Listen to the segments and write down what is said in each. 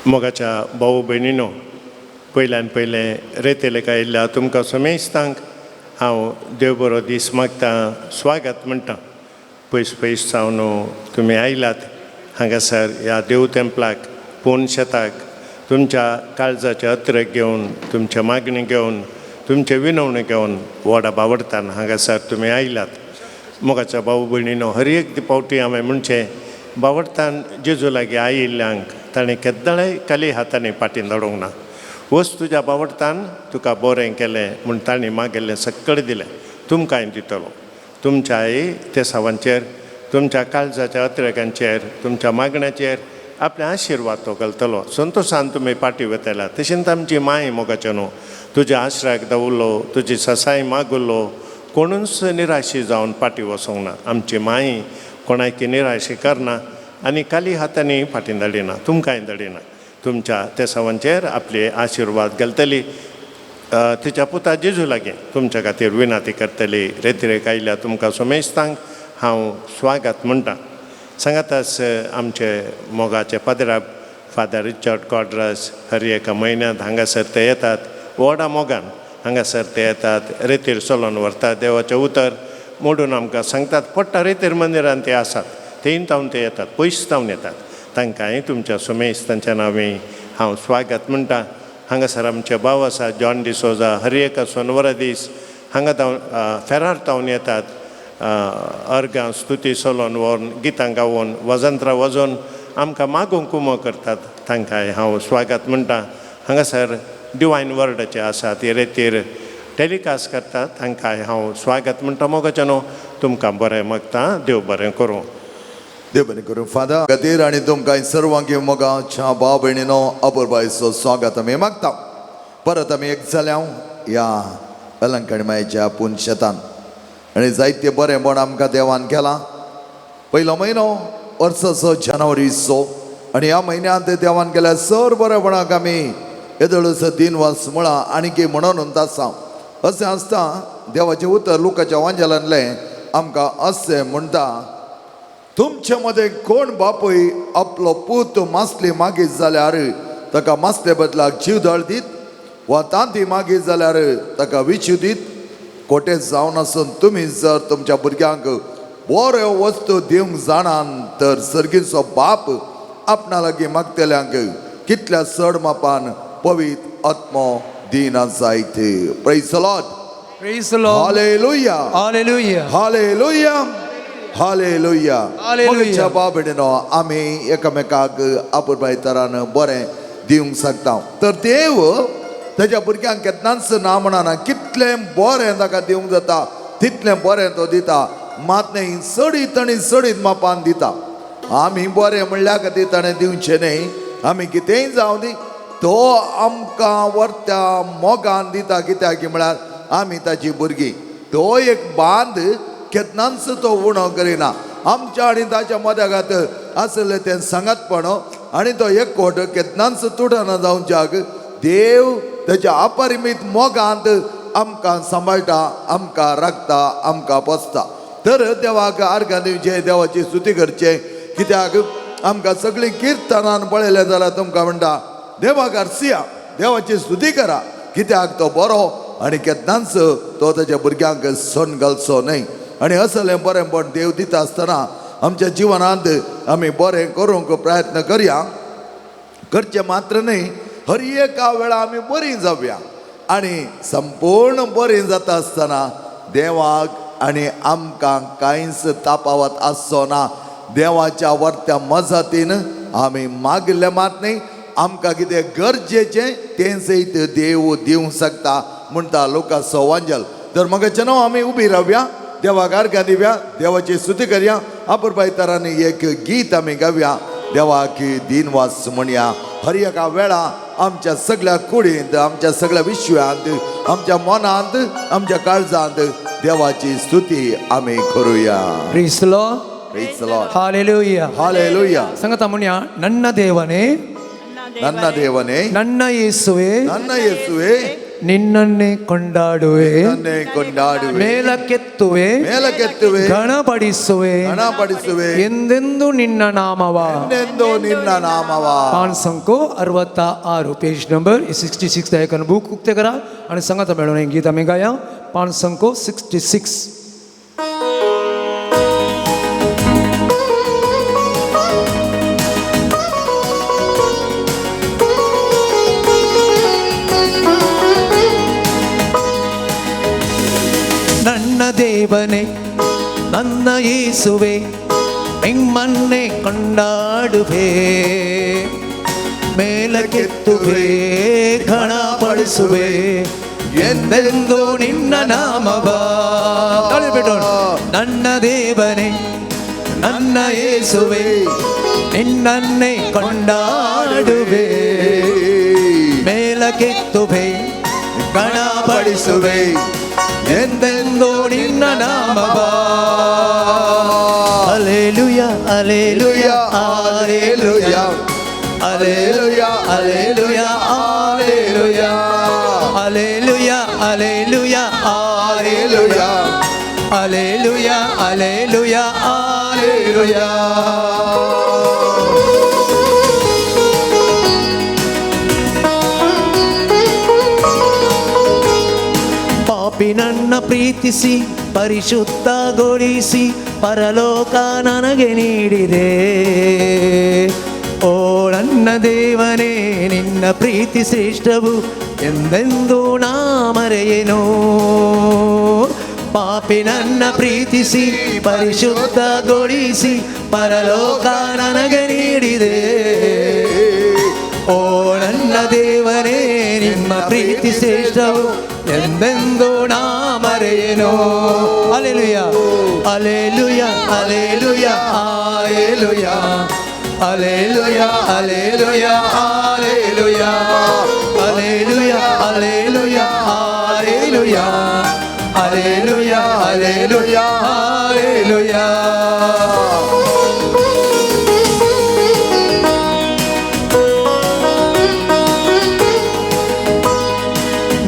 मोगाच्या भाऊ भयणीनो, पयल्यान पयलें रेतेलेक आयिल्ल्या तुमकां समेस्तांक हांव देव बरो दीस मागता, स्वागत म्हणटा. पयस पयस जावन तुमी आयलात हांगासर ह्या देव तेंपलाक, पूर्ण शेताक, तुमच्या काळजाचे अत्रक घेवन, तुमचे मागणी घेवन, तुमचे विनवणी घेवन व्हडा बावडतान हांगासर तुमी आयलात. मोगाच्या भाऊ भयणीनो, हर एक फावटी हांवें म्हणचें, बावडतान जेजू लागीं आयिल्ल्यांक ताणें केद्दाळाय खाली हातांनी फाटीं धाडूंक ना. वच, तुज्या बावडतान तुका बरें केलें म्हूण तांणी मागिल्लें सगळें दिलें. तुमकांय दितलो. तुमच्याय तेसावांचेर, तुमच्या काळजाच्या अत्रेकांचेर, तुमच्या मागण्याचेर आपले आशिर्वाद तो घालतलो. संतोशान तुमी फाटीं वतल्या. तशेंच आमची माय मोगाचे न्हू, तुज्या आश्राक दवरलो, तुजी ससाय मागुल्लो, कोणूच निराशी जावन फाटीं वचोंक ना. आमची माय कोणाकी निराशी करना आनी खाली हातांनी फाटीं धाडिना. तुमकांय धाडिना. तुमच्या तेसावांचेर आपले आशिर्वाद घालतली, तिच्या पुता जेजू लागीं तुमच्या खातीर विनंती करतली. रेतिरेक आयल्या तुमकां समेस्तांक हांव स्वागत म्हणटा. सांगाताच आमचे मोगाचे पाद्राब फादर रिचर्ड कॉड्रस, हर एका म्हयन्यांत हांगासर ते येतात. व्हडा मोगान हांगासर ते येतात, रेतीर चलोवन व्हरतात, देवाचें उतर मोडून आमकां सांगतात. पडटा रेतीर मंदिरान ते आसात, थंय तावन ते येतात, पयस तावन येतात. तांकांय तुमच्या सुमेस्तांच्या नांवी हांव स्वागत म्हणटा. हांगासर आमचे भाव आसा जॉन डिसोजा, हर एका सोनवरा दीस हांगा तावन फेरार तावन येतात. अर्गां स्तुती चलोवन व्हरून, गितां गावोन, वजंत्रां वाजोवन आमकां मागूंक कुमो करतात. तांकांय हांव स्वागत म्हणटा. हांगासर डिवायन वर्डाचे आसात, रेतीर टेलिकास्ट करतात, तांकांय हांव स्वागत म्हणटा. मोगाचें न्हू, तुमकां बरें मागता. देव बरें करूं. देव बरें करूं फादर खातीर आनी तुमकां सर्वांक मोगाच्या भाव भयणीनो, अपुरबायचो स्वागत आमी मागता. परत आमी एक जाल्या ह्या वेलंकणी मायच्या पूण शेतान आनी जायते बरेंपण आमकां देवान केलां. पयलो म्हयनो वर्साचो जानेवारीचो आनी ह्या म्हयन्यांत देवान केल्या सर बरेपणाक आमी येदोळचो दिन वास म्हळां आनी म्हणून आसा. अशें आसता देवाचें उतर लुकाच्या वांजेलांतलें आमकां अशें म्हणटा, तुमचे मदें कोण बापूय आपलो पूत मासली मागीत जाल्यार ताका मासले बदलाक जीवदळ दीत वा तांती मागीत जाल्यार ताका विचू दीत? कोटे जावन आसून तुमी जर तुमच्या भुरग्यांक बऱ्यो वस्तू दिवंक जाणान तर सर्गीचो बाप आपणा लागीं मागतल्यांक कितल्या चड मापान पवित्र आत्मो दिना जायत. Praise Lord. Praise the Lord. Hallelujah. Hallelujah. Hallelujah, hallelujah. Hallelujah. मोगाच्या भाव भयणीनो, आमी एकामेकाक अपुरबाय तरान बरें दिवंक शकता तर देव ताच्या भुरग्यांक केन्नाच ना म्हणना. कितलें बरें ताका दिवंक जाता तितलें बरें तो दिता. मात न्ही चडीत आनी चडीत मापान दिता. आमी बरें म्हणल्या खातीर ताणें दिवचें न्ही. आमी कितेंय जावं दी, तो आमकां व्हरत्या मोगान दिता. कित्याक म्हळ्यार आमी ताची भुरगीं. तो एक बांद केन्नाच तो उणो करिना. आमच्या आनी ताच्या मदगात आसलें तें सांगातपण आनी तो एकवट केन्नाच तुटना जावच्याक देव ताच्या अपरिमीत मोगांत आमकां सांबाळटा, आमकां राखता, आमकां पोसता. तर देवाक आर्गां दिवचें, देवाची स्तुती करचें. कित्याक आमकां सगळीं किर्तनान पळयलें जाल्यार तुमकां म्हणटा, देवाक आरसिया, देवाची स्तुती करा, कित्याक तो बरो आनी केन्नाच तो ताच्या भुरग्यांक सण घालचो न्हय. आनी असलें बरेंपण देव दिता आसतना आमच्या जिवनांत आमी बरें करूंक प्रयत्न करया. करचें मात्र न्हय, हर एका वेळा आमी बरीं जावया आनी संपूर्ण बरीं जाता आसतना देवाक आनी आमकां कांयच तापावत आसचो ना. देवाच्या वर्त्या मजतीन आमी मागले मात न्ही, आमकां कितें गरजेचें तें सयत देव दिवंक शकता म्हणटा लोकांचो वांजल. तर म्हाका न्हू, आमी उबी रावया, देवाक आर्गां दिवया, देवाची स्तुती करया. अपुरबाय तरांनी एक गीत आमी गावया, देवाक दिनवास म्हणया. हर एका वेळा आमच्या सगळ्या कुडींत, आमच्या सगळ्या विश्वांत, आमच्या मनांत, आमच्या काळजांत देवाची स्तुती आमी करूया. Praise the Lord. Praise the Lord. Hallelujah. Hallelujah. ಸಂಗತ ಮುನಿಯ, ನನ್ನ ದೇವನೇ, ನನ್ನ ದೇವನೇ, ನನ್ನ ಯೇಸುವೆ, ನನ್ನ ಯೇಸುವೆ, ನಿನ್ನನ್ನೇ ಕೊಂಡಾಡುವೆ, ನನ್ನೇ ಕೊಂಡಾಡುವೆ, ಮೇಲಕ್ಕೆತ್ತುವೆ, ಮೇಲಕ್ಕೆತ್ತುವೆ, ಘನಪಡಿಸುವೆ, ಘನಪಡಿಸುವೆ, ಎಂದೆಂದು ನಿನ್ನ ನಾಮವ. ಎಂದೆಂದು ನಿನ್ನ ನಾಮವ. पाच 66 पेज नंबर 66 एकान बूक उक्ते करा आणि सांगात मेळून हे गीत आम्ही गाया. 5 66. ನನ್ನ ದೇವನೇ ನನ್ನ ಯೇಸುವೆ ನಿಮ್ಮನ್ನೇ ಕೊಂಡಾಡುವೆ, ಮೇಲಕ್ಕೆತ್ತುವೆ, ಘನಪಡಿಸುವೆ, ಎಂದೆಂದು ನಿನ್ನ ನಾಮವ. ತಾಳಿ ಬಿಡೋಣ. ನನ್ನ ದೇವನೇ ನನ್ನ ಯೇಸುವೆ ನಿನ್ನನ್ನೇ ಕೊಂಡಾಡುವೆ, ಮೇಲಕ್ಕೆತ್ತುವೆ, ಘನಪಡಿಸುವೆ, ಎಂದೆಂದು ನಿನ್ನ ನಾಮವ. Alleluia, alleluia, alleluia, alleluia, alleluia, alleluia, alleluia, alleluia, alleluia, alleluia, alleluia, alleluia. ಪಾಪಿ ನನ್ನ ಪ್ರೀತಿಸಿ ಪರಿಶುದ್ಧಗೊಳಿಸಿ ಪರಲೋಕ ನನಗೆ ನೀಡಿದೆ. ಓ ನನ್ನ ದೇವನೇ ನಿನ್ನ ಪ್ರೀತಿ ಶ್ರೇಷ್ಠವು ಎಂದೆಂದೂ ನಾ ಮರೆಯೇನು. ಪಾಪಿ ನನ್ನ ಪ್ರೀತಿಸಿ ಪರಿಶುದ್ಧಗೊಳಿಸಿ ಪರಲೋಕ ನನಗೆ ನೀಡಿದೆ. ಓ ನನ್ನ ದೇವನೇ ನಿಮ್ಮ ಪ್ರೀತಿ ಶ್ರೇಷ್ಠವು ಎಂದೆಂದೂ ನಾ ಮರೆಯೇನು. Alleluia, alleluia, alleluia, alleluia, alleluia, alleluia, alleluia, alleluia, alleluia, alleluia, alleluia, alleluia, alleluia.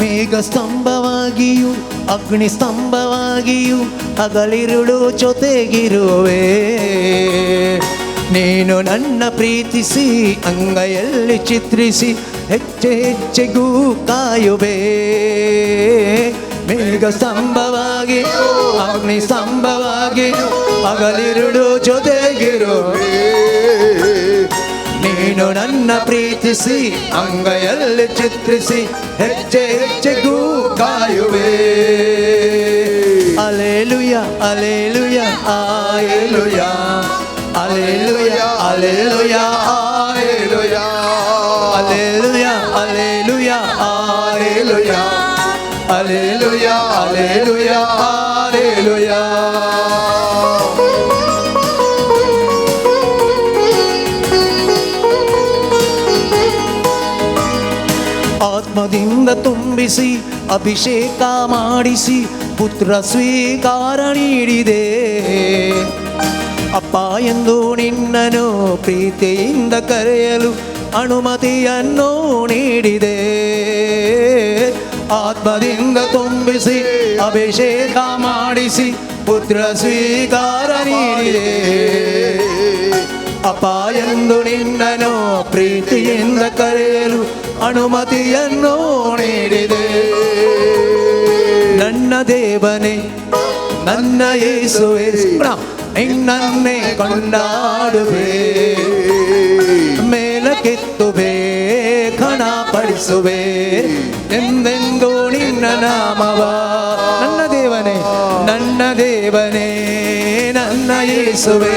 ಮೇಘ ಸ್ತಂಭವಾಗಿಯೂ ಅಗ್ನಿ ಸ್ತಂಭವಾಗಿಯೂ ಹಗಲಿರುಳು ಜೊತೆಗಿರುವೆ. ನೀನು ನನ್ನ ಪ್ರೀತಿಸಿ ಅಂಗೈಯಲ್ಲಿ ಚಿತ್ರಿಸಿ ಹೆಜ್ಜೆ ಹೆಜ್ಜೆಗೂ ಕಾಯುವೆ. ಮೇಘ ಸ್ತಂಭವಾಗಿ ಅಗ್ನಿ ಸ್ತಂಭವಾಗಿ ಹಗಲಿರುಳು ಜೊತೆಗಿರುವೆ. ನೀನು ನನ್ನ ಪ್ರೀತಿಸಿ ಅಂಗೈಯಲ್ಲಿ ಚಿತ್ರಿಸಿ ಹೆಜ್ಜೆ ಹೆಜ್ಜೆಗೂ ಕಾಯುವೆ. Alleluia, alleluia, alleluia, alleluia, alleluia, alleluia, alleluia, alleluia, alleluia, alleluia, alleluia, alleluia. ಆತ್ಮದಿಂದ ತುಂಬಿಸಿ ಅಭಿಷೇಕ ಮಾಡಿಸಿ ಪುತ್ರ ಸ್ವೀಕಾರ ನೀಡಿದೆ. ಅಪ್ಪ ಎಂದು ನಿನ್ನನು ಪ್ರೀತಿಯಿಂದ ಕರೆಯಲು ಅನುಮತಿಯನ್ನು ನೀಡಿದೆ. ಆತ್ಮದಿಂದ ತುಂಬಿಸಿ ಅಭಿಷೇಕ ಮಾಡಿಸಿ ಪುತ್ರ ಸ್ವೀಕಾರ ನೀಡಿದೆ. ಅಪ್ಪ ಎಂದು ನಿನ್ನನು ಪ್ರೀತಿಯಿಂದ ಕರೆಯಲು ಅನುಮತಿಯನ್ನು ನೀಡಿದೆ. ನನ್ನ ದೇವನೇ ನನ್ನ ಯೇಸುವೆ ನಿನ್ನನ್ನೇ ಕೊಂಡಾಡುವೆ, ಮೇಲಕ್ಕೆತ್ತುವೆ, ಘನಪಡಿಸುವೆ, ಎಂದೆಂದೂ ನಿನ್ನ ನಾಮವ. ನನ್ನ ದೇವನೇ ನನ್ನ ದೇವನೇ ನನ್ನ ಯೇಸುವೆ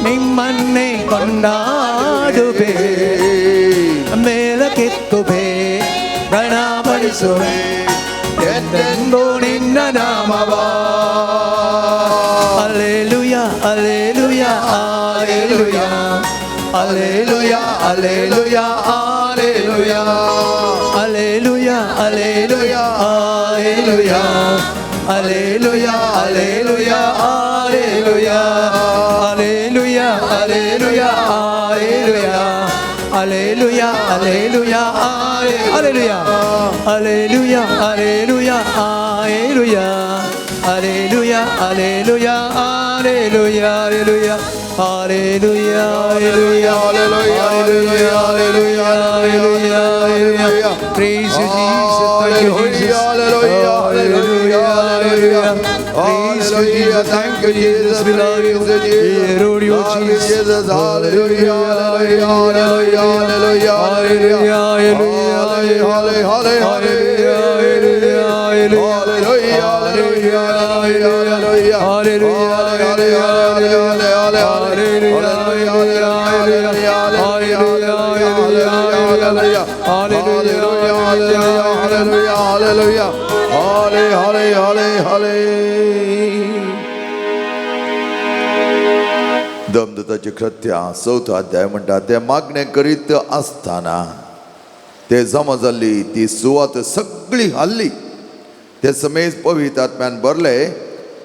ನಿಮ್ಮನ್ನೇ ಕೊಂಡಾಡುವೆ, ಮೇಲಕ್ಕೆತ್ತುವೆ, ಘನಪಡಿಸುವೆ, ಎಂದೆಂದೂ ನಿನ್ನ ನಾಮವ. Alleluia, alleluia, alleluia, alleluia, alleluia, alleluia, alleluia, alleluia, alleluia, alleluia, alleluia, alleluia, alleluia, alleluia, alleluia, Hallelujah, hallelujah, hallelujah, hallelujah, hallelujah, hallelujah, hallelujah, hallelujah, hallelujah, hallelujah, hallelujah, hallelujah, hallelujah, hallelujah, hallelujah, hallelujah. Praise you, Jesus. Thank you, Jesus. Hallelujah, Hallelujah, hallelujah. Praise you, Jesus. Thank you, Jesus. We love you. We adore you, Jesus. Jesus. Hallelujah, hallelujah, hallelujah, hallelujah, Hallelujah, hallelujah, hallelujah, hallelujah, hallelujah, hallelujah, hallelujah, hallelujah, hallelujah, hallelujah, hallelujah, hallelujah, hallelujah, hallelujah, hallelujah. दमदताची कृत्या चवथो अध्याय म्हणटा ते मागणें करीत आसतना ते जमा जाल्ली ती सुवात सगळी हाल्ली. ते समेज पवित्र आत्म्यान भरले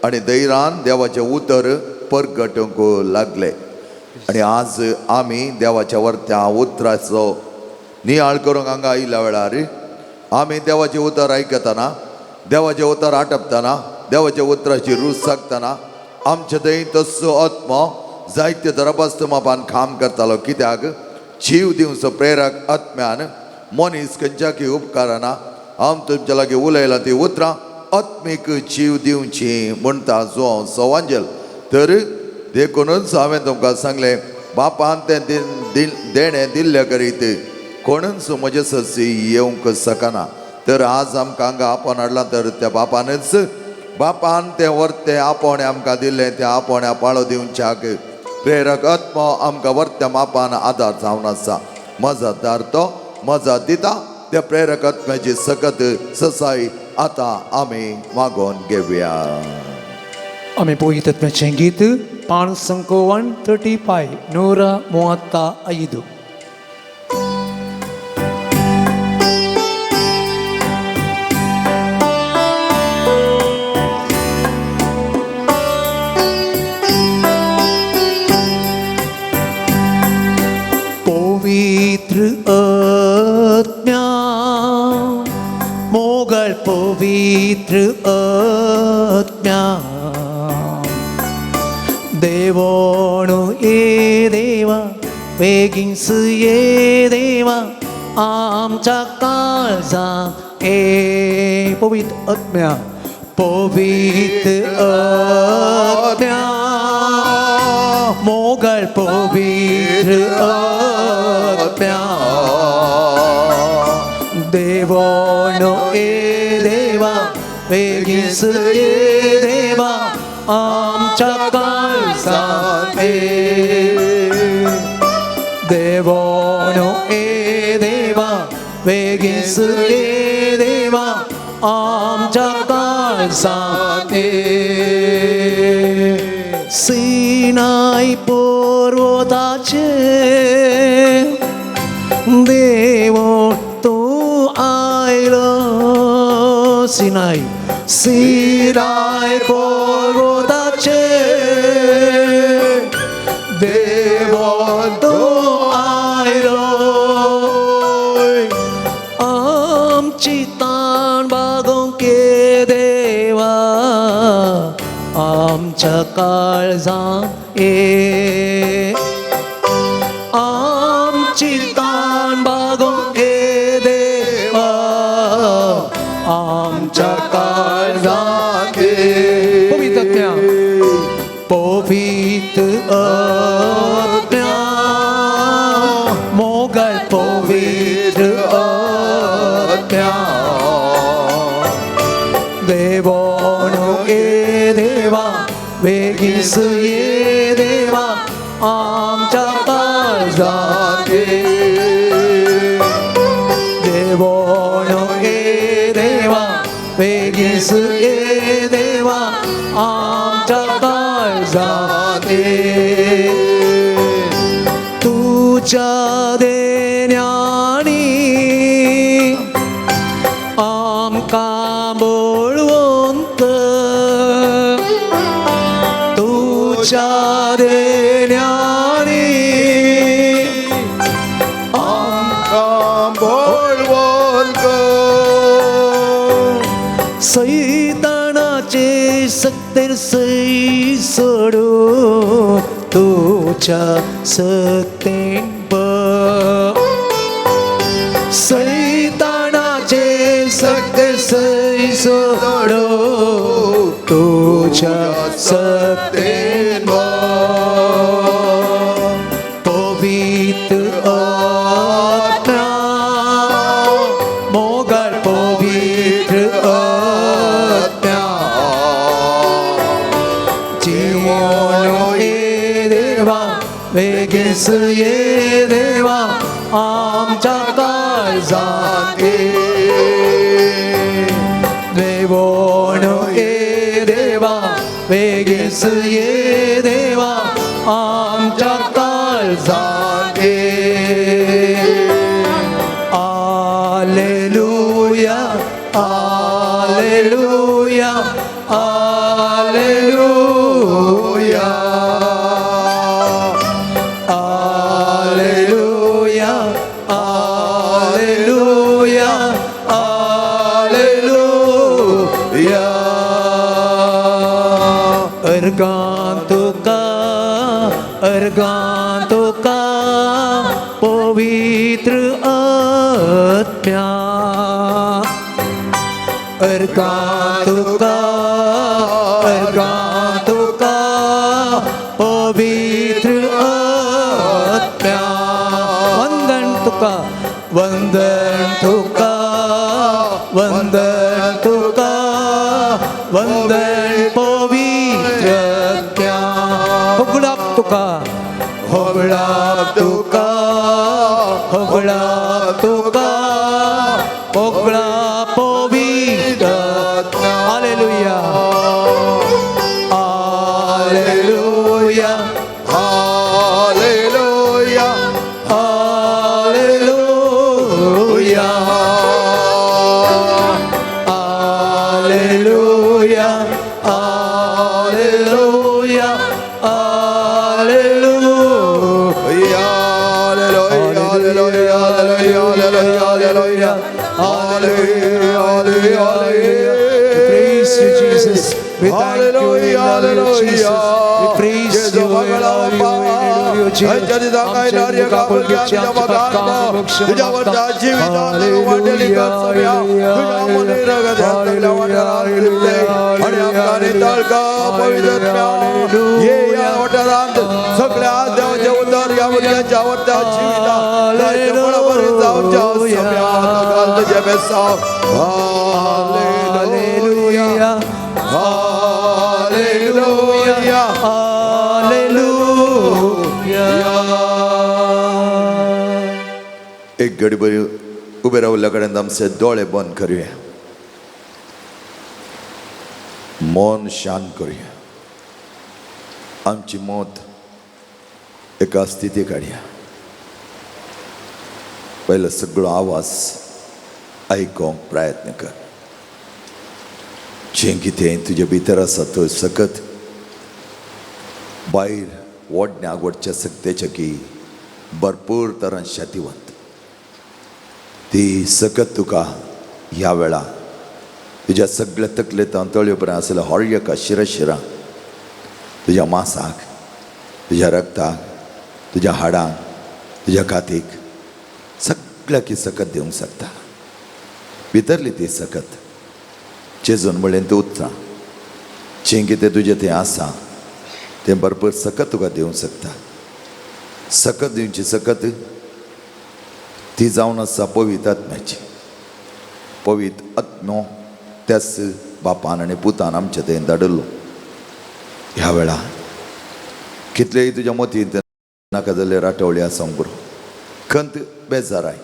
आनी धैर्यान देवाचें उतर परगटूंक लागले. आनी आज आमी देवाच्या वरत्या उतराचो नियाळ करूंक हांगा आयिल्ल्या वेळार आमी देवाचें उतर आयकतना, देवाचें उतर आटपतना, देवाच्या उतराची रूच सागतना आमचे थंय तस्सो आत्मो जायते दरबस्त मापान काम करतालो. कित्याक जीव दिवचो प्रेरक आत्म्यान मनीस खंयच्याकय उपकारना. हांव तुमच्या लागीं उलयलां ती उतरां आत्मीक जीव दिवची म्हणटा जो सवांजल. तर देखूनच हांवें तुमकां सांगलें बापान तें देणें दिल्लें करीत कोणूच म्हजे सरशी येवंक शकना. तर आज आमकां हांगा आपोवन हाडलां तर त्या बापानच बापान तें वर्तें आपोवणें आमकां दिल्लें त्या आपोवण्या पाळो दिवच्याक प्रेरक आत्मो आमकां वर्त्या मापान आदार जावन आसा. मजादार तो मजा दिता त्या प्रेरक आत्म्याची सकत ससाई आतां आमी मागोवन घेवया. आमी पळयतात आत्म्याचें गीत 5 135 135. पवित्र आत्म्या मोगळ पवित्र आत्म्या देवोणु ये देवा वेगींस ये देवा आमच्या काळजांत ए पवित्र आत्म्या पवित्र आत्म्या मोगळ पवित्र आत्म्या देवोणो ए देवा वेगींस ये देवा आमच्या काळजांत ए देवोणो ए देवा वेगींस ये देवा आमच्या काळजांत ए सिनाय पर्वताचेर देवो तूं आयलो सिनाय सिनाय पर्वताचेर देवो तूं आयलो आमची ताण बागोवंक ये देवा आमच्या काळजांत ये आमची ताण बागोवंक ये देवा आमच्या काळजांत ये. पवित्र आत्म्या पवित्र आत्म्या मोगळ पवित्र आत्म्या देवोणो ये देवा वेगींस ये देवा आमच्या काळजांत ये देवोणो ये देवा वेगींस ये देवा आमच्या काळजांत ये. तुज्या देण्यानी आमकां बळवंत तुज्या देण्यानी बळवंत कर. सैतानाचे सक्तेर सै सोडू तुझ्या सत्तेन सैतानाचे सक्ते सै सोडू तुझ्या सत्तेन पवित्र आत्मा मोगाळ पवित्र आत्मा जीवन ये देवा वेगेस ये देवा आमच्या काळजात ये. देवोण ये देवा वेगेस ये देवा आमच्या काळजात ये. Alleluia, alleluia, alleluia, alleluia, alleluia, alleluia. अर्गां तुका, अर्गां तुका, पवित्र आत्म्या. अर्गां तुका, अर्गां तुका, पवित्र आत्म्या. वंदन तुका, वंदन तुका, वंदन तुका, वंदन पवित्र आत्म्या. होगडाप तुका, होगडाप तुका, होगडाप तुका, होगडाप पवित्र आत्म्या. Hallelujah, hallelujah, hallelujah, hallelujah, hallelujah, hallelujah, hallelujah. Hallelujah, hallelujah, hallelujah, hallelujah. We praise you, Jesus. We thank you, we love you, Jesus. We praise you, we love you, we love you, Jesus. आमचे मुखापुरगेचे आमचे पापकां मोक्ष मागता. Hallelujah, hallelujah, सगळ्या देवाच्या उदर या भुरग्यांच्या आवडत्या जिविता बरोबर जावच्या तुझ्या बेसाव. Hallelujah, hallelujah, hallelujah. एक घडी बरी उबे रावल्या कडेन आमचे दोळे बंद करूया, मन शांत करूया, आमची मत एका स्थिती काडया. पयलो सगळो आवाज आयकोंक प्रयत्न कर. जें कितें तुजे भितर आसा तो सकत भायर वडण्याक वडच्या सक्तेच्या की भरपूर तरान शक्तिवंत ती सकत तुका ह्या वेळा तुज्या सगळ्या तकलेंत तळयो पर्यंत आसल्या हर एका शिरा तुज्या मासाक, तुज्या रक्ताक, तुज्या हाडांक, तुज्या कातीक सगळ्याक ही सकत दिवंक शकता. भितरली ती सकत चेजून म्हणलें ती उतरां जें कितें तुजें तें आसा तें भरपूर सकत तुका दिवंक शकता. सकत दिवची सकत ती जावन आसा पवित्र आत्म्याची. पवित्र आत्मो त्याच बापान आनी पुतान आमच्या थंय धाडिल्लो. ह्या वेळा कितलेय तुज्या मतींत नाका जाल्ले राटवळे आसूंक पुरो, खंत बेजाराय,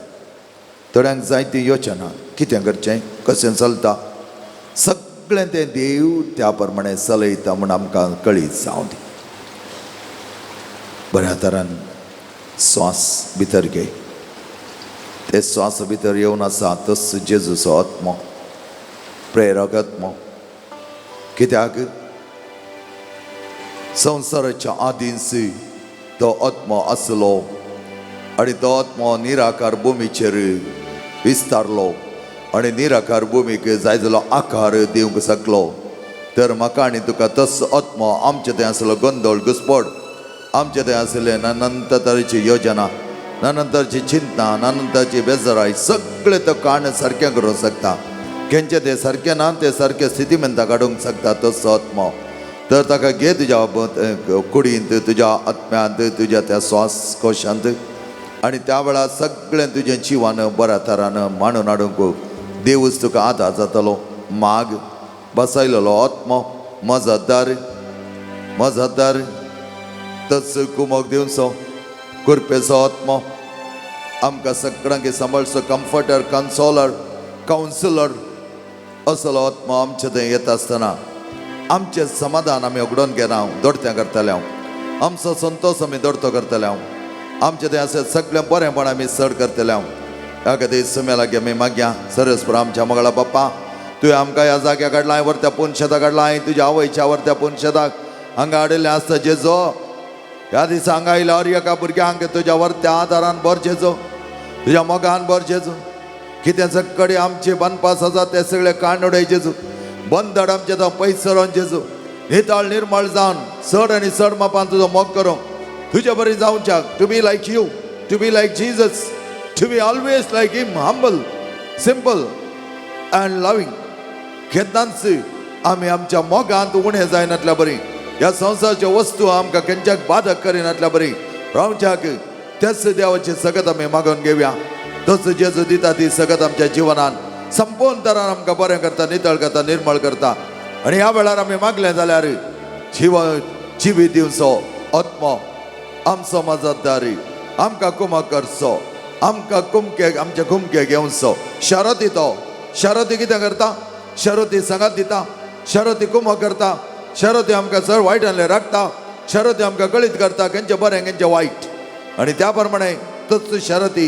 थोड्यांक जाय ती योजना कितें करचें कशें चलता सगळें तें देव त्या प्रमाणे चलयता म्हूण आमकां कळीत जावं दी. बऱ्या तरान स्वास भितर घे. ते स्वास भितर येवन आसा तस जेजूचो आत्मो, प्रेरक आत्मो. कित्याक संवसाराच्या आदींच तो आत्मो आसलो आनी तो आत्मो निराकार भुमीचेर विस्तारलो आनी निराकार भुमीक जाय जालो आकार दिवंक शकलो. तर म्हाका आनी तुका तस आत्मो आमचे थंय आसलो गोंदळ घुसपड, आमचे थंय आसले नानंत तरेची योजना, नानंतरची चिंतना, नानंतरची बेजाराय, सगळे तो काण सारकें करूंक शकता. खंयचें तें सारकें ना तें सारकें स्थिती मेंता काडूंक शकता तसो आत्मो. तर ताका घे तुज्या कुडींत, तुज्या आत्म्यांत, तुज्या त्या श्वास कोशांत आनी त्या वेळार सगळें तुजें जिवान बऱ्या तरान मांडून हाडूंक देवूच तुका आदार जातलो. माग बसयलेलो आत्मो मजतदार, मजतदार तच कुमोक दिवचो कुरपेचो आत्मो आमकां सगळ्यांक सांबाळचो कम्फर्टर, कन्सोलर, कावन्सिलर असलो आत्मो आमचे थंय येता आसतना आमचें समाधान आमी उगडोन घेना दोडतें करतले हांव, आमचो संतोश आमी दोडतो करतले हांव, आमचें थंय आसा सगळें बरेंपण आमी चड करतले हांव. ह्या खातीर सुम्या लागीं आमी मागया सरस्पर आमच्या मगळा बाप्पा, तुवें आमकां ह्या जाग्या काडलां, वरत्या पुनशेता काडलां, तुज्या आवयच्या वरत्या पुनशेताक हांगा हाडिल्लें आसता जेजो. ह्या दिसा हांगा आयल्या हर एका भुरग्यांक तुज्या वरत्या आदारान भर जेजो, तुज्या मोगान भर जेजो. कितें सगळे आमचे बांदपास आसा ते सगळे काण उडय जेजू, बंदड आमचे तो पयस सरोन जेजू, नितळ निर्मळ जावन चड आनी चड मापान तुजो मोग करूंक तुजे बरी जावच्याक. To be like you, to be like Jesus, to be always like him, humble, simple and loving. केन्नाच आमी आमच्या मोगांत उणें जायनातल्या बरी, ह्या संवसाराच्यो वस्तू आमकां खंयच्याक बाधक करिनातल्या बरी रावच्याक त्याच देवाची सगत आमी मागून घेवया. तस जेजू दिता ती सगत आमच्या जिवनान संपूर्ण तरान आमकां बरें करता, नितळ करता, निर्मळ करता. आनी ह्या वेळार आमी मागलें जाल्यार जिव जिवीत दिवचो आत्मो आमचो मजतदारी आमकां कुमक करचो, आमकां कुमके आमचे कुमके घेवचो. शरती तो शरती कितें करता? शरती सांगात दिता, शरती कुमक करता, शरती आमकां चड वायटांतलें राखता, शरती आमकां कळीत करता खंयचें बरें खंयचें वायट. आनी त्या प्रमाणे तच शरती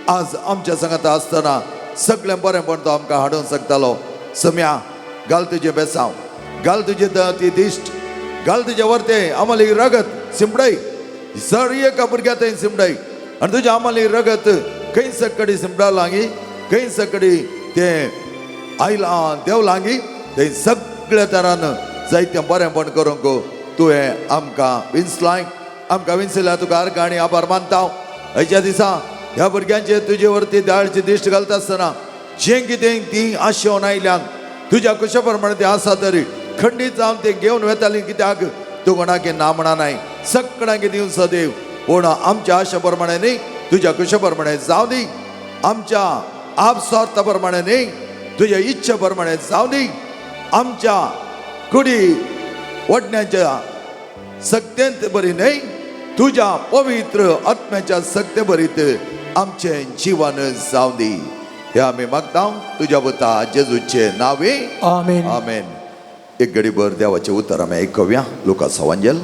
आज आमच्या सांगाता आसतना सगळें बरेंपण तो आमकां हाडूंक शकतालो. सम्या घाल तुजें बेसांव, घाल तुजें ती दिश्ट, घाल तुजें वरतें आम्हाला रगत सिमडय, सर एका भुरग्या थंय सिमडय. आनी तुजें आम्हाला रगत खंय सकडी सिमडा लागीं, खंय सकडी तें आयलां देवलांगी थंय सगळ्या तरान जायतें बरेंपण करूंक तुवें आमकां विंचलाय. आमकां विंचल्या तुका अर्घ आनी आभार मानता. हयच्या दिसा ह्या भुरग्यांचे तुजे वरती दाळची दिश्ट घालता आसतना जें कितें ती आशेवन आयल्यान तुज्या कुशा प्रमाणे तें आसा तरी खंडीत जावन ते घेवन वेताली, कित्याक तूं कोणाक ना म्हणा नाय, सगळ्यांक दिवचो देव. पूण आमच्या आशा प्रमाणे न्ही, तुज्या कुशा प्रमाणे जावं दी, आमच्या आपस्वार्था प्रमाणे न्ही, तुज्या इच्छे प्रमाणे जावं दी, आमच्या कुडी वडण्याच्या सक्तेंत बरी न्हय, तुज्या पवित्र आत्म्याच्या सक्ते बरीत आमचें जीवन जावं दी. हे आमी मागता तुज्या पुता जेजूचे नावे, आमेन. आमेन. एक घडीभर देवाचें उतर आमी आयकुया. लुकास वांजेल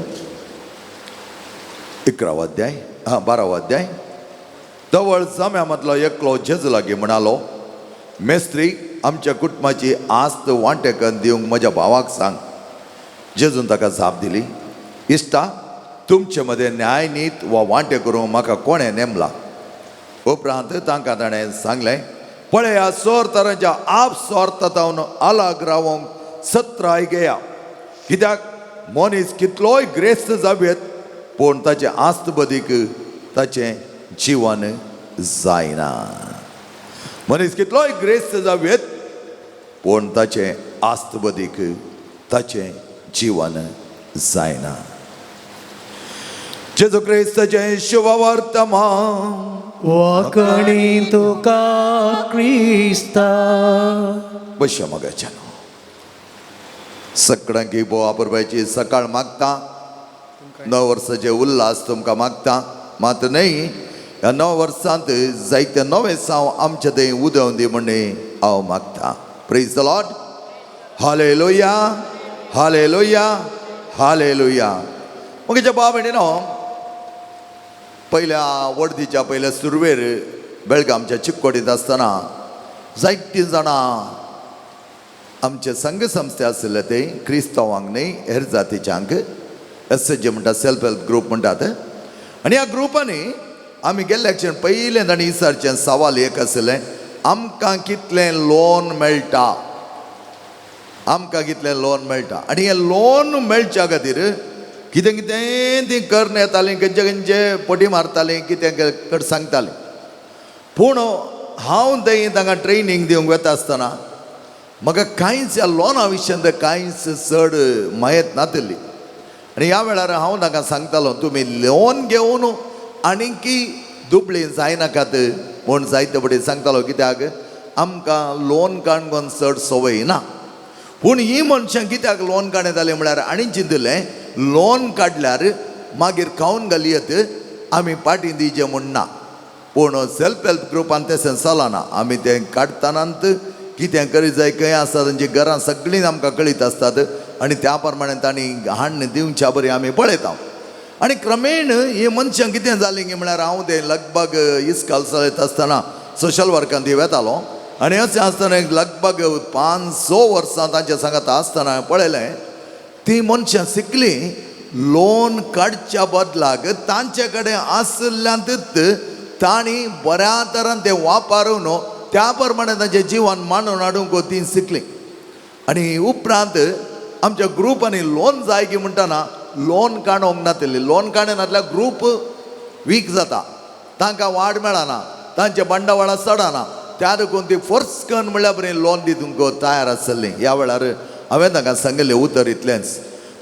11वो अध्याय, हा 12वो अध्याय. तवळ जम्या मदलो एकलो जेजू लागीं म्हणालो, मेस्त्री, आमच्या कुटुंबाची आस्त वांटेकन दिवंक म्हज्या भावाक सांग. जेजून ताका जाप दिली, इश्टा, तुमचे मदें न्यायनीत वा वांटे करूंक म्हाका कोणें नेमला? उपरांत तांकां ताणें सांगलें, पळया, सोर तरांच्या आप स्वार्थावन आलाग रावंक सत्राय घेया, कित्याक मनीस कितलोय ग्रेस्त जावयेत पूण ताचें आस्त बदीक ताचें जीवन जायना. मनीस कितलोय ग्रेस्त जावयेत पूण ताचें आस्त बदीक ताचें जीवन जायना. जेजू क्रिस्ताचें शुभवर्तमान. वाकणी तुका क्रिस्ता. बश्या मगाच्यान सगळ्यांकी भोव आपरपाची सकाळ मागता, 9 वर्साचे उल्हास तुमकां मागता. मात न्हय, ह्या 9 वर्सांत जायते नवे साव आमचे थंय उदोवन दी म्हण हांव मागता. Praise the Lord, hallelujah, hallelujah, hallelujah. मगेच्या भाव भयणीनो, पयल्या वडदीच्या पयल्या सुरवेर बेळगामच्या चिक्कोडींत आसतना जायतीं जाणां आमचे संघ संस्थे आशिल्ले ते क्रिस्तांवांक न्हय, हेर जातीच्यांक, एस एच जी म्हणटात, सेल्फ हेल्प ग्रूप म्हणटात. आनी ह्या ग्रुपांनी आमी गेल्ले क्षण पयलें तांणी विचारचें सवाल एक आसलें, आमकां कितलें लोन मेळटा, आमकां कितलें लोन मेळटा. आनी हें लोन मेळच्या खातीर कितें कितें ती करून येतालीं, खंयचे खंयचे पटी मारतालीं, कितें कड सांगतालीं. पूण हांव थंय तांकां ट्रेनींग दिवंक वता आसतना म्हाका कांयच ह्या लोना विशयांत कांयच चड म्हायत नातिल्ली. आनी ह्या वेळार हांव तांकां सांगतालो, तुमी लोन घेवन आनीकी दुबळी जायनाकात म्हूण जायते फुडें सांगतालो. कित्याक आमकां लोन काडून चड संवय ना. पूण ही मनशां कित्याक लोन काडयतालीं म्हळ्यार आनी चिंतलें, लोन काडल्यार मागीर खावन घालयत आमी पाटी दिवचें म्हूण ना. पूण सेल्फ हेल्प ग्रुपान तशें चलना. आमी तें काडटनात कितें करीत जाय, खंय आसा तांची घरां सगळीं आमकां कळीत आसतात आनी त्या प्रमाणे तांणी हाडून दिवच्या बरी आमी पळयता. आनी क्रमेण ही मनशां कितें जालीं की म्हळ्यार हांव तें लगभग इस्काल चलयता आसतना सोशल वर्कान ती वेतालो आनी अशें आसतना एक लगभग 5-6 वर्सां तांच्या सांगात आसतना पळयलें ती मनशां शिकलीं लोन काडच्या बदलाक तांचे कडेन आशिल्ल्यांतूच तांणी बऱ्या तरान तें वापरून त्या प्रमाणे तांचें जिवन मांडून हाडूंक ती शिकलीं. आनी उपरांत आमच्या ग्रुपांनी लोन जाय की म्हणटना लोन काडूंक नातिल्ली. लोन काडनातल्यार ग्रूप वीक जाता, तांकां वाड मेळना, तांचे बंडवाळा चडना, त्या देखून ती फोर्स करून म्हणल्यार बरी लोन दिवंक तयार आसली. ह्या वेळार हांवें तांकां सांगिल्लें उतर इतलेंच,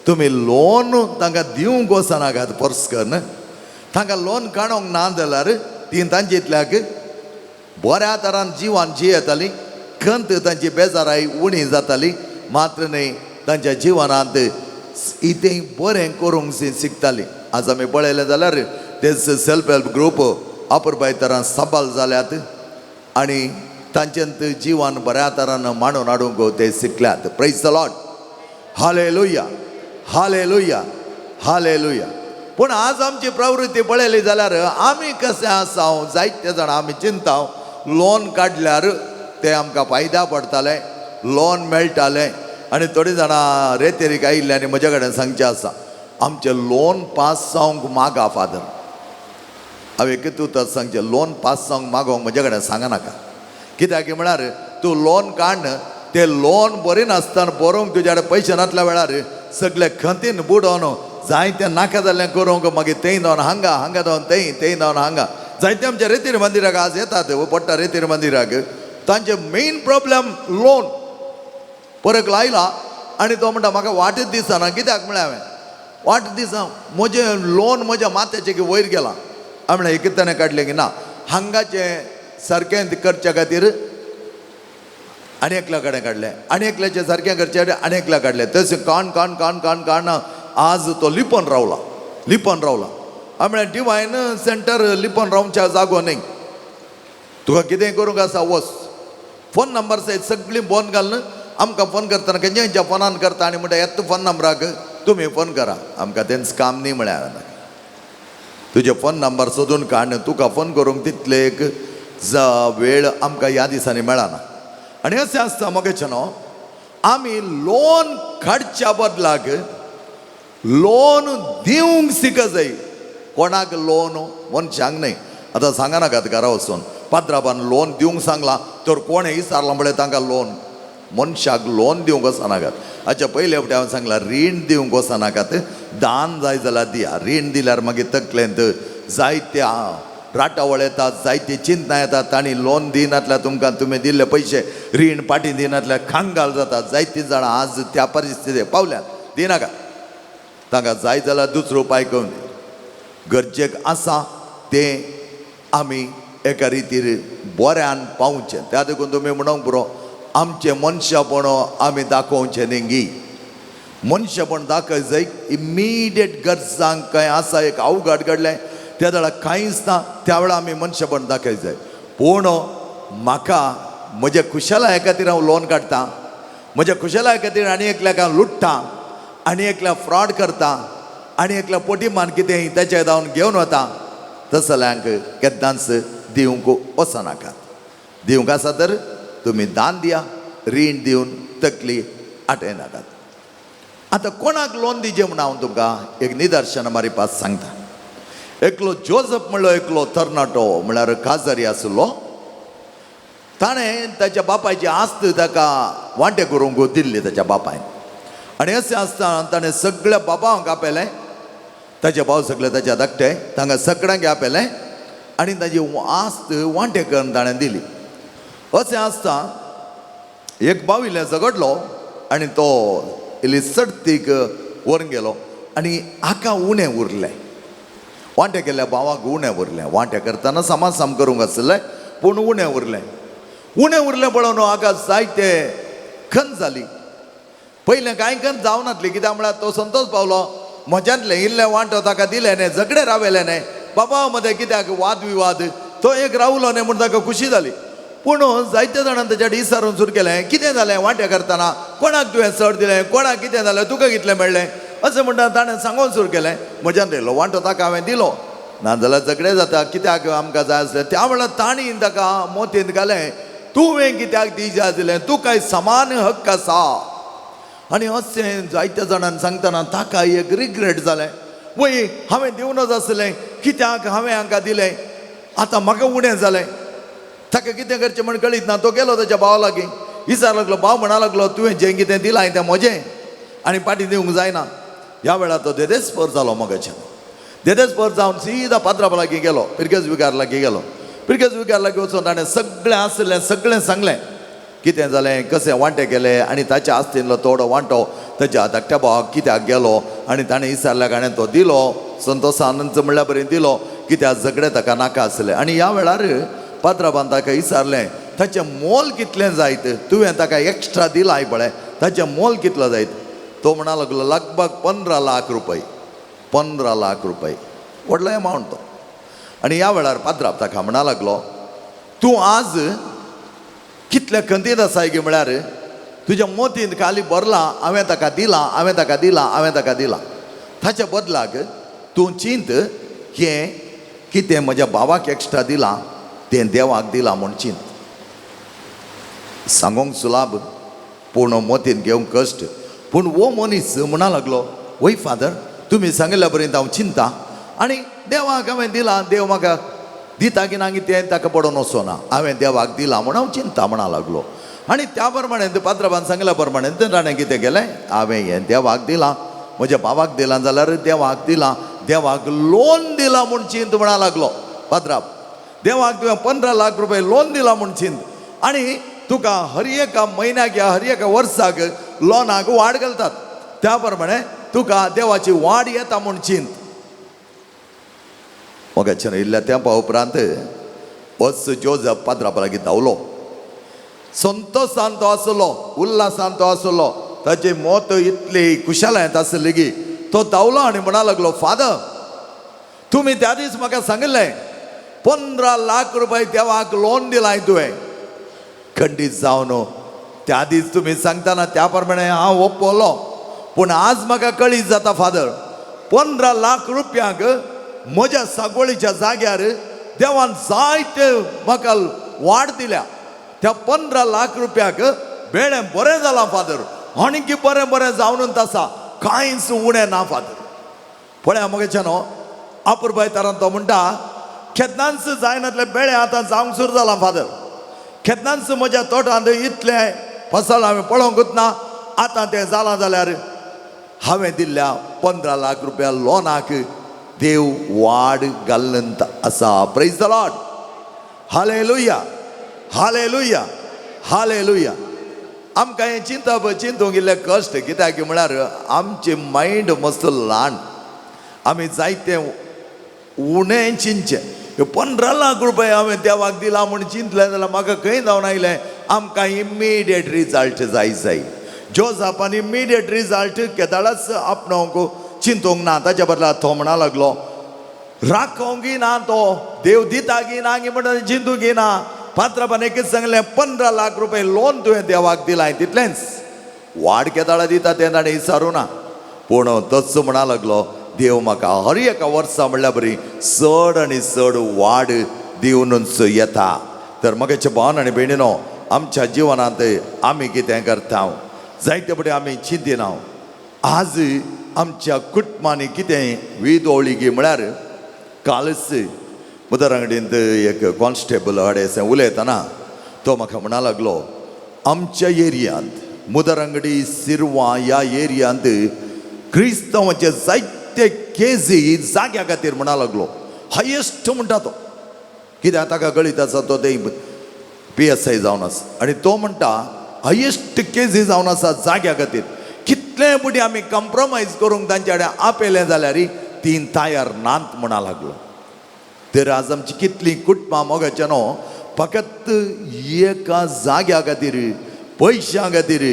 तुमी लोन तांकां दिवंक वचनाकात फोर्स करून, तांकां लोन काडूंक ना जाल्यार ती तांचे इतल्याक बऱ्या तरान जिवान जियेताली, खंत तांची बेजाराय उणी जाताली, मात्र न्हय तांच्या जिवनांत इतें बरें करूंक शिकताली. आज आमी पळयलें जाल्यार ते सेल्फ हेल्प ग्रूप अपुरबाय तरान सबल जाल्यात आनी तांच्यांत जिवन बऱ्या तरान मांडून हाडूंक ते शिकल्यात. Praise the Lord, hallelujah, hallelujah, hallelujah. पूण आज आमची प्रवृत्ती पळयली जाल्यार आमी कशें आसा, जायते जाणां आमी चिंता लोन काडल्यार ते आमकां फायदा पडटाले, लोन मेळटालें. आनी थोडीं जाणां रेतेरीक आयिल्ले आनी म्हज्या कडेन सांगचें आसा, आमचें लोन पास जावंक मागा फादर. हांवें कितें उतर सांगचें, लोन पास जावंक मागोवंक म्हज्या कडेन सांगनाका. कित्याक म्हळ्यार तूं लोन काड, ते लोन बरी नासतना बरोवंक तुज्या कडेन पयशे नासल्या वेळार सगळे खंतीन बुडोवन जायते नाका जाल्लें करूंक मागीर थंय जावन हांगा, हांगा जावन थंय, थंय जावन हांगा. जायते आमच्या रेतीर मंदिराक आज येतात, पडटा रेतीर मंदिराक, तांचे मेन प्रॉब्लम लोन. परत लायला आनी तो म्हणटा म्हाका वाटच दिसना. कित्याक म्हळ्यार हांवें वाट दिसना, म्हजें लोन म्हज्या माथ्याचें की वयर गेलां. हांवें म्हणलें एक ताणें काडलें की ना, हांगाचें सारकें करच्या खातीर आनी एकल्या कडेन काडलें, आनी एकल्याचें सारकें करचें खातीर आनी एकल्या काडलें. तशें काण काण काण काण काण आज तो लिपोन रावला, लिपोन रावला. हांवें म्हणलें डिवायन सेंटर लिपोन रावच्या जागो न्हय, तुका कितेंय करूंक आसा वच, फोन नंबर सयत सगळीं फोन घालून आमकां फोन करतना खंयच्या खंयच्या फोनान करता आनी म्हणटा येता फोन नंबराक तुमी फोन करा. आमकां तेंच काम न्ही म्हळ्यार तुजे फोन नंबर सोदून काड, तुका फोन करूंक तितले एक वेळ आमकां ह्या दिसांनी मेळना. आनी अशें आसता मगेचें न्हू, आमी लोन काडच्या बदलाक लोन दिवंक शिक जाय. कोणाक लोन, मनशांक न्हय. आतां सांगनाकात घरा वचून पात्राबान लोन दिवंक सांगलां तर कोणें विचारलां म्हळ्यार तांकां लोन, मनशाक लोन दिवंक वचनाकात. हाच्या पयले फावटी हांवें सांगलां रीण दिवंक वचनाकात, दान जाय जाल्यार दिया. रीण दिल्यार मागीर तकलेंत जायत्या राटावळ येतात, जायती चिंतना येतात. तांणी लोन दिनातल्यार तुमकां तुमी दिल्ले पयशे रीण पाटी दिनातल्यार खांगाल जातात. जायतीं जाणां आज त्या परिस्थितीक पावल्यात. दिनाका तांकां, जाय जाल्यार दुसरो उपाय करून दी. गरजेक आसा तें आमी एका रितीर बऱ्यान पावचें. त्या देखून तुमी म्हणूंक पुरो आमचें मनशापण आमी दाखोवचें न्ही. मनशापण दाखय जाय इमिडिएट गरजांक कांय आसा एक अवघड घडलें त्या वेळार कांयच ना, त्या वेळार आमी मनशापण दाखय जाय. पूण म्हाका म्हज्या खुशालाय खातीर हांव लोन काडटा, म्हज्या खुशालाय खातीर आनी एकल्याक हांव लुट्टा, आनी एकल्या फ्रॉड करता, आनी एकल्या पोटी मान कितें तेचे धांवन घेवन वता, तसल्यांक केन्नाच दिवंक वचनाकात. दिवंक आसा तर तुमी दान दिया, रीण दिवन तकली आटयनाकात. आतां कोणाक लोन दिवचें म्हूण हांव तुमकां एक निदर्शन मारिपास सांगता. एकलो जोजफ म्हणलो एकलो तरणाटो म्हळ्यार काजारी आसलो. ताणें ताच्या बापायची आस्त ताका वांटे करूंक दिल्ली ताच्या बापायन. आनी अशें आसतना ताणें सगळ्या बाबांक आपयलें, ताचे भाव सगळे ताच्या धाकटे, तांकां सगळ्यांक आपयलें आनी ताची आस्त वांटे करून ताणें दिली. अशें आसता एक भाव इल्लें झगडलो आनी तो इल्ली सडतीक व्हरून गेलो आनी हाका उणें उरलें. वांटे केल्ल्या भावाक उणें उरलें. वांटे करतना सामान साम करूंक आसलें पूण उणें उरलें. उणें उरलें पळोवन हाका जायते खंत जाली. पयलें कांय खंत जावनातली, कित्याक म्हळ्यार तो संतोश पावलो म्हज्यांतलें इल्लें वांटो ताका दिलें न्ही, झगडे रावयलें न्ही, बाबा मदें कित्याक वाद विवाद, तो एक रावलो न्ही म्हूण ताका खुशी जाली. पूण जायते जाणान ताच्या विचारून सुरू केलें, कितें जालें वांटे करतना, कोणाक तुवें चड दिलें, कोणाक कितें जालें, तुका कितलें मेळ्ळें अशें म्हणटा ताणें सांगून सुरू केलें. म्हज्यान इल्लो वांटो ताका हांवें दिलो, नाजाल्यार झगडे जाता, कित्याक आमकां जाय आसलें. त्या वेळार तांणी ताका मोतींत घालें, तुवें कित्याक दिजा दिलें, तुकाय समान हक्क आसा. आनी अशें जायत्या जाणांनी सांगतना ताका एक रिग्रेट जालें, वय हांवें दिवनच आसलें, कित्याक हांवें हांकां दिलें, आतां म्हाका उणें जालें. ताका कितें करचें म्हण कळीत ना. तो गेलो ताच्या भावा लागीं, विचार लागलो, भाव म्हणा लागलो तुवें जें कितें दिलां तें म्हजें आनी पाटी दिवंक जायना. ह्या वेळार तो देदेस्पर जालो. मगाच्यान देदेस्पर जावन सीधा पात्रापा लागीं गेलो, पिरगेज विगार लागीं गेलो. पिरगेज विगार लागीं वचून ताणें सगळें आसलें सगळें सांगलें, कितें जालें, कशें वांटे केले आनी ताच्या आस्तीनलो थोडो वांटो ताच्या धाकट्या भावाक कित्याक गेलो आनी ताणें विचारल्याक हाणें तो दिलो, संतोषानंद म्हणल्या बरें दिलो, कित्याक झगडे ताका नाका आसलें. आनी ह्या वेळार पात्राबान ताका विचारलें, ताचें मोल कितलें जायत, तुवें ताका एक्स्ट्रा दिलां पळय, ताचें मोल कितलो जायत. तो म्हणा लागलो लगभग 15 लाख रुपये, 15 लाख रुपये, व्हडलो एमावंट तो. आनी ह्या वेळार पात्राब ताका म्हणा लागलो, तूं आज कितले खंतीत आसाय गी म्हळ्यार तुज्या मोतींत खाली भरलां, हांवें ताका दिलां, हांवें ताका दिलां, हांवें ताका दिलां, ताच्या बदलाक तूं चिंत हें कितें म्हज्या भावाक एक्स्ट्रा दिलां तें देवाक दिलां म्हूण चिंत. सांगूंक सुलाभ पूण मोतीन घेवंक कश्ट. पूण हो मनीस म्हणा लागलो, वय फादर तुमी सांगिल्ल्या पर्यंत हांव चिंता आनी देवाक हांवें दिलां, देव म्हाका दिता की ना तें ताका पडोवन वचना, हांवें देवाक दिलां म्हूण हांव चिंता म्हणा लागलो. आनी त्या प्रमाणे पात्राबान सांगिल्ल्या प्रमाणे ताणें कितें केलें, हांवें हें देवाक दिलां, म्हज्या भावाक दिलां जाल्यार देवाक दिलां, देवाक लोन दिलां म्हूण चिंत म्हणा लागलो. पात्राब देवाक तुवें 15 लाख रुपये लोन दिलां म्हूण चिंत आनी तुका हर एका म्हयन्याक या हर एका वर्साक लोनाक वाड घालतात, त्या प्रमाणे तुका देवाची वाड येता म्हूण चिंत. मोगाच्यान इल्ल्या तेंपा उपरांत वच जोजफ पात्रापा लागीं धांवलो. संतोशान तो आसलो, उल्हासान तो आसलो, ताची मत इतली खुशालायत आसली की तो धांवलो आनी म्हणा लागलो, फादर तुमी त्या दीस म्हाका सांगिल्लें 15 लाख रुपये देवाक लोन दिलां तुवें, खंडीत जावन त्या दीस तुमी सांगतना त्या प्रमाणे हांव ओपलो, पूण आज म्हाका कळीत जाता फादर 15 लाख रुपयांक म्हज्या सागवळीच्या जाग्यार देवान जायते म्हाका वाड दिल्या, त्या 15 लाख रुपयाक बेळें बरें जालां फादर, आनीक बरें बरें जावन आसा, कांयच उणें ना फादर. पळया मगेच्या न्हू अपुरबाय तरान तो म्हणटा, केन्नाच जायनातले बेळे आतां जावंक सुरू जालां फादर, केन्नाच म्हज्या तोटांत इतलें फसल हांवें पळोवंकूच ना, आतां तें जालां जाल्यार हांवें दिल्ल्या 15 लाख रुपया लोनाक देव वाड घालंत आसा. Praise the Lord, hallelujah, hallelujah, hallelujah. आमकां हें चिंतप चिंतूंक इल्लें कश्ट, कित्याक म्हळ्यार आमचें मायंड मस्त ल्हान, आमी जायते उणें चिंतचें. 15 लाख रुपया हांवें देवाक दिला म्हूण चिंतलें जाल्यार म्हाका खंय जावन आयलें, आमकां इमिडिएट रिजल्ट जाय जाय. जोजफान इमिडिएट रिजल्ट केदाळाच आपणावंक चिंतूंक ना, ताच्या बदला तो म्हणा लागलो राखोंक ना, तो देव दिता की ना म्हणून चिंतूंक ना. पात्रापान एकच सांगलें 15 लाख रुपये लोन तुवें देवाक दिलां तितलेंच, वाड केदाळा दिता तें ताणें विचारूं ना. पूण तस म्हणा लागलो देव म्हाका हर एका वर्सा म्हणल्यार बरी चड आनी चड वाड दिवनूच येता. तर म्हगेचे भावन आनी भयणीनो, आमच्या जिवनांत आमी कितें करता जायते फुडें आमी चिंतिना. आज आमच्या कुटुंबांनी कितें वीद ओळगी म्हळ्यार कालच मुदरांगडींत एक कॉन्स्टेबल अडें उलयतना तो म्हाका म्हणा लागलो, आमच्या एरियांत मुदरांगडी सिरवा ह्या एरियांत क्रिस्तांवाचे जायते केजी जाग्या खातीर म्हणा लागलो, हायेस्ट म्हणटा तो. कित्याक ताका गळीत आसा, तो ते PSI जावन आसा आनी तो म्हणटा हायेस्ट केजी जावन आसा जाग्या खातीर. कितले फुडें आमी कॉम्प्रोमायज करूंक तांच्या कडेन आपयलें जाल्यार ती तयार नात म्हणा लागलो. तर आज आमची कितलीं कुटुंबां मोगाचें न्हू फकत एका जाग्या खातीर, पयशां खातीर,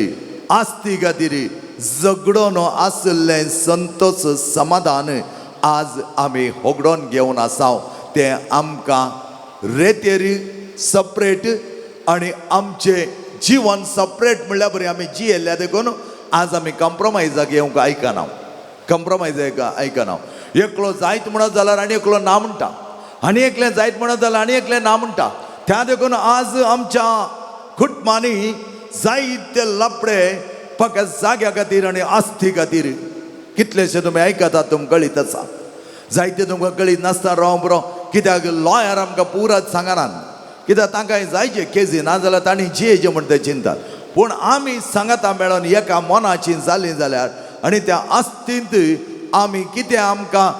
आस्ती खातीर झगडोन आशिल्लें संतोष समाधान आज आमी होगडोन घेवन आसा. तें आमकां रेतेर सपरेट आनी आमचें जिवन सपरेट म्हणल्यार बरें आमी जियेल्ल्या देखून आज आमी कॉम्प्रोमायजाक येवंक आयकना, कॉम्प्रोमायज आयकना. एकलो जायत म्हणत जाल्यार आनी एकलो ना म्हणटा, आनी एकलें जायत म्हणत जाल्यार आनी एकलें ना म्हणटा. त्या देखून आज आमच्या कुटुंबांनी जायते लपडे फकत जाग्या खातीर आनी आस्ती खातीर. कितलेशे तुमी आयकतात, तुमकां कळीत आसा, जायते तुमकां कळीत नासतना राव बरो. कित्याक लॉयर आमकां पुरात सांगनात, कित्याक तांकां जायचे केजी ना जाल्यार तांणी जियेचें म्हण ते चिंतात. पूण आमी सांगाता मेळोन एका मनाची जाली जाल्यार आनी त्या आस्तींत आमी कितें आमकां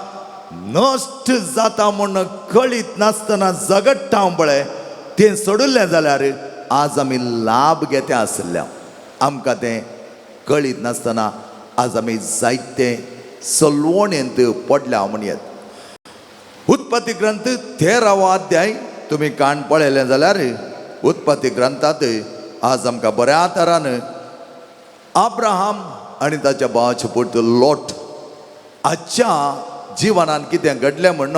नश्ट जाता म्हूण कळीत नासतना झगडटा पळय तें सोडिल्लें जाल्यार आज आमी लाभ घेते आशिल्ल्या. आमकां तें कळीत नासतना आज आमी जायते सलवणेंत पडल्या म्हणयेत. उत्पत्ती ग्रंथ 13वो अध्याय तुमी काण पळयलें जाल्यार उत्पत्ती ग्रंथांत आज आमकां बऱ्या तरान अब्राहम आनी ताच्या भावाचे पूत लोट आजच्या जिवनान कितें घडलें म्हण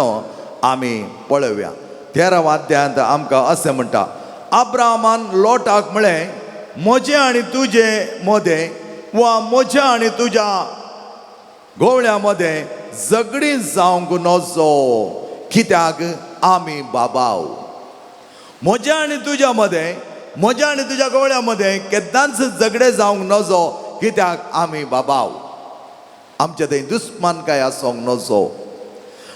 आमी पळोवया. 13व्या अध्यायांत आमकां अशें म्हणटा, अब्राहमान लोटाक म्हळें, म्हजें आनी तुजें मदें वा म्हज्या आनी तुज्या गोवळ्या मदें झगडीं जावंक नजो, कित्याक आमी बाबाव. म्हज्या आनी तुज्या मदें, म्हज्या आनी तुज्या गवळ्या मदें केन्नाच झगडे जावंक नजो, कित्याक आमी बाबाव. आमच्या थंय दुस्मान काय आसूंक नजो.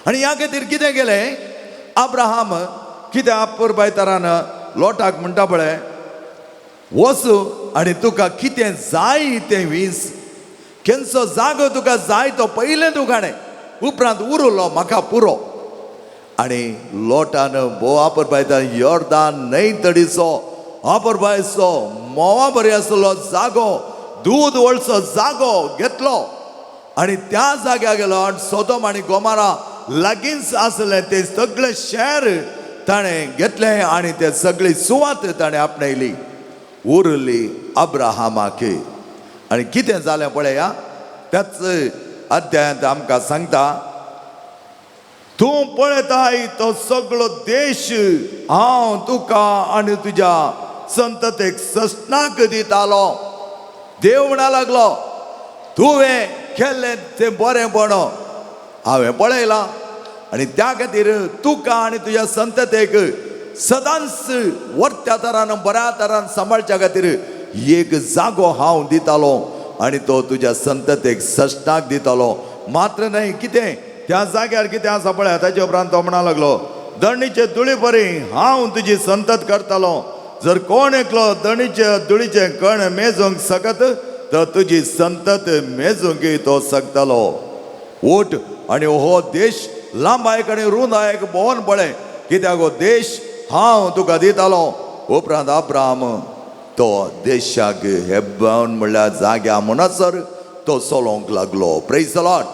आनी ह्या खातीर कितें केलें अब्राहम, कितें पुरबायतारान लोटाक म्हणटा पळय, वच आनी तुका कितें जाय तें वीस, केंचो जागो तुका जाय तो पयलें तुका उपरांत उरलो म्हाका पुरो. आनी लोटान भोव आपरबायता योर्दान न्हंय तडीचो आपरबायचो म्होंवा बरी आसलो जागो, दूद वळचो जागो घेतलो आनी त्या जाग्यार गेलो. आनी सोदोम आनी गोमारा लागींच आसलें तें सगळें शहर ताणें घेतलें आनी ते सगळी सुवात ताणें आपणायली, उरली अब्राहमाक. आनी कितें जालें पळया, त्याच अध्यायांत आमकां सांगता, तूं पळयताय तो सगळो देश हांव तुका आनी तुज्या संततेक ससनाक दितालो. देव म्हणा लागलो, तुवें केल्लें तें बरेंपण हांवें पळयलां आनी त्या खातीर तुका आनी तुज्या संततेक सदांच वरत्या तरान बऱ्या तरान सांबाळच्या खातीर एक जागो हांव दितालो आनी तो तुज्या संततेक सश्टाक दितालो. मात्र न्हय कितें त्या जाग्यार कितें आसा पळय, ताचे उपरांत तो म्हणा लागलो, दणीचे धुळी परी हांव तुजी संतत करतालो, जर कोण एकलो दणीचे धुळीचे कण मेजूंक शकत तर तुजी संतत मेजूंक तो शकतालो. ओट आनी हो देश लांबायक आनी रुंदायक भोंवन पळय, कित्याक हो देश हांव तुका दितालो. उपरांत अब्राहम तो देशाक हेब्बन म्हणल्यार जाग्या म्हणसर तो चलोवंक लागलो. Praise the Lord,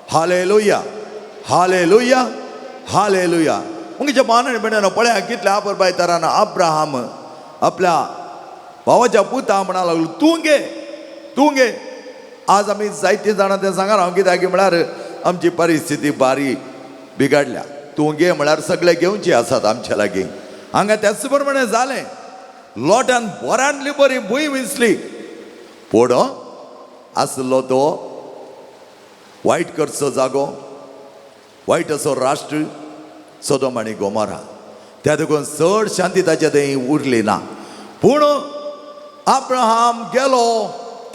hallelujah, hallelujah, hallelujah. मुगेच्या मान आनी पळया कितल्या आपरबायतारान अब्राहम आपल्या भावाच्या पुता म्हणा लागलो, तूं घे, तूं घे. आज आमी जायतीं जाणां तें सांगना हांव, कित्याक म्हळ्यार आमची परिस्थिती बारी बिगाडल्या. तूं घे म्हळ्यार सगळे घेवचे आसात आमच्या लागीं. हांगा त्याच प्रमाणे जालें, लोटान बऱ्यांतली बरी भूंय विंचली, पूण आसलो तो वायट करचो जागो, वायट असो राष्ट्र सोदोम आनी गोमोरा. त्या देखून चड शांती ताच्या थंय उरली ना. पूण अब्राहम गेलो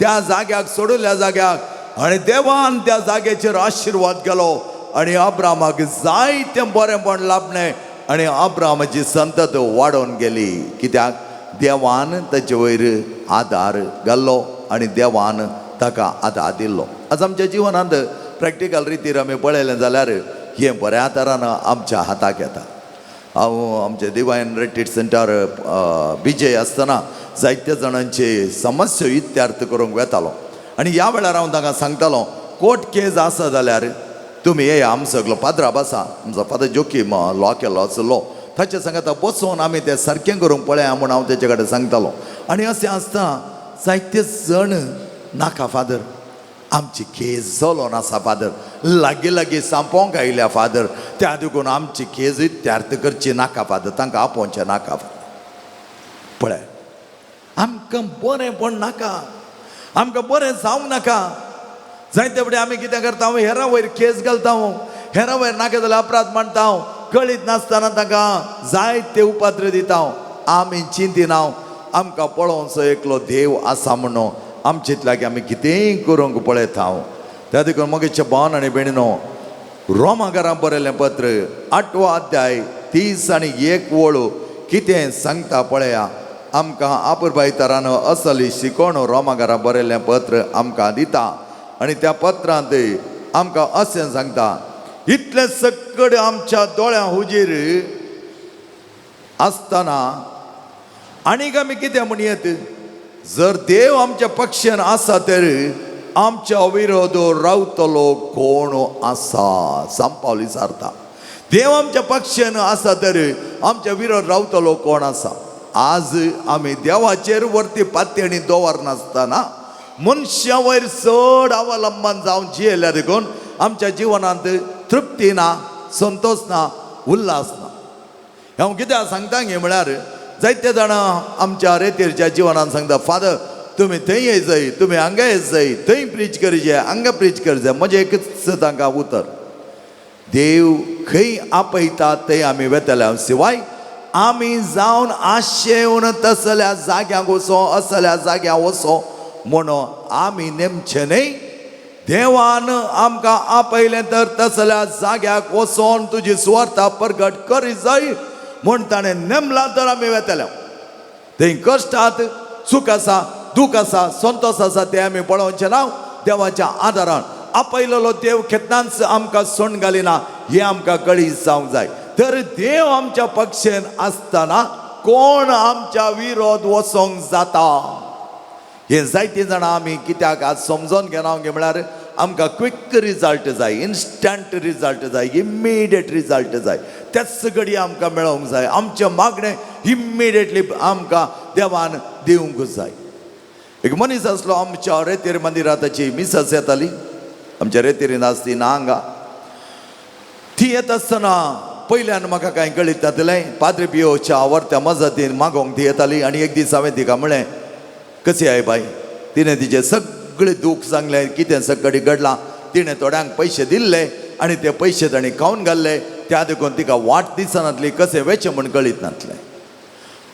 त्या जाग्याक, सोडिल्ल्या जाग्याक, आनी देवान त्या जाग्याचेर आशिर्वाद केलो आनी अब्रामाक जायतें बरेंपण लाभलें आनी अब्रामाची संतत वाडोवन गेली. कित्याक देवान ताचे वयर आदार घाल्लो आनी देवान ताका आदार दिल्लो. आज आमच्या जिवनांत प्रॅक्टिकल रितीर आमी पळयलें जाल्यार हें बऱ्या तरान आमच्या हाताक येता. हांव आमच्या डिवायन रिट्रीट सेंटर विजय आसतना जायत्या जाणांचे समस्या इत्यार्थ करूंक वेतालो आनी ह्या वेळार हांव तांकां सांगतालो, कोर्ट केस आसा जाल्यार तुमी येया, आमचो सगलो पाद्राब आसा, आमचो फादर जोकीम लॉ केल्लो आसलो, ताचे सांगाता बसोवन आमी तें सारकें करूंक पळया म्हूण हांव तेचे कडेन सांगतालो. आनी अशें आसतना जायते जण नाका फादर, आमची केस चलोन आसा फादर, लागीं लागीं सांपोवंक आयल्या फादर, त्या देखून आमची केस इत्यार्थ करची नाका फादर, तांकां आपोवचें नाका फादर. पळय आमकां बरेंपण नाका, आमकां बरें जावंक नाका. जायते फुडें आमी कितें करता, हेरां वयर केस घालता, हेरां वयर नाका जाल्यार अपराध मांडटा, कळीत नासतना तांकां जायते उपाद्र दिता. आमी चिंतिना आमकां पळोवचो एकलो देव आसा म्हणून आमचे लागीं आमी कितेंय करूंक पळयता. त्या देखून मगेचे भावन आनी भयणीनो, रोमाकारां बरयलें पत्र 8वो अध्याय 30 आनी 1 वळ कितें सांगता पळया. आमकां आपुरबाय तरान असली शिकवण रोमाकारां बरयलें पत्र आमकां दिता आनी त्या पत्रांत आमकां अशें सांगता, इतलें सकड आमच्या दोळ्यां हुजीर आसतना आनीक आमी कितें म्हणयेत? जर देव आमच्या पक्षान आसा तर आमच्या विरोध रावतलो कोण आसा? संपावली सारता, देव आमच्या पक्षान आसा तर आमच्या विरोध रावतलो कोण आसा? आज आमी देवाचेर वरती पातयणी दवरनासतना मनशा वयर चड अवलंबन जावन जियेल्या देखून आमच्या जिवनांत तृप्ती ना, संतोश ना, उल्हास ना. हांव कित्याक सांगता गे म्हळ्यार जायते जाणां आमच्या रेतीरच्या जिवनान सांगता, फादर तुमी थंय येय जाय, तुमी हांगा येत जाय, थंय प्रीच करचे, हांगा प्रीच करचे. म्हजें एकच तांकां उतर, देव खंय आपयता थंय आमी वेतल्या शिवाय आमी जावन आशेवन तसल्या जाग्यांक वचो, असल्या जाग्यां वचो म्हणून आमी नेमचें न्हय. देवान आमकां आपयलें तर तसल्या जाग्याक वचोन तुजी सुवार्ता प्रगट करी जाय म्हूण ताणें नेमलां तर आमी वेतले. थंय कश्टात सूख आसा, दूख आसा, संतोश आसा तें आमी पळोवचें ना. देवाच्या आदारान आपयलेलो देव केन्नाच आमकां सोण घालिना हें आमकां कळीत जावंक जाय. तर देव आमच्या पक्षेन आसतना कोण आमच्या विरोध वचोंक जाता? हे जायतीं जाणां आमी कित्याक आज समजोन घेना गे म्हळ्यार आमकां क्विक रिजल्ट जाय, इन्स्टंट रिजल्ट जाय, इमिडिएट रिजल्ट जाय, त्याच घडये आमकां मेळोंक जाय, आमचें मागणें इमिडिएटली आमकां देवान दिवंक जाय. एक मनीस आसलो आमच्या रेतीर मंदिरात, ताची मिसस येताली आमच्या रेतीरीन आसती ना हांगा. ती येत आसतना पयल्यान म्हाका कांय कळीत जातलें, पाद्री पियोच्या आवडत्या मजतीन मागोवंक ती येताली. आनी एक दीस हांवें तिका म्हळें, कशी I बाय? तिणें तिचें सगळें दूख सांगलें, कितें सगळें घडलां. तिणें थोड्यांक पयशे दिल्ले आनी ते पयशे ताणें खावन घाल्ले, त्या देखून तिका वाट दिसनातली, कशें वेचें म्हूण कळीत नासलें.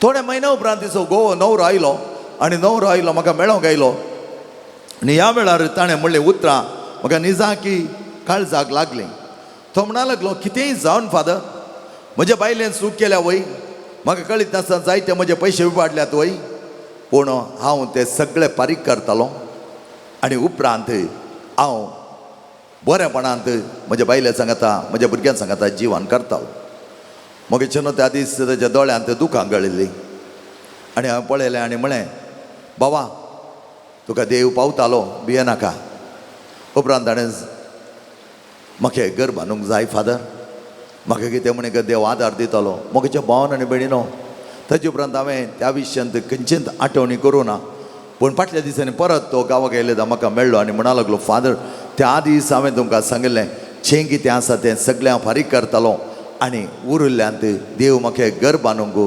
थोड्या म्हयन्या उपरांत तिचो घोव नवरो आयलो आनी नवरो आयलो म्हाका मेळोंक आयलो आनी ह्या वेळार ताणें म्हणलें उतरां म्हाका निजाकी काळजाक लागलीं. तो म्हणा लागलो, कितेंय जावन फादर, म्हज्या बायलेन चूक केल्या वय, म्हाका कळीत नासतना जायते म्हजे पयशे विपाडल्यात वय, पूण हांव ते सगळे फारीक करतालो आनी उपरांत हांव बरेपणांत म्हज्या बायले सांगता, म्हज्या भुरग्यां सांगता जिवन करतालो. मगीर चेनो त्या दीस ताच्या दोळ्यांत दुकां गळिल्लीं आनी हांवें पळयलें आनी म्हळें, बाबा तुका देव पावतालो, भियेनाका. उपरांत ताणें म्हाका घर बांदूंक जाय फादर, म्हाका कितें म्हण देव आदार दितालो. म्हज्या भावन आनी भयणीनो, ताजे उपरांत हांवें त्या विशयांत खंयचेच आठवणी करूं ना, पूण फाटल्या दिसांनी परत तो गांवाक येयले म्हाका मेळ्ळो आनी म्हणा लागलो, फादर त्या दीस हांवें तुमकां सांगिल्लें जें कितें आसा तें सगळें हांव फारीक करतालो आनी उरिल्ल्यांत देव म्हाका घर बांदूंक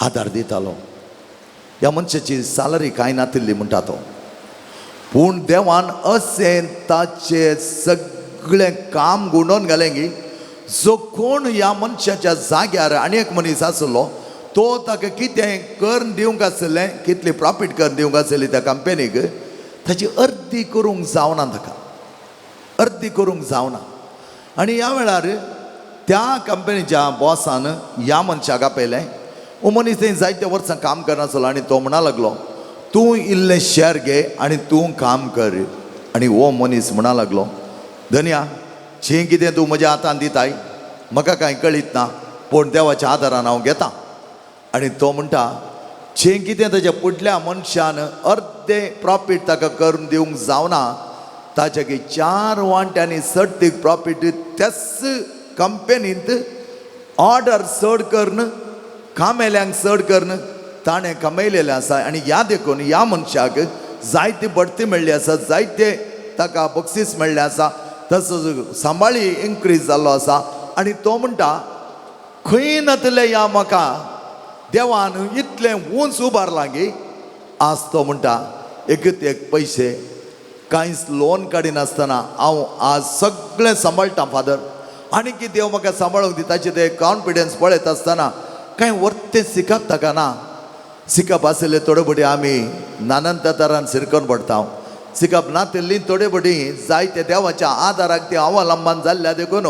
आदार दितालो. ह्या मनशाची सालरी कांय नातिल्ली म्हणटा तो, पूण देवान अशें ताचें सगळें काम गुंडोवन घालें की जो कोण ह्या मनशाच्या जाग्यार आनी एक मनीस आसलो तो ताका कितें करून दिवंक आसलें, कितली प्रॉफीट करून दिवंक आसली त्या कंपनीक, ताची अर्दी करूंक जावना, ताका अर्दी करूंक जावना. आनी ह्या वेळार त्या कंपनीच्या बॉसान ह्या मनशाक आपयलें. हो मनीस थंय जायते वर्सां काम करनासलो आनी तो म्हणा लागलो, तूं इल्लें शेअर घे आनी तूं काम कर. आनी हो मनीस म्हणा लागलो, धनया जें कितें तूं म्हज्या हातान दिताय म्हाका कांय कळीत ना, पूण देवाच्या आदारान हांव घेता. आनी तो म्हणटा जें कितें ताच्या फुडल्या मनशान अर्दे प्रॉफीट ताका करून दिवंक जावना, ताच्या की 4 वांट्यांनी सडतीक प्रॉफीट त्याच कंपनींत ऑर्डर चड करून कामेल्यांक चड करून ताणें कमयलेलें आसा. आनी ह्या देखून ह्या मनशाक जायती बढती मेळ्ळी आसा, जायते ताका बक्षीस मेळ्ळें आसा, तसोच सांबाळी इन्क्रीज जाल्लो आसा. आनी तो म्हणटा खंय नातलें ह्या म्हाका देवान इतलें उंच उबारलां की आज तो म्हणटा एकूच एक पयशे कांयच लोन काडिनासतना हांव आज सगळें सांबाळटा फादर, आनी की देव म्हाका सांबाळूंक दी. ताचें ते कॉन्फिडन्स पळयत आसतना कांय वर्तें शिकप ताका ना. शिकप आशिल्लें थोडे भटी आमी नानंत तरान सिरकोन पडटा, शिकप नातिल्ली थोडे भटी जायते देवाच्या आदाराक ती अवलंबन जाल्ल्या देखून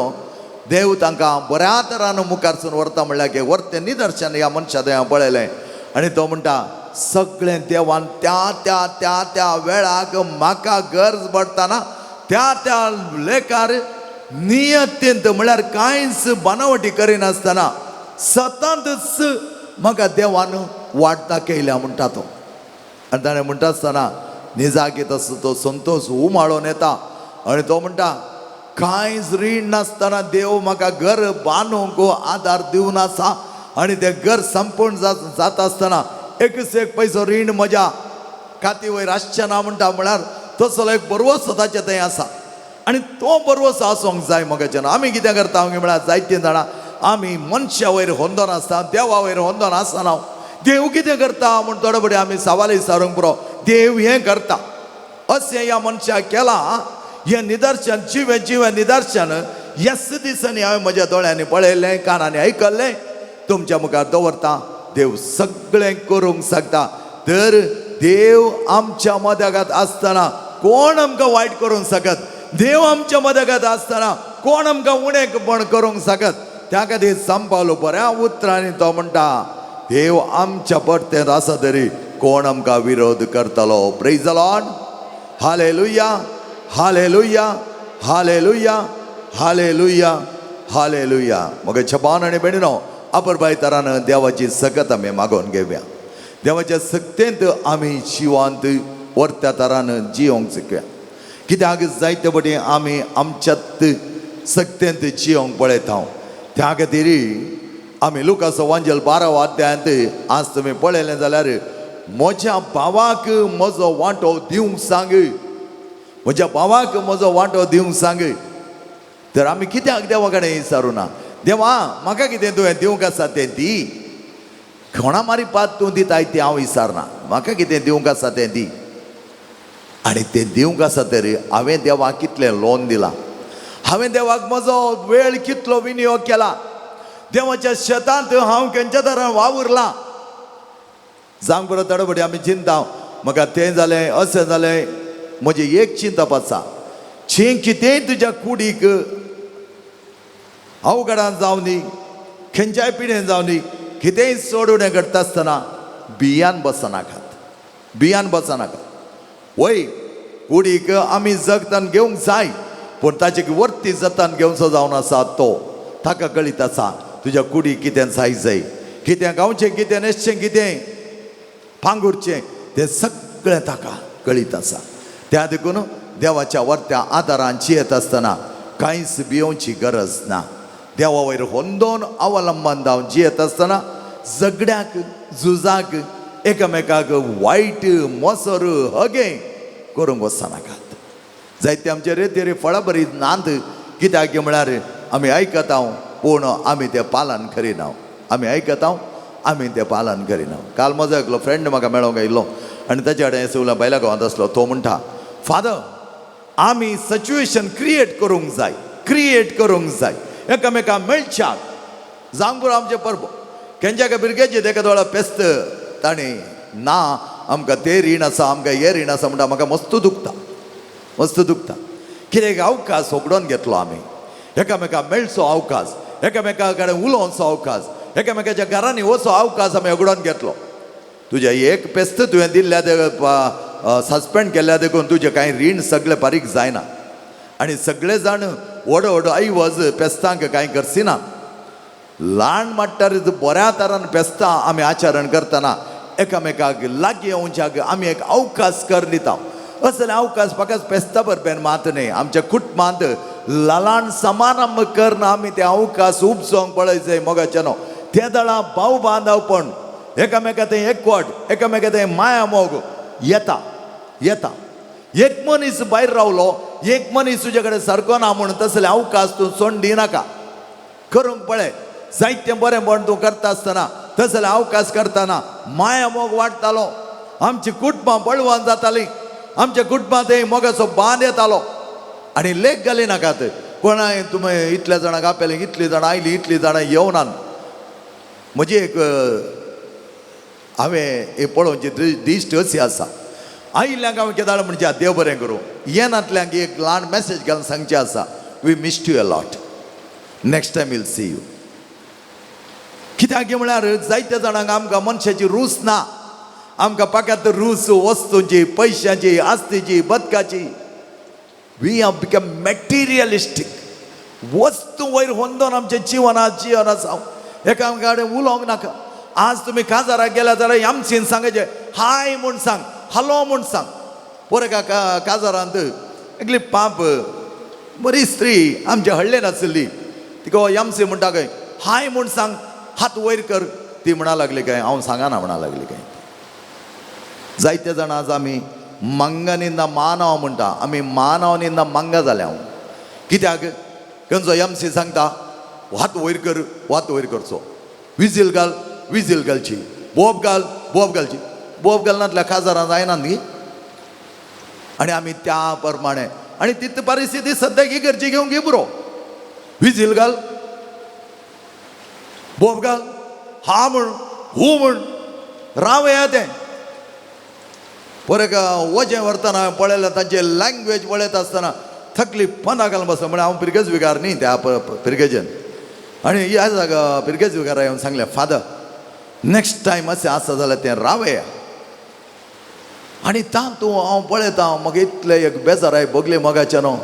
देव तांकां बऱ्या तरान मुखारसून व्हरता. म्हणल्यार की वर्तें निदर्शन ह्या मनशा थंय हांव पळयलें. आनी तो म्हणटा सगळें देवान त्या त्या त्या त्या वेळाक म्हाका गरज पडटना त्या त्या लेखार नियतींत म्हळ्यार कांयच बनावटी करिनासतना सततच म्हाका देवान वाट दाखयल्या म्हणटा तो. आनी ताणें म्हणटा आसतना निजागीत तसो तो संतोश उमाळोन येता आनी तो म्हणटा कांयच रीण नासतना देव म्हाका घर बांदूंक आदार दिवन आसा आनी तें घर संपूर्ण जाता आसतना एकच एक पयसो रीण म्हज्या खाती वयर आसचें ना म्हणटा. म्हळ्यार तसलो एक बरवसो ताचे थंय आसा आनी तो बरवसो आसूंक जाय म्हज्याच्यान. आमी कितें करता म्हळ्यार जायतीं जाणां आमी मनशा वयर होंदोन आसता, देवा वयर होंदोन आसना. देव कितें करता म्हूण थोडे फुडें आमी सवाल विचारूंक पुरो, देव हें करता अशें ह्या मनशाक केलां. हें निदर्शन जिवें जिवें निदर्शन ह्याच दिसांनी हांवें म्हज्या दोळ्यांनी पळयलें, कानांनी आयकल्लें, तुमच्या मुखार दवरता. देव सगळें करूंक शकता. तर देव आमच्या मदगात आसतना कोण आमकां वायट करूंक शकत? देव आमच्या मदगात आसतना कोण आमकां उणेपण करूंक शकत? त्या खातीर संपावलो बऱ्या उतरांनी तो म्हणटा देव आमच्या परतेंत आसा तरी कोण आमकां विरोध करतलो? Praise the Lord, hallelujah, hallelujah, hallelujah, hallelujah, hallelujah. मग छबान आनी बेणिनो अपुरबाय तरान देवाची सकत आमी मागोवन घेवया. देवाच्या सक्तेंत आमी जिवांत वर्त्या तरान जियोंक शिकया. कित्याक जायते फावटी आमी आमच्यात सक्तेंत जियोंक पळयता. त्या खातीर आमी लुकासो वांजेल 12 अध्यायांत आज तुमी पळयलें जाल्यार म्हज्या भावाक म्हजो वांटो दिवंक सांग, म्हज्या भावाक म्हजो वांटो दिवंक सांग. तर आमी कित्याक देवा कडेन विचारूं ना, देवा म्हाका कितें तुवें दिवंक आसा तें दी, कोणा मारी पात तूं दिताय ती हांव विचारना, म्हाका कितें दिवंक आसा तें दी. आनी तें दिवंक आसा तरी हांवें देवाक कितलें लोन दिलां, हांवें देवाक म्हजो वेळ कितलो विनियोग केला, देवाच्या शेतांत हांव खंयच्या तरान वावुरलां. जावंक बरो थोडे फावटी आमी चिंता म्हाका तें जालें अशें जालें. म्हजें एक चिंतप आसा, जें कितेंय तुज्या कुडीक अवघडान जावं दी, खंयच्याय पिडेन जावं दी, कितेंय चड उणें घडटा आसतना बियान बसनाकात, बियान बसनाकात. वय कुडीक आमी जगतान घेवंक जाय, पूण ताचे वर्ती जतान घेवचो जावन आसा तो ताका कळीत आसा तुज्या कुडीक कितें जाय जाय, कितें गावचें, कितें न्हेसचें, कितें पांगुरचें, तें सगळें ताका कळीत आसा. त्या देखून देवाच्या वर्त्या आदारान जियेत आसतना कांयच भियोवची गरज ना. देवा वयर होंदोन अवलंबन जावन जियेत आसतना झगड्याक, झुजाक, एकामेकाक वायट मोसर हगे करूंक वचनाकात. जायते आमचे रेतेरी फळां बरी नात, कित्याक म्हळ्यार आमी आयकता पूण आमी तें पालन करिना, आमी आयकता आमी तें पालन करिना. काल म्हजो एकलो फ्रेंड म्हाका मेळोंक आयिल्लो आनी ताच्या कडेन सगळ्या बायला गांवांत आसलो. तो म्हणटा, फादर आमी सिच्युएशन क्रिएट करूंक जाय, क्रिएट करूंक जाय एकामेका मेळच्याक. जावंक पुरो आमचें परबो खंयच्या एका भुरग्याचें तेका दोळा पेस्त ताणें ना आमकां तें रीण आसा, आमकां हें रीण आसा म्हणटा. म्हाका मस्त दुखता, मस्त दुखता. कित्याक अवकाश होगडोवन घेतलो आमी, एकामेका मेळचो अवकाश, एकामेका कडेन उलोवचो अवकाश, एकामेकाच्या घरांनी वचो अवकाश आमी उगडोन घेतलो. तुजें एक पेस्त तुवें दिल्ल्या सस्पेंड केल्ल्या देखून तुजें कांय रीण सगळें बारीक जायना आनी सगळे जाण व्हड व्हड ऐवज पेस्तांक कांय करसिना. ल्हान माट्टार बऱ्या तरान पेस्तां आमी आचरण करतना एकामेकाक लागीं येवच्याक आमी एक अवकाश कर दिता. असले अवकाश म्हाका पेस्ता बरोबर मात न्हय, आमच्या कुटुंबांत ल्हान समारंभ करून आमी ते अवकाश उपजोवंक पळय जाय मोगाचे न्हू. ते दळा भाव बांदवपण, एकामेका तें एकवट, एकामेका तें माया मोग येता येता. एक मनीस भायर रावलो, एक मनीस तुजे कडेन सारको ना म्हूण तसले अवकाश तूं सोड दिनाका. करूंक पळय जायतें बरें म्हण तूं करता आसतना तसले अवकाश करतना माया मोग वाडटालो, आमची कुटुंबां बळवंत जातालीं, आमच्या कुटुंबांत मोगाचो बांद येतालो. आनी लेख घाली नाकात कोणाय तुमी इतल्या जाणांक आपयलें, इतलीं जाणां आयलीं, इतलीं जाणां येवनात. म्हजी एक हांवें पळोवची दिश्ट अशी आसा, आयिल्ल्यांक हांवें केदाळ म्हणजे देव बरें करूं, येनातल्यांक एक ल्हान मॅसेज घालून सांगचें आसा, we missed you a lot, next time we'll see you. कित्याक म्हळ्यार जायत्या जाणांक आमकां मनशाची रूच ना, आमकां पाक्यात रूच वस्तूंची, पयशांची, आस्तीची, बदकाची. We have become materialistic. वस्तू वयर होंदोन आमचें जिवन जिवन आसा. एका कडेन उलोवंक नाका. आज तुमी काजाराक गेल्या जाल्यार आमचीन सांगायचें हाय म्हूण सांग, हॅलो म्हूण सांग. पोर एका काजारांत एकली पाप बरी स्त्री आमच्या हळ्ळेन आसली, तिका एमसी म्हणटा काय हाय म्हूण सांग, हात वयर कर. ती म्हणा लागली काय हांव सांगना म्हणा लागली काय. जायते जाणां आज आमी मंगा निंदा मानव म्हणटा, आमी मानव निंदा मंगा जाल्या. हांव कित्याक खंयचो एमसी सांगता हात वयर कर, हात वयर करचो, विजील घाल, विजील घालची, बोब घाल, बोब घालची. बोब घालनातल्या काजारां जायना न्ही. आनी आमी त्या प्रमाणे आनी तित परिस्थिती सद्याक ही गरजी घेवंक ही पुरो, विजील घाल, बोब घाल, हा म्हण, हू म्हण, रावया तें. परत वजें व्हरतना पळयलें तांचे लँग्वेज पळयता आसतना थकली पना घालून बसलो. म्हळ्यार हांव पिरगेज विगार न्ही त्या पिरगेजेन. आनी ह्या जागा पिरगेज विगारा येवन सांगलें, फादर नेक्स्ट टायम अशें आसा जाल्यार तें रावया. आनी तातूंत हांव पळयता म्हाका इतलें एक बेजाराय भोगले मोगाचें न्हू.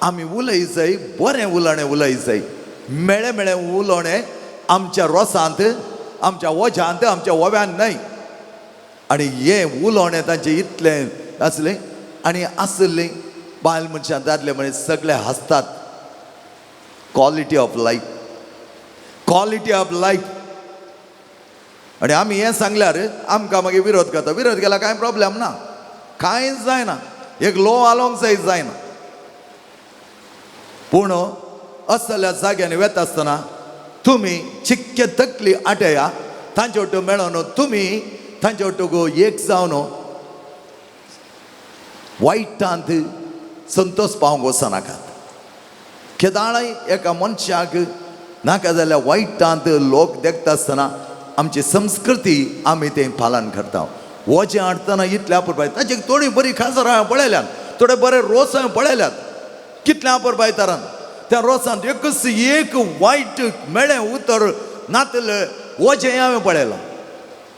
आमी उलय जाय, बरें उलोवणें उलय जाय, मेळे मेळे उलोवणें आमच्या रोसांत, आमच्या वज्यांत, आमच्या ओव्यान न्हय. आनी हें उलोवणें तांचें इतलें आसलें आनी आसलें बायल मनशां दादले म्हणे सगळे हांसतात. Quality of life, quality of life. आनी आमी हें सांगल्यार आमकां मागीर विरोध करता. विरोध केल्यार कांय प्रॉब्लेम ना, कांयच जायना, एक लो आलोंक जाय जायना. पूण असल्या जाग्यांनी वेता आसतना तुमी चिक्के तकली आटया, तांचे वटू मेळोन तुमी तांचे वटूक एक जावन वायटांत संतोष पावंक वचनाकात. केदाळाय एका मनशाक नाका जाल्यार वायटांत लोक देखता आसतना आमची संस्कृती आमी तें पालन करता. वजें हाडटना इतलें अपुरबाय ताची थोडी बरी खाजरां हांवें पळयल्यात, थोडे बरे रोस हांवें पळयल्यात, कितल्या अपुरबाय तरान त्या रोसांत एकच एक वायट मेळें उतर नातलें वजें हांवें पळयलां.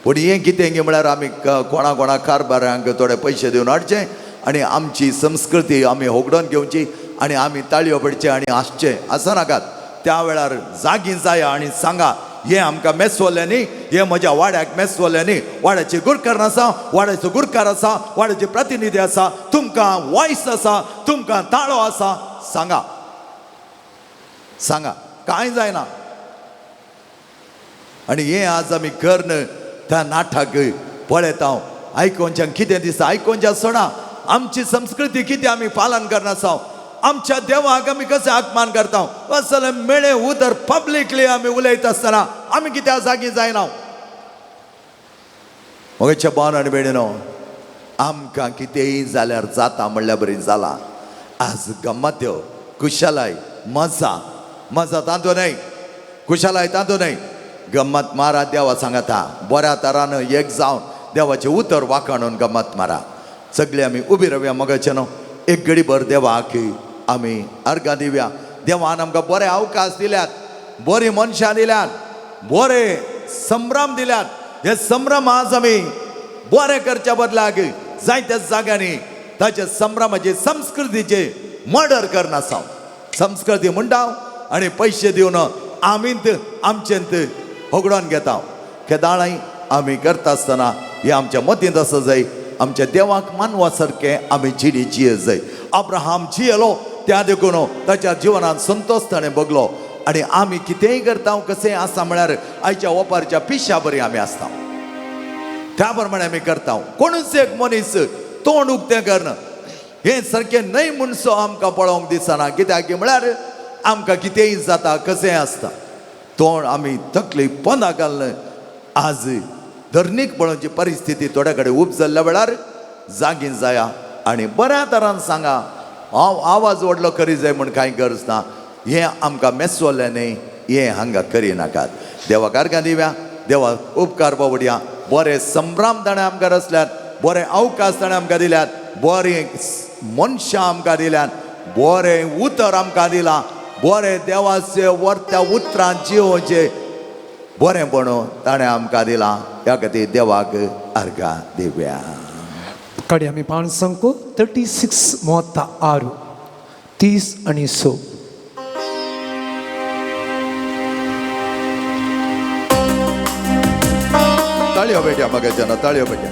पूण हें कितें गे म्हळ्यार आमी कोणा कोणा कारबारांक थोडे पयशे दिवन हाडचे आनी आमची संस्कृती आमी होगडोवन घेवची आनी आमी ताळयो पडचे आनी हांसचे आसा नाकात. त्या वेळार जागी जाया आनी सांगा, हें आमकां मेसवल्यांनी, हें म्हज्या वाड्याक मेसवल्यांनी, वाड्याचे गुरकार आसा, वाड्याचो गुरकार आसा, वाड्याचे प्रतिनिधी आसा, तुमकां वॉयस आसा, तुमकां ताळो आसा, सांगा सांगा, कांय जायना. आनी हें आज आमी कर्ण त्या नाटाक पळयता, आयकोनच्यान कितें दिसता, आयकोनच्या सोडा आमची संस्कृती कितें आमी पालन करना, आमच्या देवाक आमी कशें अपमान करता, असले मेळे उतर पब्लिकली आमी उलयता आसतना आमी कित्याक जागी जायना. म्हज्या भाव आनी भयणीनो, आमकां कितेंय जाल्यार जाता म्हणल्या बरी जालां. आज गम्मत्यो, खुशालाय, मजा मजा तातूंत न्हय, खुशालाय तातूंत न्हय, गम्मत मारा देवा सांगता, बऱ्या तरान एक जावन देवाचें उतर वाखाणून गम्मत मारा. सगळे आमी उबी रावया मोगाचे न्हू, एक घडीभर देवाक आमी अर्गां दिवया. देवान आमकां बरे अवकाश दिल्यात, बरी मनशां दिल्यात, बरे संभ्रम दिल्यात. हे संभ्रम आज आमी बरे करच्या बदलाक जायत्या जाग्यांनी ताच्या संभ्रमाचे संस्कृतीचे मर्डर करनासा. संस्कृती म्हणटा आनी पयशे दिवन आमींत आमचेंत होगडोवन घेता. केदाळाय आमी करता आसतना हे आमच्या मतींत आसा जाय, आमच्या देवाक मानवा सारकें आमी जिणी जिये जाय. अब्राहम जियेलो त्या देखून ताच्या जिवनांत संतोश ताणें भोगलो. आनी आमी कितेंय करता कशें आसा म्हळ्यार आयच्या ओपारच्या पिश्या बरी आमी आसता, त्या प्रमाणे आमी करता. कोणूच एक मनीस तोंड उक्तें करना हें सारकें न्हय म्हणसो आमकां पळोवंक दिसना. कित्याक म्हळ्यार आमकां कितेंय जाता कशेंय आसता, तोंड आमी तकली पोंदा घालून आज धरणीक पळोवची परिस्थिती थोड्या कडेन उब जाल्ल्या वेळार जागी जाया आनी बऱ्या तरान सांगा. हांव आवाज व्हडलो करी जाय म्हूण कांय गरज ना. हें आमकां मेसवलें न्ही, हें हांगा करिनाकात. देवाक अर्गां दिवया, देवा उपकार बावडया. बरे संभ्रम ताणें आमकां रचल्यात, बरे अवकाश ताणें आमकां दिल्यात, बरें मनशां आमकां दिल्यात, बरें उतर आमकां दिलां, बरें देवाचे वर्त्या उतरां जिवोवचें बरेंपण ताणें आमकां दिलां. ह्या खातीर देवाक अर्गां दिवया. काडया आमी पांच संको 36 36 30 आनी 6. ताळयो बेट्या म्हाका ताळयो बेट्या.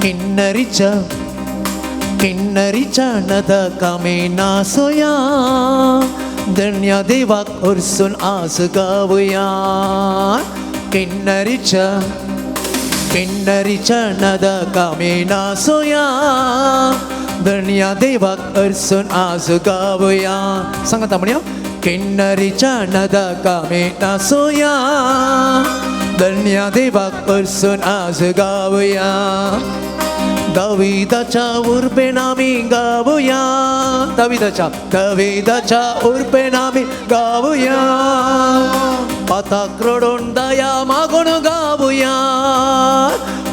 किन्नरीच्या किन्नरीच्या नदकामे नासोया, धन्य देवाक उरसून आज गावया. किन्नरीच्या किन्नरीच्या नदकामे नासोया, धन्य देवाक उरसून आज गावया. सांगता म्हणया. किन्नरीच्या नदकामे नासोया, धन्य देवाक उरसून आज गावया. दाविदाच्या उर्बेन आमी गावया, दाविदाच्या दाविदाच्या उर्बेन आमी गावया. पाताक रडून दया मागून गावया,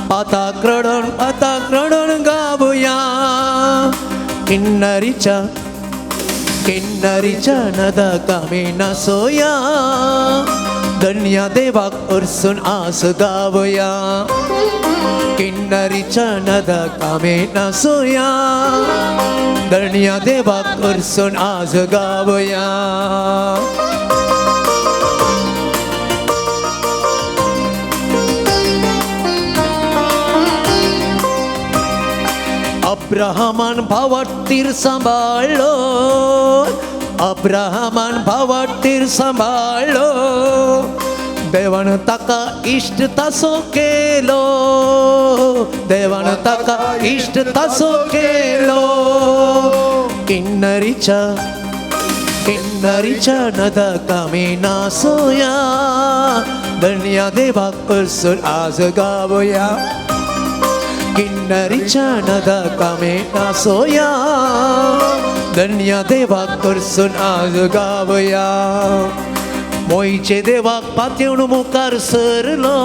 पाताक रडून पाताक रडून गावया. किन्नरीच्या किन्नरीच्या नदकामे नासोया, धन्य देवाक उरसून आज गावया. किन्नरीच्या नदकामे नासोया, धन्य देवाक उरसून आज गावया. अब्राहमान भावाटीर सांबाळ्ळो, अब्राहमान भावाटीर सांबाळ्ळो. देवान ताका इश्ट तासो केलो, देवान ताका इश्ट तासो केलो. किन्नरीच्या किन्नरीच्या नदकामे नासोया, धन्य देवाक उरसून आज गावया. किन्नरीच्या नदकामे नासोया, धन्य देवाक उरसून आज गावया. मोयचे देवाक पातेवन मुखार सरलो,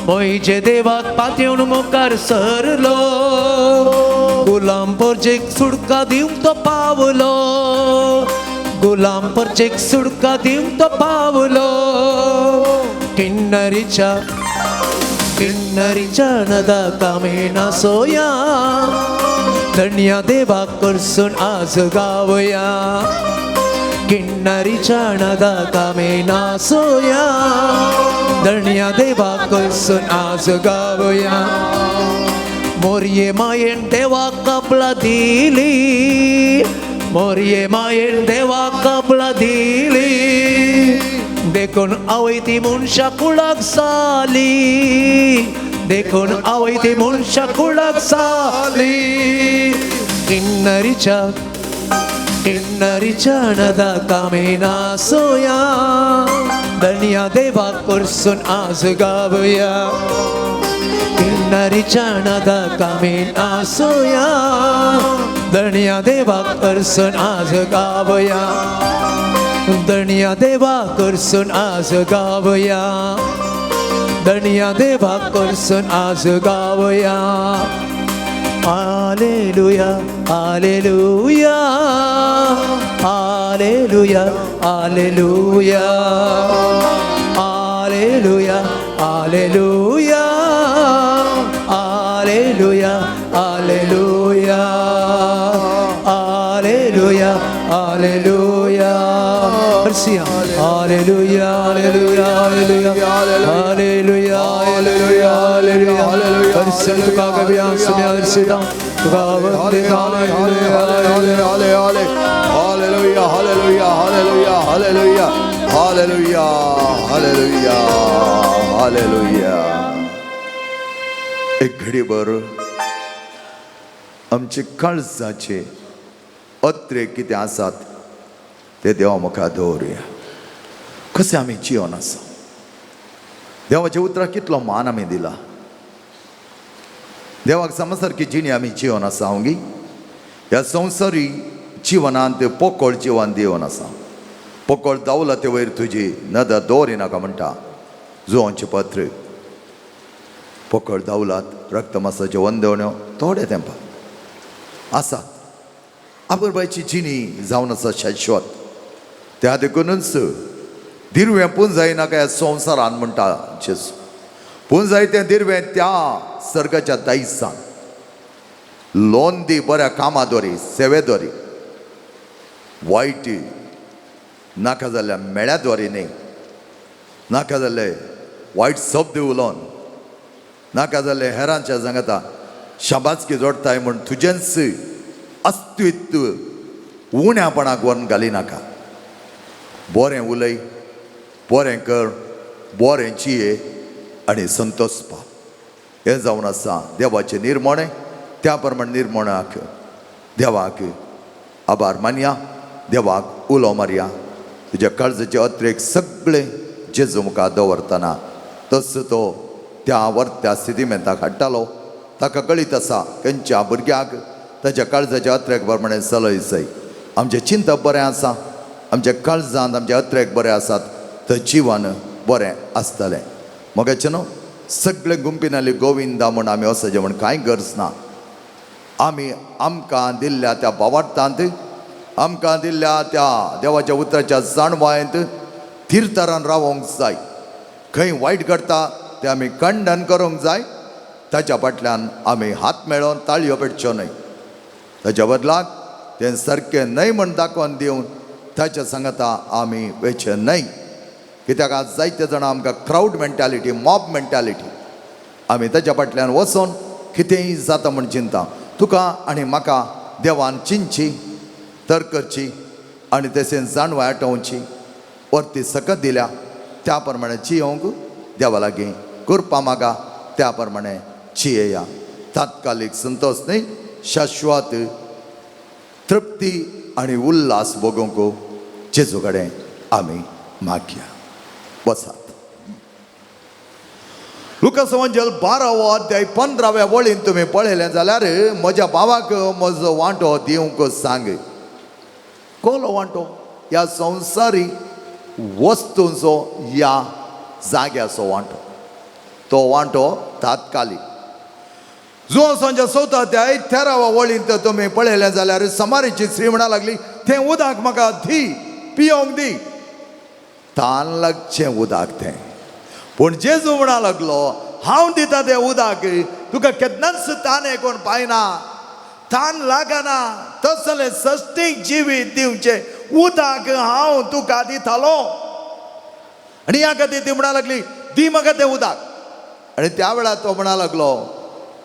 मोयचे देवाक पातेवन मुखार सरलो. गुलाम परजेक सुडका दिवंक तो पावलो, गुलाम परजेक सुडका दिवंक तो पावलो. किन्नरीच्या किन्नरीच्या नदकामे नासोया, धन्य देवाक उरसून आज गावया. किन्नरीच्या नदकामे नासोया, धन्य देवाक उरसून आज गावया. मोरये मायेन देवाक कपला दिली, मोरये मायेन देवाक कपला दिली. देखून आवय ती मनशा कुळाक जाली, देखून आवय ती मनशा कुळाक जाली. किन्नरीच्या किन्नरीच्या नदकामे नासोया, धन्य देवाक उरसून आज गावया. किन्नरीच्या नदकामे नासोया, धन्य देवाक उरसून आज गावया. धनया देवा करसून आज गावया, धनया देवा करसून आज गावया. Hallelujah, hallelujah, hallelujah, hallelujah, hallelujah, hallelujah, hallelujah, hallelujah, hallelujah, hallelujah. हर्षिया. Hallelujah, hallelujah, hallelujah, hallelujah, hallelujah, hallelujah. हर्षण तुका गव्या सुन्या हर्षिता तुका Vandita. Hallelujah, hallelujah, hallelujah, hallelujah, hallelujah, hallelujah, hallelujah. एक घडीभर आमचे काळजाचे अत्रे कितें आसात ते देवा मुखार दवरुया. कशें आमी जिवन आसा, देवाच्या उतराक कितलो मान आमी दिला, देवाक समसारकी जिणी आमी जिवन आसा. हांव गी ह्या संवसारी जिवनांत पोकळ जिवन दिवन आसा. पोकळ दावला ते वयर तुजी नदर दवरिनाका म्हणटा जुवांचें पत्र. पोकळ दावलात रक्तमासाच्यो वंदवण्यो थोडे तेंपा आसात. आपुरबायची जिणी जावन आसा शाश्वत. त्या देखूनच दिरवें पुंजायनाका ह्या संवसारान म्हणटा जेजू. पुंजाय तें दिरवें त्या सर्गाच्या दायसान लोन दी बऱ्या कामाद्वारे, सेवेद्वारे, वायट नाका जाल्ल्या मेळ्याद्वारे न्ही, नाका जाल्ले वायट शब्द उलोवन, नाका जाल्ले हेरांच्या सांगता शाबासकी जोडताय म्हूण तुजेंच अस्तित्व उण्यापणाक व्हरून घाली नाका. बरें उलय, बरें कर, बरें जिये आनी संतोष पा. हें जावन आसा देवाचें निर्मणें. त्या प्रमाण निर्मणाक देवाक आभार मानया, देवाक उलो मारया. तुज्या काळजाचे अत्रेक सगळें जेजू मुखार दवरतना तसो तो त्या वर्त्या स्थितीमेंताक हाडटालो. ताका कळीत आसा खंयच्या भुरग्याक ताच्या काळजाच्या अत्रेक प्रमाणे चलय जाय. आमचें चिंतप बरें आसा, आमच्या काळजांत आमचे अत्रेक बरें आसात तर जिवन बरें आसतलें. मगाचें न्हू सगळे गुंपिनाली गोविंदा म्हूण आमी वचचें म्हूण कांय गरज ना. आमी आमकां दिल्ल्या त्या भावार्थांत, आमकां दिल्ल्या त्या देवाच्या उतराच्या जाणवायेंत थिरतरान रावोंक जाय. खंय वायट घडटा तें आमी खंडन करूंक जाय. ताच्या फाटल्यान आमी हात मेळोवन ताळयो पेटच्यो न्हय. ताच्या बदलाक तें सारकें न्हय म्हण दाखोवन दिवन ताच्या सांगाता आमी वेचें न्हय. कित्याक आज जायते जाणां आमकां क्रावड मेंटालिटी, मॉब मेंटालिटी, आमी ताच्या फाटल्यान वचोन कितेंय जाता म्हण चिंता. तुका आनी म्हाका देवान चिंतची, तर करची आनी तशें जाणवाय आटोवची वरती सकत दिल्या. त्या प्रमाणे जियोंक देवा लागीं कृपा मागा, त्या प्रमाणे जियेया. तात्कालीक संतोष न्हय, शाश्वत तृप्ती आनी उल्हास भोगूंक जेजू कडेन आमी मागया. बसात. लुकास वंजल 12वो अध्याय 15व्या वळीन तुमी पळयलें जाल्यार, म्हज्या भावाक म्हजो वांटो दिवंक सांग. कोलो वांटो? ह्या संवसारी वस्तूंचो, ह्या जाग्याचो वांटो. तो वांटो तात्कालीक. जो सांच्या चवथो अध्याय 13व्या वळीन तुमी पळयलें जाल्यार, समारीची स्त्री म्हणा लागली, तें उदक म्हाका दी, पियोंक दी. तान लागचें उदक तें. पूण जेजू म्हणा लागलो, हांव दिता तें उदक तुका केन्नाच तान कोण पायना, तान लागना. तसलें सस्तीक जिवीत दिवचें उदक हांव तुका दितालो. आनी ह्या खातीर ती म्हणा लागली, दी म्हाका तें उदक. आनी त्या वेळार तो म्हणा लागलो,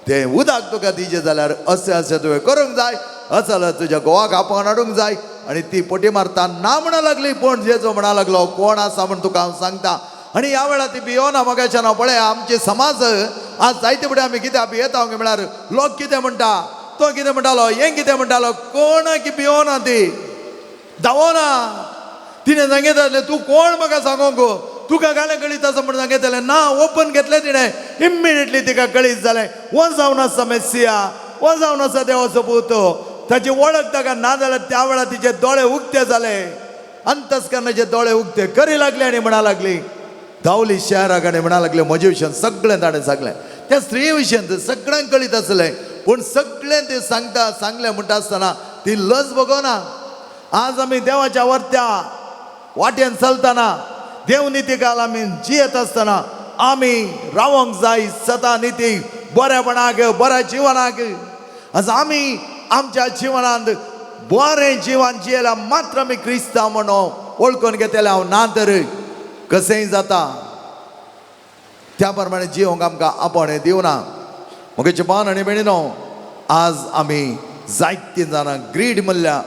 तें उदक तुका दिचें जाल्यार अशें अशें तुवें करूंक जाय, अशें जाल्यार तुज्या घोवाक आपोवन हाडूंक जाय. आनी ती पटी मारता ना म्हणा लागली. पूण जेजू म्हणा लागलो, कोण आसा म्हण तुका हांव सांगता. आनी ह्या वेळार ती भियोना. मगाच्यान हांव पळय, आमचे समाज आज जायते फुडें आमी कित्याक भियेता म्हळ्यार लोक कितें म्हणटा, तो कितें म्हणटालो, हें कितें म्हणटालो, कोणाक भियोना ती, धांवना. तिणें सांगितलें, तूं कोण म्हाका सांगोंक, तुका घालें कळीत आसा म्हण सांगितलें ना. ओपन घेतलें तिणें. इमिडिएटली तिका कळीत जालें, हो जावन आसा मेसिया, हो जावन आसा देवाचो पूत. ताची वळख ताका ना जाल्यार त्या वेळार तिचे दोळे उक्ते जाले. अंतस्करणाचे दोळे उक्ते करी लागले आनी म्हणा लागली, धांवली शहराक आनी म्हणा लागले म्हजे विशयान सगळें ताणें सांगलें. त्या स्त्रिये विशयान सगळ्यांक कळीत आसलें, पूण सगळें ते सांगता सांगलें म्हणटा आसतना ती लज भोगना. आज आमी देवाच्या वर्त्या वाटेन चलतना, देव निती काल आमी जियेत आसतना आमी रावंक जाय सदा निती बऱ्यापणाक, बऱ्या जिवनाक. आज आमी आमच्या जिवनांत बरें जिवन जियेल्या मात्र आमी क्रिस्तांव म्हणून वळखून घेतले हांव, ना तर कशेंय जाता. त्या प्रमाणे जिवंक आमकां आपोवणें दिवना. म्हगे बान आनी भयणीनो, आज आमी जायतीं जाणां ग्रीड म्हणल्या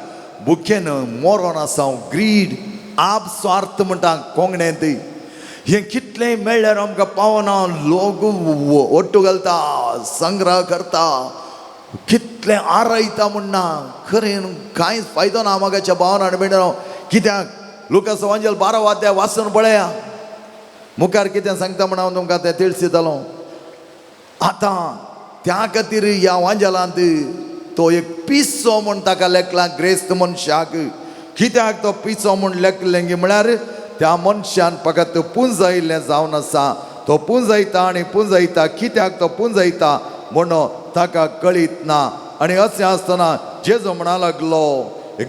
भुकेन मरोन आसा. ग्रीड, आप स्वार्थ म्हणटा कोंकणेंत. हें कितलेंय मेळ्ळ्यार आमकां पावना. लोक ओट्टू घालता, संग्रह करता, कितलें आरायता म्हणना, खरें कांयच फायदो ना मागाच्या भावन आनी भयणीनो. कित्याक लुकास वांजेल 12 अध्याय वाचून पळया, मुखार कितें सांगता म्हण हांव तुमकां तें तिळसितलो. आतां त्या खातीर ह्या वांजेलांत तो एक पिसो म्हूण ताका लेखला ग्रेस्त मनशाक. कित्याक तो पिसो म्हूण लेखलें म्हळ्यार त्या मनशान फकत पुंजायिल्लें जावन आसा. तो पुंजायता आनी पुंजायता, कित्याक तो पुंजायता म्हूण ताका कळीत ना. आनी अशें आसतना जेजू म्हणा लागलो,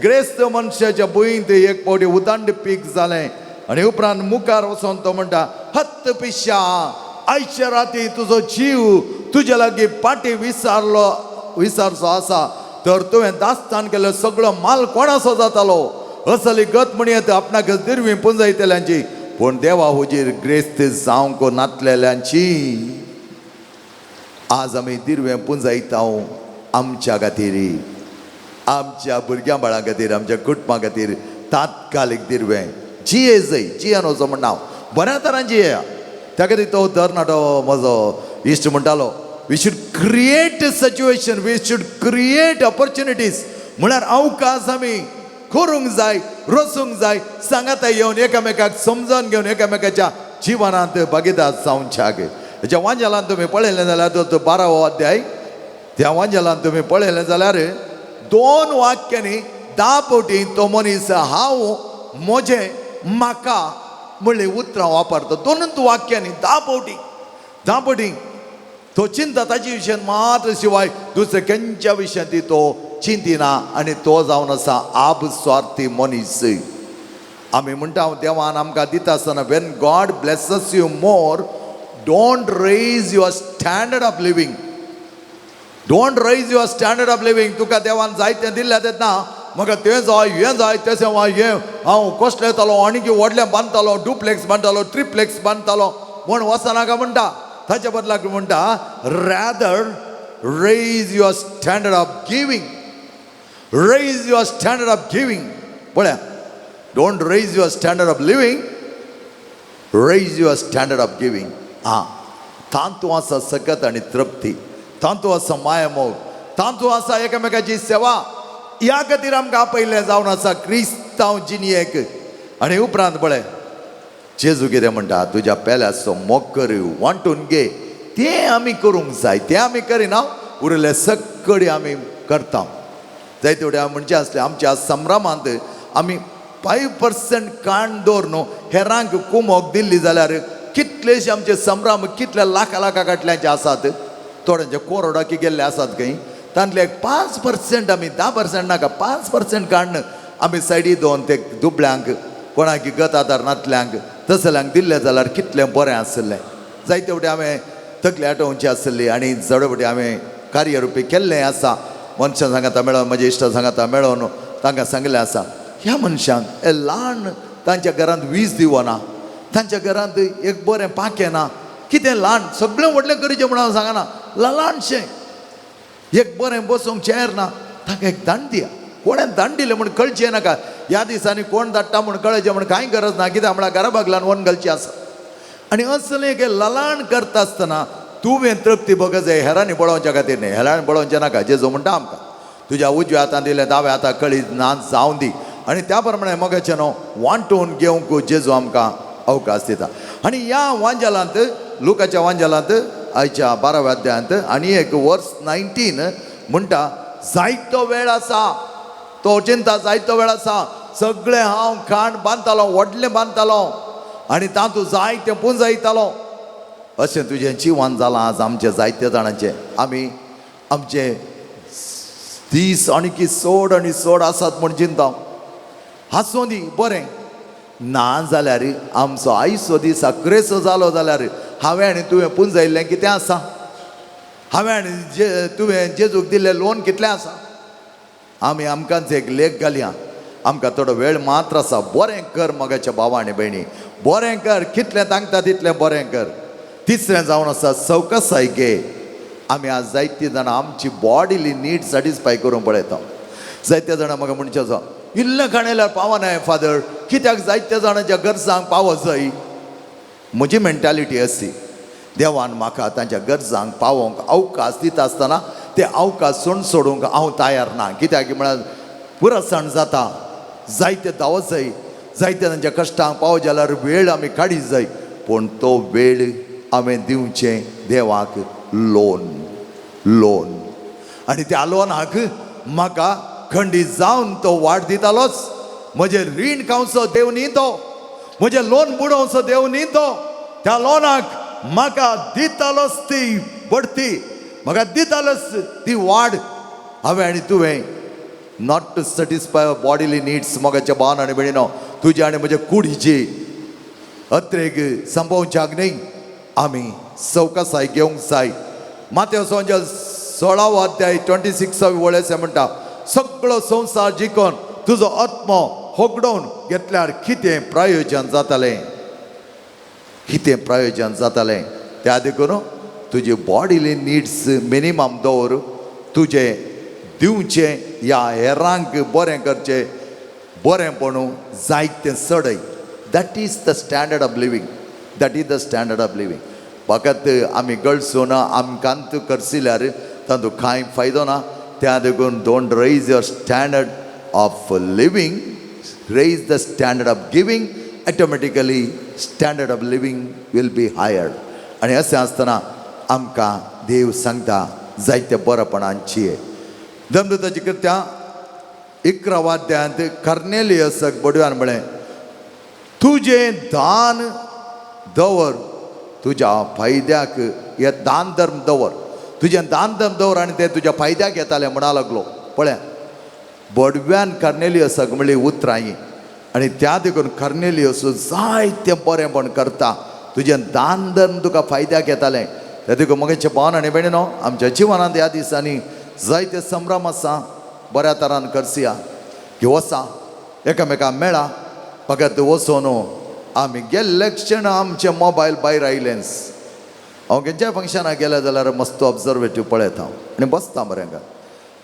ग्रेस्त मनशाच्या भुंयंत एक फावटी उदंड पीक जालें. आनी उपरांत मुखार वचोन तो म्हणटा, हत्त पिश्या, आयच्या राती तुजो जीव तुज्या लागीं पाटी विसारलो विसारचो आसा, तर तुवें दास्तान केल्लो सगळो माल कोणाचो जातालो? असली गत म्हणयत आपणाक दिरवी पुंजायतल्यांची, पूण देवा हुजीर ग्रेस्त जावंक नातलेल्यांची. आज आमी दिरवें पुंजायता आमच्या खातीर, आमच्या भुरग्यां बाळां खातीर, आमच्या कुटुंबा खातीर तात्कालीक दिरवें. जिये जय जियेन वचो म्हणटा हांव, बऱ्या तरान जियेया. त्या खातीर तो तरणाटो म्हजो इश्ट म्हणटालो, we should create situation, we should create opportunities. म्हळ्यार अवकाश आमी करूंक जाय, रचूंक जाय, सांगाता येवन एकामेकाक समजून घेवन एकामेकाच्या जिवनांत भागीदार जावच्याक. हेच्या वांजेलान तुमी पळयलें जाल्यार तो 12वो अध्याय, त्या वांजेलान तुमी पळयलें जाल्यार 2 वाक्यांनी 10 फावटी तो मनीस हांव, म्हजें, म्हाका म्हणली उतरां वापरता. 2 वाक्यांनी 10 फावटी, 10 फावटी तो चिंता ताजे विशयान मात्र शिवाय दुसऱ्या खंयच्या विशयांत तो चिंतिना. आनी तो जावन आसा आप स्वार्थी मनीस. आमी म्हणटा देवान आमकां दिता आसतना, when God blesses you more, don't raise your standard of living. Don't raise your standard of living. तुका देवान जायतें दिल्लें तेन्ना म्हाका तें जाय, हें जाय, तशें जाय, हें हांव कसलें येतालो, आनी व्हडलें बांदतालो, डुप्लेक्स बांदतालो, ट्रिप्लेक्स बांदतालो म्हूण वचनाका म्हणटा. ताच्या बदलाक म्हणटा, rather raise your standard of giving. Raise your standard of giving. पळया, don't raise your standard of living, raise your standard of giving. आं, तातूंत आसा सकत आनी तृप्ती, तातूंत आसा मायामोग, तातूंत आसा एकामेकाची सेवा. ह्या खातीर आमकां आपयल्लें जावन आसा क्रिस्तांव जिणयेक. आनी उपरांत पळय जेजू कितें म्हणटा, तुज्या पेल्याचो मोग कर, वांटून घे. तें आमी करूंक जाय, तें आमी करिना, उरिल्लें सगळें आमी करता. जायते फावटी हांवें म्हणचें आसलें, आमच्या संभ्रमांत आमी 5% काण दवर न्हू हेरांक कुमोक दिल्ली जाल्यार कितलेशे आमचे संभ्रम कितले लाखां लाखां काटल्यांचे आसात, थोड्यांचे कोरोडाकी गेल्ले आसात खंय. तांतले 5% आमी, 10% नाका, 5% काडून आमी सायडी दवरून ते दुबळ्यांक, कोणाक गत आदार नातल्यांक, तसल्यांक दिल्लें जाल्यार कितलें बरें आसलें. जायते फावटी हांवें तकली आटोवची आसली आनी चड फावटी हांवें कार्यरुपी केल्लें आसा. मनशां सांगाता मेळोन, म्हज्या इश्टां सांगाता मेळोन तांकां सांगलें आसा, ह्या मनशांक हे ल्हान तांच्या घरांत वीज दिवना, तांच्या घरांत एक बरें पाखें ना, कितें ल्हान सगळें व्हडलें करचें म्हणून हांव सांगना, ल्हानशें एक बरें बसूंक चेर ना, ताका एक दांड दिया. कोणें दांड दिलें म्हूण कळचें नाका. ह्या दिसांनी कोण धाडटा म्हूण कळचें म्हूण कांय गरज ना, कित्याक म्हळ्यार घरा बागल्यान वन घालची आसा. आनी असलें एक ललाण करता आसतना तुवें तृप्ती भोगत जाय, हेरांनी पळोवच्या खातीर न्ही. हेरांनी पळोवचें नाका. जेजू म्हणटा आमकां, तुज्या उजव्या हातान दिलें दाव्या हाताक कळी ना जावं दी. आनी त्या प्रमाणे मगाचें न्हू वांटून घेवंक जेजू आमकां अवकाश दिता. आनी ह्या वांजेलांत, लुकाच्या वांजेलांत आयच्या 12व्या अध्यायांत आनी एक वर्स 19 म्हणटा, जायतो वेळ आसा, तो चिंता जायतो वेळ आसा. सगळें हांव खाण बांदतालो, व्हडलें बांदतालो आनी तातूंत जायतें पुंजायतालो. अशें तुजें जिवन जालां आज आमचें जायते जाणांचें. आमी आमचे दीस आणकी चड आनी चड आसात म्हूण चिंता. हांसूं दी बरें, ना जाल्यार आमचो आयचो दीस अक्रेसो जालो जाल्यार हांवें आनी तुवें पुंजायल्लें कितें आसा? हांवें आनी जे तुवें जेजूक दिल्लें लोन कितलें आसा? आमी आमकांच एक लेख घालया. आमकां थोडो वेळ मात्र आसा. बरें कर मगाच्या भावा आनी भयणी, बरें कर, कितलें तांकता तितलें बरें कर. तिसरें जावन आसा सवकसाय घे. आमी आज जायतीं जाणां आमची बॉडीली नीड सॅटिस्फाय करूंक पळयता. जायते जाणां म्हाका म्हणचे आसा, इल्लें खाणेल्यार पावनाय फादर, कित्याक जायते जाणांच्या गरजांक पावत जाय? म्हजी मेंटालिटी अशी, देवान म्हाका तांच्या गरजांक पावोवंक अवकाश दिता आसतना ते अवकाश सोड सोडूंक हांव तयार ना. कित्याक म्हळ्यार पुरसाण जाता, जायते धांवत जाय, जायते तांच्या कश्टांक पावत जाल्यार वेळ आमी काडीत जाय, पूण तो वेळ हांवें दिवचें देवाक लोन, लोन. आनी त्या लोनाक म्हाका खंडीत जावन तो वाड दितालोच. म्हजें रीण खावचो देव न्ही तो, म्हजें लोन बुडोवचो देव न्ही तो. त्या लोनाक म्हाका दितालोच ती बडती, म्हाका दितालोच ती वाड. हांवें आनी तुवें not to satisfy bodily needs. मोगाच्या भावान आनी भयणीनो, तुज्या आनी म्हज्या कुडीची अत्रेक संपोवच्याक न्ही, आमी सवकासाय घेवंक जाय. माथ्या 16वो अध्याय 26 वळ अशें म्हणटा, सगळो संवसार जिखोन तुजो आत्मो होगडोवन घेतल्यार कितें प्रयोजन जातालें? कितें प्रयोजन जातालें? त्या देखून तुजी बॉडीली निड्स मिनिमम दवर, तुजें दिवचें ह्या हेरांक बरें करचें, बरेंपण जायतें चडय. That is the standard of living, that is the standard of living. फकत आमी गळसून आमकांत करसिल्यार तातूंत कांय फायदो ना. त्या देखून don't raise your standard of living, raise the standard of giving, automatically standard of living will be higher. आनी अशें आसतना आमकां देव सांगता जायते बरेपणांची. धर्मदूताची कृत्या 11 अध्यायांत कर्नेलियसाक बडव्यान म्हळें, तुजें दान दवर तुज्या फायद्याक, हे दान धर्म दवर, तुजें दान धर्म दवर आनी तें तुज्या फायद्याक येतालें म्हणा लागलो. पळय, बडव्यान कर्नेलियसाक म्हणली उतरां ही, आनी त्या देखून कर्नेलियस जायतें बरेंपण करता. तुजें दान धर्म तुका फायद्याक येतालें. त्या देखून म्हगेचे भावन आनी भयणीनो, आमच्या जिवनांत ह्या दिसांनी जायते संभ्रम आसा. बऱ्या तरान करसिया की वसा एकामेकां मेळा. फकत वचोन आमी गेल्ले क्षण आमचे मोबायल भायर आयलेंच. हांव खंयच्याय फंक्शनाक गेले जाल्यार मस्त ऑब्जर्वेटीव पळयता हांव आनी बसता बरें का.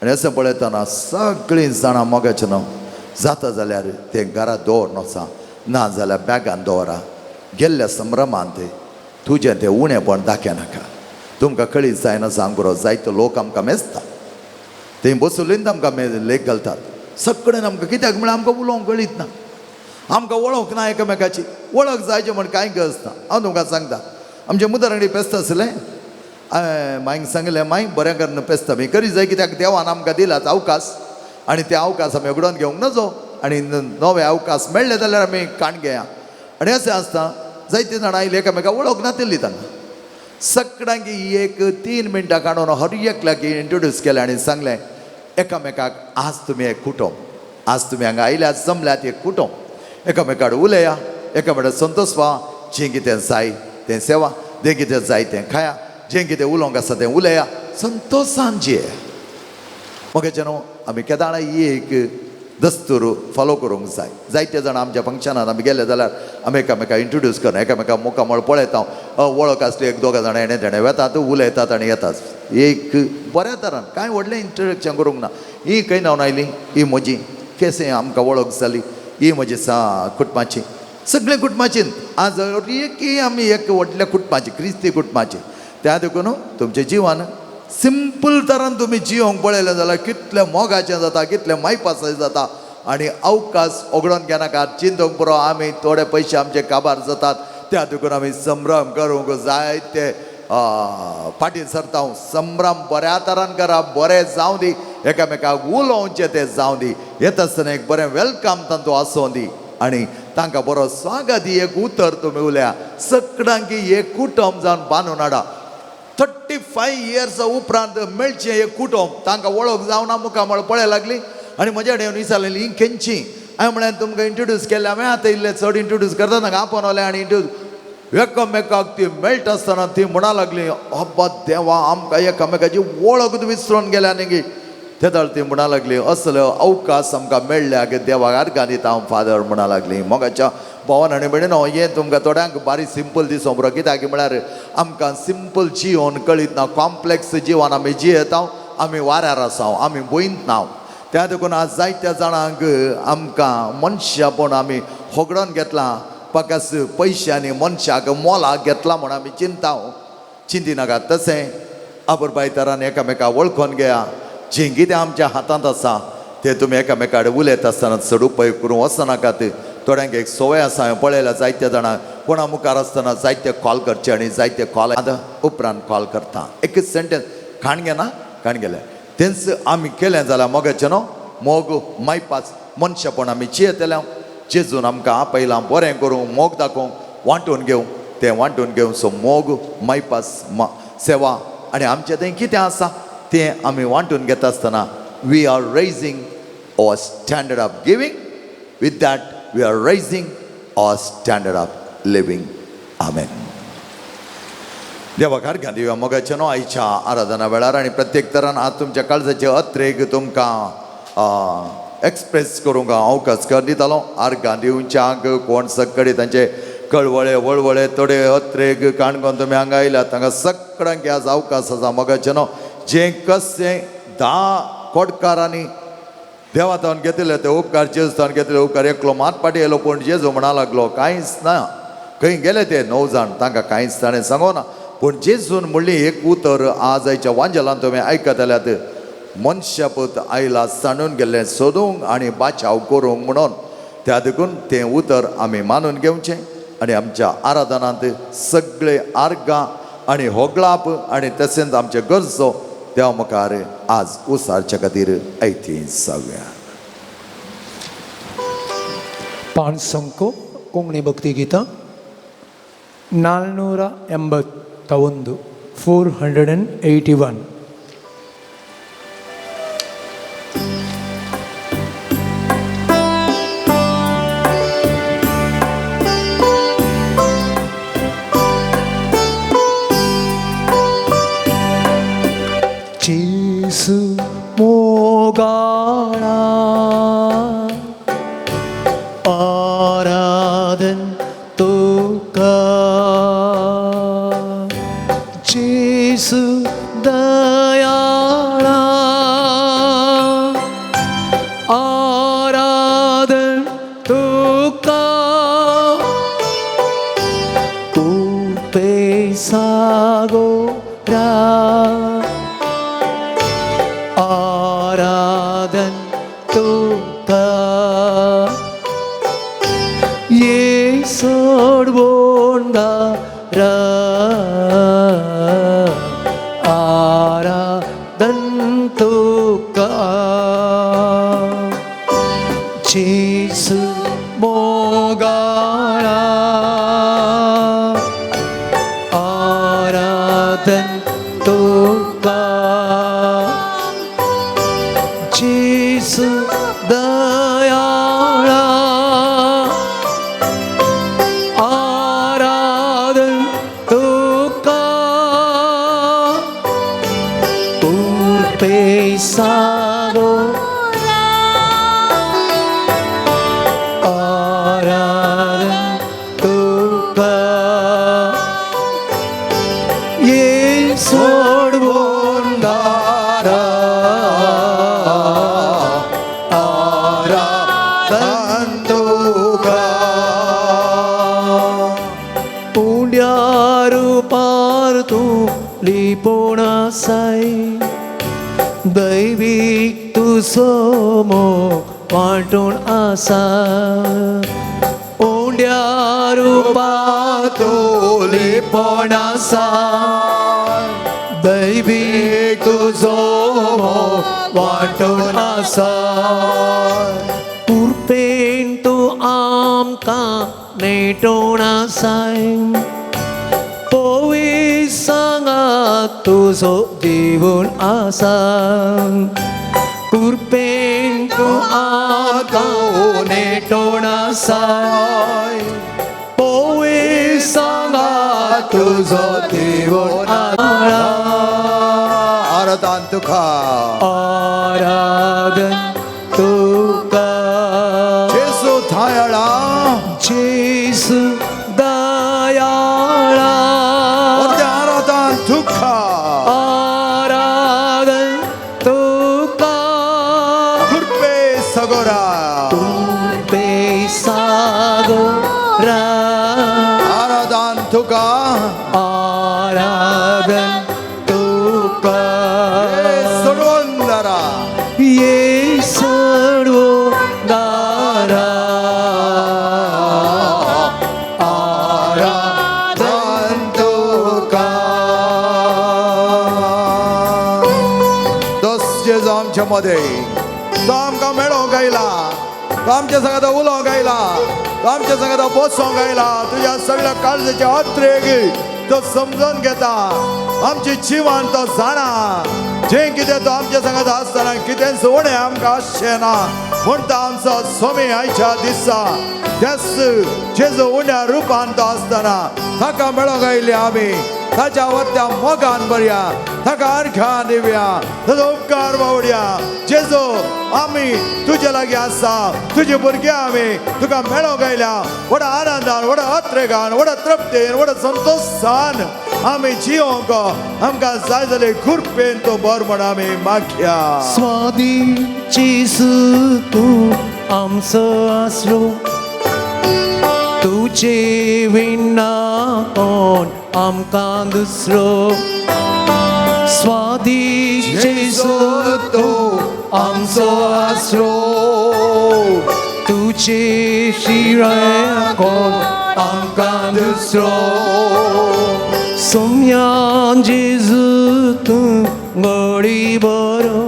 आनी अशें पळयतना सगळीं जाणां मोगाचें न्हू जाता जाल्यार तें घरा दवर वचा, ना जाल्यार बॅगान दवरा. गेल्ल्या संभ्रमांत तुजें तें उणेपण दाखय नाका. तुमकां कळीत जायना सांग बरो, जायतो लोक आमकां मेजता, थंय बसवलीन आमकां लेख घालतात सगळें आमकां. कित्याक म्हळ्यार आमकां उलोवंक कळीत ना, आमकां वळख ना एकामेकाची. वळख जायचें म्हण कांय गरज ना. हांव तुमकां सांगता, आमचे मुदर पेस्ता आसलें, हांवें मांयक सांगलें, मांय बरें करून पेस्ता बी करी जाय, कित्याक देवान आमकां दिलाच अवकाश आनी ते अवकाश आमी उगडोवन घेवंक नजो, आनी नवे अवकाश मेळ्ळे जाल्यार आमी काण घेया. आनी अशें आसता जायते जाणां आयली एकामेका वळख नातिल्ली तांकां. सगळ्यांक एक 3 मिनटां काडून हर एकल्याक इंट्रोड्यूस केलें आनी सांगलें एकामेकाक, आज तुमी एक कुटुंब, आज तुमी हांगा आयल्यात जमल्यात एक कुटुंब, एकामेकाड उलया, एकामेका संतोष व्हा, जें कितें जाय तें सेवा, जें कितें जाय तें खाया, जें कितें उलोवंक आसा तें उलया, संतोशान जिये. मगेचें न्हू आमी केदाळा एक दस्तूर फॉलो करूंक जाय. जायते जाणां आमच्या फंक्शनान आमी गेले जाल्यार आमी एकामेका इंट्रोड्यूस करना, एकामेका मुखामळ पळयता, वळख आसली एक दोगां जाणां हेणें तेणें वेतात उलयतात आनी येतात. एक बऱ्या तरान कांय व्हडलें इंट्रोडक्शन करूंक ना. ही खंय न्हांवन आयली, ही म्हजी केसें आमकां वळख जाली, ही म्हजी सा कुटुंबाची, सगळीं कुटुंबाची. आज एकय आमी एक व्हडल्या कुटुंबाची, क्रिस्ती कुटुंबाची. त्या देखून तुमचें जिवन सिंपल तरान तुमी जियोंक पळयलें जाल्यार कितलें मोगाचें जाता, कितलें मायपासाचें जाता. आनी अवकाश ओगडोवन घेनाका, चिंतूंक पुरो आमी थोडे पयशे आमचे काबार जातात. त्या देखून आमी संभ्रम करूंक जायते फाटीं सरता. संभ्रम बऱ्या तरान करा, बरें जावं दी, एकामेकाक उलोवचें तें जावं दी. येता आसतना एक बरें welcome तांचो आसूं दी आनी तांकां बरो स्वागत एक उतर तुमी उलया. सगळ्यांकी एक कुटुंब जावन बांदून हाडा. 35 इयर्स उपरांत मेळचें एक कुटुंब, तांकां वळख जावना मुखामळ पळय लागली आनी म्हज्या कडेन येवन विचारलें ही केंची. हांवें म्हळें तुमकां इंट्रोड्यूस केलें हांवें, आतां इल्लें चड इंट्रोड्यूस करता तांकां आपोवलें आनी इंट्रोड्यूस एकामेकाक ती मेळटा आसतना ती म्हणा लागली, अब्बा देवा आमकां एकामेकाची वळख विसरून गेल्या न्ही. तेदळ ती म्हणा लागली असलो अवकाश आमकां मेळ्ळ्या की देवाक आर्गां दिता हांव फादर म्हणा लागली. मोगाच्या भोवन आनी भयणीनो, हें तुमकां थोड्यांक बारीक सिंपल दिसों बरो, कित्याक म्हळ्यार आमकां सिंपल जिवन कळीत ना, कॉम्प्लेक्स जिवन आमी जियेता, आमी वाऱ्यार आसा, आमी भंयत ना. त्या देखून आज जायत्या जाणांक आमकां मनशापण आमी होगडोन घेतलां, पाकास पयशांनी मनशाक मोलाक घेतला म्हूण आमी चिंता चिंतिनाका. तशें आबरबायतरान एकामेका वळखोन घेया, जें कितें आमच्या हातांत आसा तें तुमी एकामेका कडेन उलयता आसतना चड उपयोग करूंक वचनाकात. थोड्यांक एक संवय आसा, हांवें पळयल्या जायत्या जाणांक कोणा मुखार आसतना जायते कॉल करचे आनी जायते कॉल आतां उपरांत कॉल करता. एक सेंटेन्स खाण घेना खाण गेलें तेंच आमी केलें जाल्यार मोगाचें न्हू मोग मायपास मनशापण आमी चियेतले. जेजून आमकां आपयलां बरें करूंक, मोग दाखोवंक, वांटून घेवंक, तें वांटून घेवंक. सो मोग मायपास सेवा आनी आमचें थंय कितें आसा तें आमी वांटून घेता आसतना we are raising our standard of giving, with that we are raising our standard of living. Amen. देवाक आर्गां दिवया मोगाचें न्हू आयच्या आराधना वेळार आनी प्रत्येक तरान आज तुमच्या काळजाचे अत्रेक तुमकां एक्सप्रेस करूंक हांव अवकाश कर दितालो. आर्गां दिवच्याक कोण सगळे तांचे कळवळे वळवळे थोडे अत्रेक काणकोण तुमी हांगा आयल्यात, तांकां सगळ्यांक आज अवकाश आसा मोगाचें न्हू. जें कशें 10 कोटकारांनी देवातावन घेतिल्ले ते उपकार, जेजूतावन घेतिल्ले उपकार, एकलो मात फाटी येयलो पूण जेजू म्हणा लागलो कांयच ना. खंय गेले ते 9 जाण, तांकां कांयच ताणें सांगोना. पूण जेजून म्हणली एक उतर आज आयच्या वांजेलान तुमी आयकतल्यात, मनशापत आयला सांडून गेल्लें सोदूंक आनी बाचाव करूंक म्हणून. त्या देखून तें उतर आमी मानून घेवचें आनी आमच्या आराधनांत सगळे आर्गां आनी होगळाप आनी तशेंच आमचे गरजो देवा मुखार आज उसारच्या खातीर आयती जावया. 500 कोंकणी भक्ती गीता 481 481. जेसू मोगाळा आराधन तुका, जेसू दयाळा आराधन तुका, तूं सागोरा आराधन तुका, ये सोडवोंडारा आराधन तुका, जेसू मोगाळा आराधन तुका, जेसू दयाळा आराधन तुका, तूं सागोरा आराधन तुका, ये सोडवोंडारा आराधन तुका, उंड्यार पार तूं लिपोण आसाय, दैवीक तुजो मोग वांटून आसा, उंड्यार पार तूं लिपोण आसा, दैवीक तुजो मोग वांटून आसा. कृपेन तूं आमकां नेटोवन आसाय, पवित्र सांगात तुजो दिवन आसा. कृपेन तूं आमकां नेटोवन आसाय, पवित्र सांगात तुजो दिवन आसा. आराधन तुका, आराधन तुका, जेजू दयाळा, जेजू दयाळा. आराधन तुका, आराधन तुका, कृपे सगोरा, कृपे सागोरा. आराधन तुका, आराधन तुका, सोडवंदरा, ये सर्वदारा. आराधन तुका. दोस जेजू आमच्या मध्ये, तो आमकां मेळोंक आयला, तो आमच्या संगात उलोवंक आयला, तो आमच्या संगात बसोंक आयला. तुज्या सगळ्या काळजाच्या अत्रेक तो समजून घेता, आमची जिवन तो जाणा. जें कितें तो आमच्या संगात आसतना कितेंच उणें आमकां आसचें ना म्हणटा आमचो स्वामी आयच्या दिसा. त्याच जेजू उण्या रुपान तो आसतना ताका मेळोंक आयले आमी. ताच्या वत्या मोगान बरया, ताका अर्घान दिवया, ताजो उपकार बावड्या. जेजू आमी तुजे लागीं आसा, तुजे भुरगे आमी तुका मेळोंक आयल्या. व्हडा आनंदान, व्हडा अत्रेगान, व्हडा तृप्तेन, व्हडा संतोशान आमी जियोंक आमकां जाय जाल्यार कृपेन तो बर म्हण आमी मागया. स्वादी जेजू तूं आमचो आसरो, तुजे विना कोण आमकां दुसरो. स्वादी जेजू तूं आमचो आसरो, तुजे शिवाय कोण आमकां दुसरो. सोम्या जेजू तूं घडी बरो,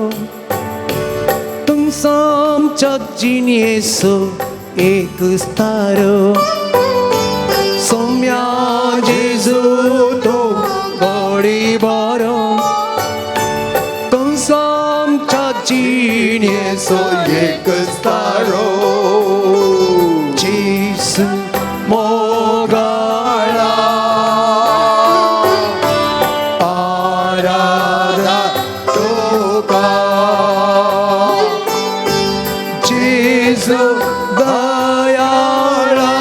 तूं आमच्या जिणेचो एक तारो. सोम्या जेजू तूं घडी बरो, तूं आमच्या जिणेचो एक तारो. जेजू मोगाळा, आराधन तुका, जेजू दयाळा.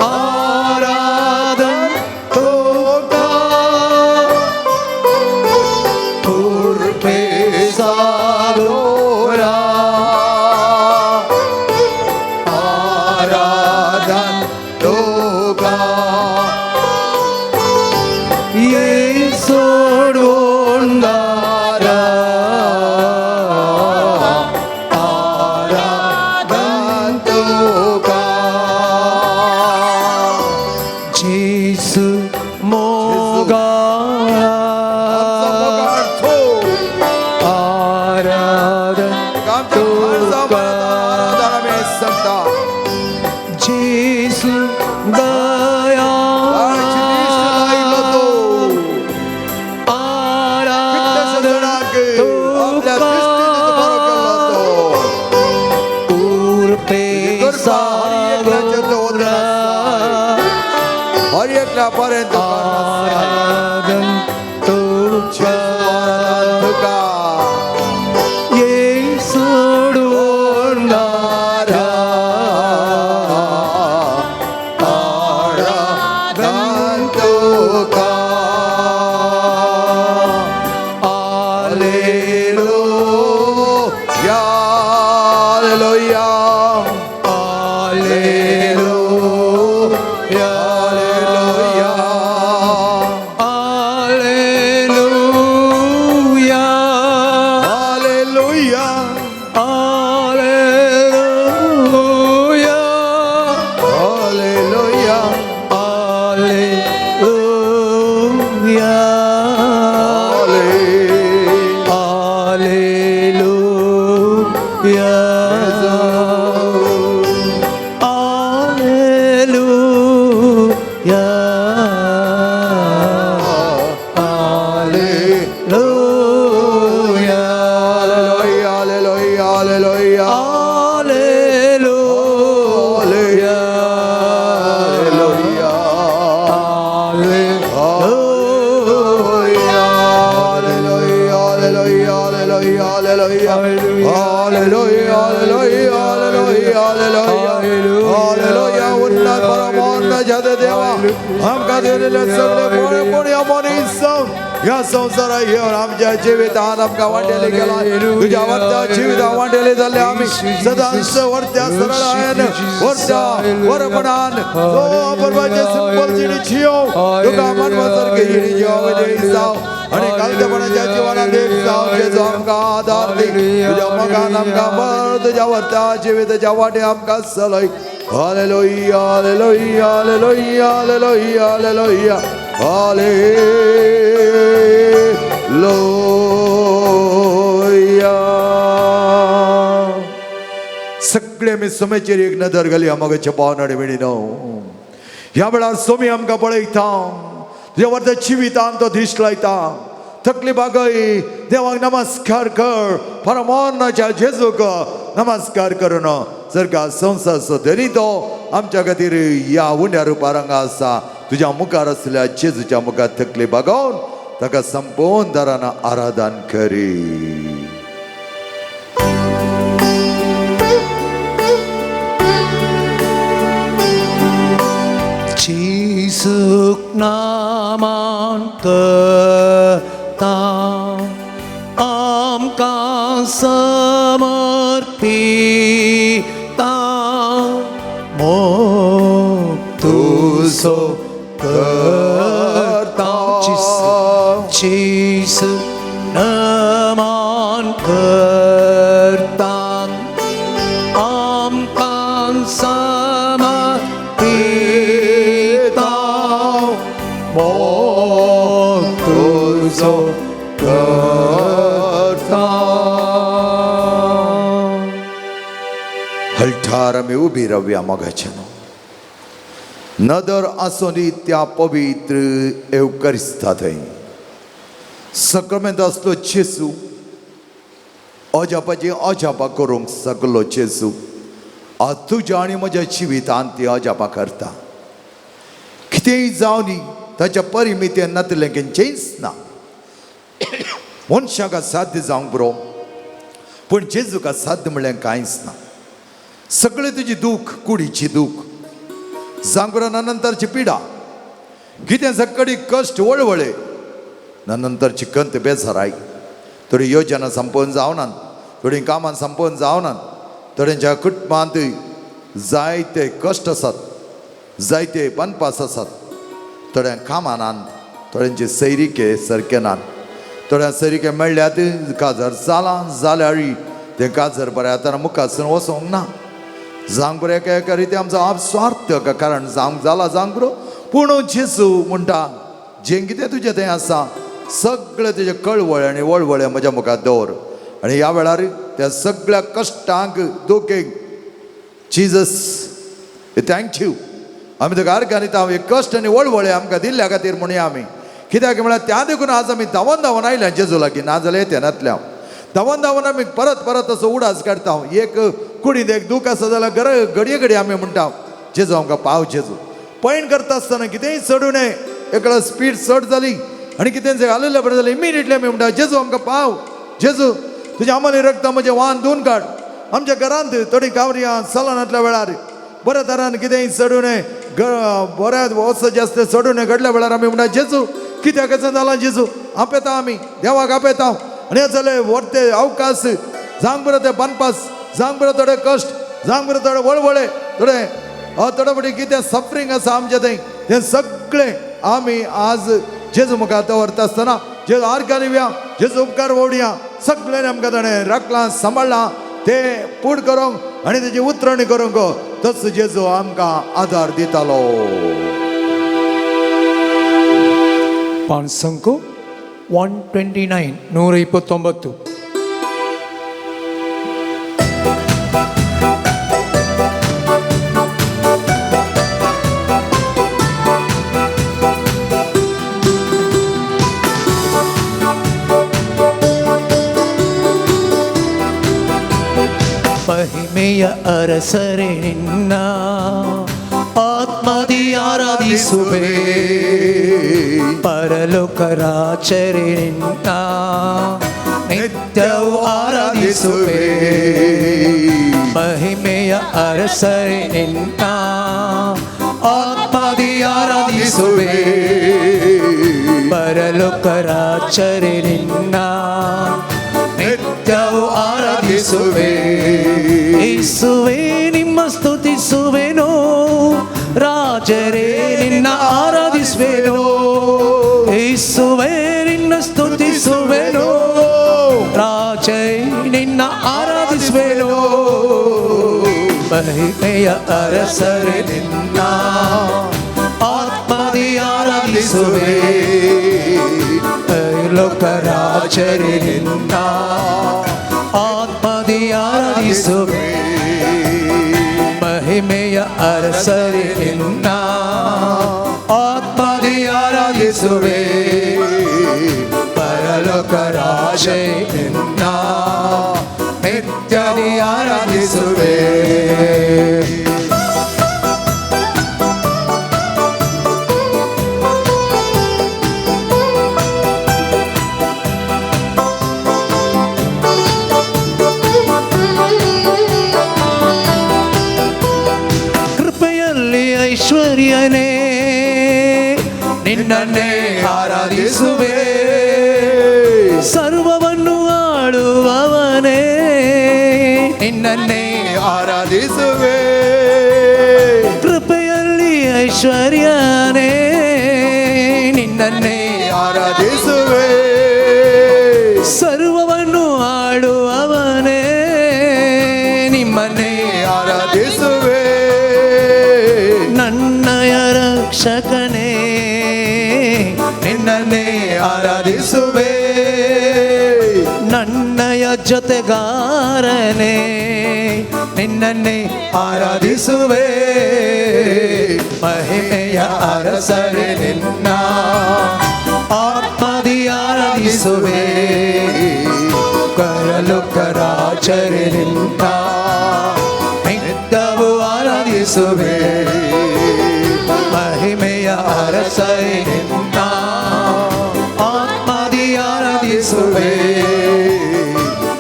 आराधन तुका, कृपे सागोरा. आराधन तुका, ये सोडवणारा. आराधन तुका, जेजू मोगाळा. आमचो मोगाळ तूं, आराधन आमच्या काळजा मनात आराधन आमी सांगता. जेजू दयाळा. ताची दिश्ट लायलो तो, कितल्याशा आराधन जाणांक आपल्या दिश्टीन तो बरो केल्लो तो. कृपे कृपा हर एकल्याचेर तो वचून सागोरा. हर एकल्या पर्यंत आराधन तुका, तुका, ये सोडवणारा. आराधन तुका. Alleluia, hallelujah, alleluia, hallelujah. Hallelujah, hallelujah, hallelujah, hallelujah, hallelujah. उन्नत परमोन्न जाते देवा आमकां दिलेले सगळे बरेपण ह्या मनीस ह्या संवसाराक येवन आमच्या जिवितांत आमकां वांटेले गेला. तुज्या वरत्या जिवितां वांटेले जाल्ले आमी सदांच वरत्या सरळायन वरत्या बरेपणान परमाचे सिंपल जिणी जियो तुका मानवा सारखे जिणी जियो देव जावं आनी कालतेपणाच्या जिवनांत एक जावं जेजू आमकां आदार दी. तुज्या मोगान आमकां बर तुज्या वरत्या जिविताच्या वाटे आमकां चलय. Hallelujah, hallelujah, hallelujah, hallelujah, hallelujah, hallelujah. सगळे आमी सोम्याचेर एक नदर घाली मोगाच्या भावनाडे वेणी न्हू. ह्या वेळार सोमी आमकां पळयता, तुज्या वरत्या जिवितान तो दीस लायता. तकली बागय देवाक नमस्कार कर, परमोन्नाच्या जेजूक नमस्कार करून जर का संवसारचो धनी तो आमच्या खातीर ह्या उण्या रुपार हांगा आसा. तुज्या मुखार आसल्या जेजूच्या मुखार तकली बागोवन ताका संपूर्ण दारान आराधन करी. जेजूक नामान करता आमकां समर्पिता मोग तुजो करता. जेजू नामान करता आमकां समर्पिता मोग तुजो करता. हलठार आमी उबी रावया मोगाच्या न्हू. नदर आसूं त्या पवित्र एवकरिस्ता थंय सक्रमेंत आसलो जेजू अजापाची अजापा करूंक सगलो जेजू आज तुज्या आनी म्हज्या जिवितांत ती अजापा करता. कितेंय जावं न्ही ताच्या परिमितीन नातलें खंयचेंच ना. मनशाक साध्य जावंक बरो पूण जेजूक साध्य म्हणल्यार कांयच ना. सगळें तुजी दूख, कुडीची दूख, जांगुरा नंतरची पिडा, कितें सगळी कश्ट वळवळे नंतरची कंत बेजाराय. थोडी योजना संपोवन जावनात, थोडीं कामां संपोवन जावनात, थोड्यांच्या कुटुंबांत जायते कश्ट आसात, जायते बनपास आसात, थोड्यांक कामां नात, थोड्यांचे सैरिके सारके नात, थोड्यांक सैरिके मेळ्ळ्यात काजार जालां जाल्यार तें काजर बरें आतां मुखारसून वचोंक ना. जावंक बरें एका एका रिती आमचो आप स्वार्थ कारण जावंक जाला जावंक बरो पूण जेजू म्हणटा जें कितें तुजें तें आसा सगळें तुजें कळवळे आनी वळवळे म्हज्या मुखार दवर. आनी ह्या वेळार त्या सगळ्या कश्टांक दुखेक जिजस thank you. आमी तुका अर्गां दिता हे कश्ट आनी वळवळे आमकां दिल्ल्या खातीर म्हणया आमी. कित्याक म्हळ्यार त्या देखून आज आमी धांवन धांवन आयल्या जेजू लागीं, नाजाल्यार येते नातल्या धांवन धांवन आमी परत परत असो उडास काडटा. एक कुडींत एक दूख आसा जाल्यार घर घडये घडये आमी म्हणटा जेजू आमकां पाव. जेजू पयण करता आसतना कितेंय चडू नये, एकदा स्पीड चड जाली आनी कितें घालिल्लें बरें जालें इमिडिएटली आमी म्हणटा जेजू आमकां पाव. जेजू तुज्या आमली रगता म्हजें वान धुवन काड. आमच्या घरांत थोडीं कावरियां चलनातल्या वेळार बऱ्या तरान कितेंय चडू नये, बऱ्या वचो जास्त चडू नये घडल्या वेळार आमी म्हणटा जेजू कित्याक कशें जालां जेजू आपयता आमी देवाक आपयता. आनी हें जालें व्हरते अवकाश जावंक बरो ते बांदपास, जावंक बरो थोडे कश्ट, जावंक बरो थोडे वळवळे, थोडे थोडे फावटी कितें सफरींग आसा आमचें थंय तें सगळें आमी आज जेजू मुखार दवरता आसतना जेजू आर्गां दिवया, जेजू उपकार वोडया. सगळ्यांनी आमकां ताणें राखलां सांबाळ्ळां तें पूड करूंक आनी तेजी उतरणी करूंक तसो जेजू आमकां आदार दितालो. ಪಾನ್ಸಂಕು 129 129. ಮಹಿಮೆಯ ಅರಸರೇ ನಿನ್ನ ಆತ್ಮದಿ ಆರಾಧಿಸುವೆ, ಪರಲೋಕ ರಾಜರೇ ನಿನ್ನ ನಿತ್ಯವೂ ಆರಾಧಿಸುವೆ. ಮಹಿಮೆಯ ಅರಸರೇ ನಿನ್ನ ಆತ್ಮದಿ ಆರಾಧಿಸುವೆ. ಪರಲೋಕ ರಾಜರೇ ನಿನ್ನ ನಿತ್ಯವೂ ಆರಾಧಿಸುವೆ. ಯೇಸುವೇ ನಿಮ್ಮ ಸ್ತುತಿಸುವೆನು, ರಾಜರೇ ನಿನ್ನ ಆರಾಧಿಸುವೆನು. ಯೇಸುವೇ ನಿನ್ನ ಸ್ತುತಿಸುವೆನು, ರಾಜರೇ ನಿನ್ನ ಆರಾಧಿಸುವೆನು. ಮಹಿಮೆಯ ಅರಸರೇ ನಿನ್ನ ಆತ್ಮದಿ ಆರಾಧಿಸುವೆ. ಪರಲೋಕ ರಾಜರೇ ನಿನ್ನ ಆತ್ಮದಿ ಆರಾಧಿಸುವೆ. ಮಹಿಮೆಯ ಅರಸರೇ ನಿನ್ನ ಆತ್ಮದಿ ಆರಾಧಿಸುವೆ. ಪರಲೋಕ ರಾಜರೇ ನಿನ್ನ ನಿತ್ಯದಿ ಆರಾಧಿಸುವೆ. ಕೃಪೆಯಲ್ಲಿ ಐಶ್ವರ್ಯನೇ ನಿನ್ನನ್ನೇ ಆರಾಧಿಸುವೆ. ಸರ್ವವನ್ನು ಆಳುವವನೇ ನಿನ್ನನ್ನೇ ಆರಾಧಿಸುವೆ. ಕೃಪೆಯಲ್ಲಿ ಐಶ್ವರ್ಯನೇ ನಿನ್ನನ್ನೇ ಆರಾಧಿಸುವೆ. ಸರ್ವವನ್ನು ಆಳುವವನೇ ನಿಮ್ಮನ್ನೇ ಆರಾಧಿಸುವೆ. ನನ್ನಯ ರಕ್ಷಕನೇ ನಿನ್ನನ್ನೇ ಆರಾಧಿಸುವೆ. ನನ್ನಯ ಜೊತೆಗಾರನೇ ನಿನ್ನನ್ನೇ ಆರಾಧಿಸುವೆ. ಮಹಿಮೆಯ ಅರಸರೇ ನಿನ್ನ ಆತ್ಮದಿ ಆರಾಧಿಸುವೆ. ಪರಲೋಕ ರಾಜರೇ ನಿನ್ನ ನಿತ್ಯವೂ ಆರಾಧಿಸುವೆ. ಮಹಿಮೆಯ ಅರಸರೇ ನಿನ್ನ ಆತ್ಮದಿ ಆರಾಧಿಸುವೆ.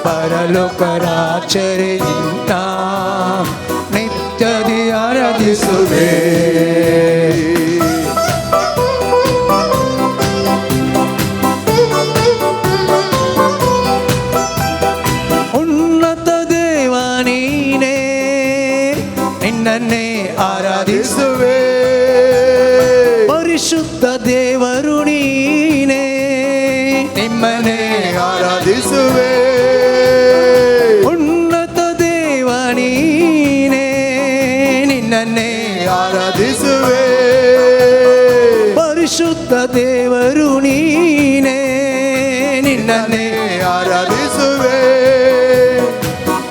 ಪರಲೋಕ ರಾಜರೇ ನಿನ್ನ ನಿತ್ಯದಿ ಆರಾಧಿಸುವೆ. ಉನ್ನತ ದೇವ ನೀನೇ ನಿನ್ನನ್ನೇ ಆರಾಧಿಸುವೆ. ಪರಿಶುದ್ಧ ದೇವರು ನೀನೇ ನಿಮ್ಮನ್ನೇ ಆರಾಧಿಸುವೆ. ಉನ್ನತ ದೇವ ನೀನೇ ನಿನ್ನನ್ನೇ ಆರಾಧಿಸುವೆ. ಪರಿಶುದ್ಧ ದೇವರು ನೀನೇ ನಿನ್ನನ್ನೇ ಆರಾಧಿಸುವೆ.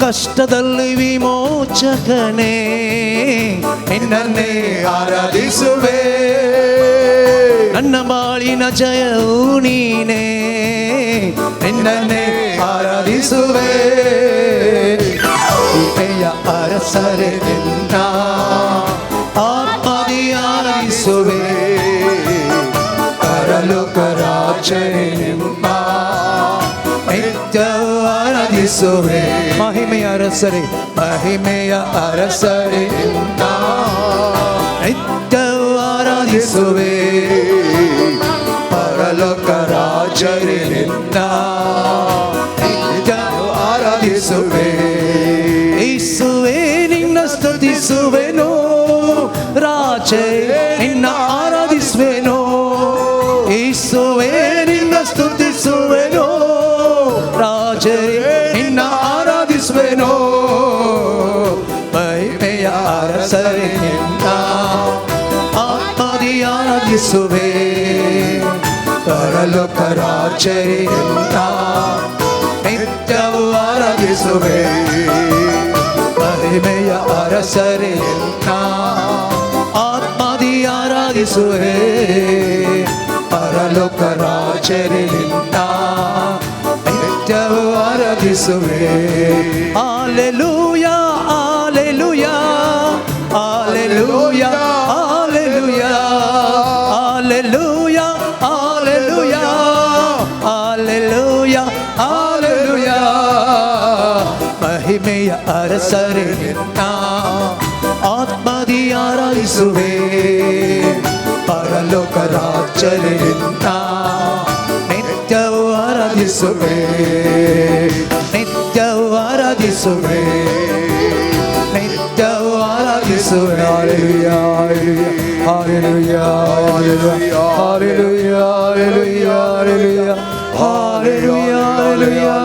ಕಷ್ಟದಲ್ಲಿ ವಿಮೋಚಕನೇ ನಿನ್ನನ್ನೇ ಆರಾಧಿಸುವೆ. ನನ್ನ ಬಾಳಿನ ಜಯವು ನೀನೇ ನಿನ್ನನ್ನೇ ಆರಾಧಿಸುವೆ. ಮಹಿಮೆಯ ಅರಸರೇ ನಿನ್ನ ಆತ್ಮದಿ ಆರಾಧಿಸುವೆ. ಪರಲೋಕ ರಾಜರೇ ನಿಮ್ಮ ನಿತ್ಯವೂ ಆರಾಧಿಸುವೆ. ಮಹಿಮೆಯ ಅರಸರೇ, ಮಹಿಮೆಯ ಅರಸರೇ ನಿನ್ನ ನಿತ್ಯವೂ ಆರಾಧಿಸುವೆ. ಪರಲೋಕ ರಾಜರೇ ನಿನ್ನ ನಿತ್ಯವೂ ಆರಾಧಿಸುವೆ. ಯೇಸುವೇ ನಿನ್ನ ಸ್ತುತಿಸುವೆನು, ರಾಜರೇ ನಿನ್ನ ಆರಾಧಿಸುವೆನು. ಯೇಸುವೇ ನಿನ್ನ ಸ್ತುತಿಸುವೆನು, ರಾಜರೇ ನಿನ್ನ ಆರಾಧಿಸುವೆನು. ಮಹಿಮೆಯ ಅರಸರೇ ನಿನ್ನ ಆತ್ಮದಿ ಆರಾಧಿಸುವೆ. ಪರಲೋಕ ರಾಜರೇ ನಿನ್ನ ನಿತ್ಯವೂ ಆರಾಧಿಸುವೆ. ಮಹಿಮೆಯ ಅರಸರೇ ನಿನ್ನ ಆತ್ಮದಿ ಆರಾಧಿಸುವೆ. ಪರಲೋಕ ರಾಜರೇ ನಿನ್ನ ನಿತ್ಯವೂ ಆರಾಧಿಸುವೆ. Hallelujah, hallelujah, hallelujah, hallelujah, hallelujah, hallelujah, hallelujah, hallelujah. ಮಹಿಮೆಯ ಅರಸರೇ ನಿನ್ನ ಆತ್ಮದಿ ಆರಾಧಿಸುವೆ. ಪರಲೋಕ ರಾಜರೇ ನಿನ್ನ ನಿತ್ಯವೂ ಆರಾಧಿಸುವೆ, ನಿತ್ಯವೂ ಆರಾಧಿಸುವೆ, ನಿತ್ಯವೂ ಆರಾಧಿಸುವೆ. Hallelujah, hallelujah, hallelujah, hallelujah, hallelujah, hallelujah, hallelujah.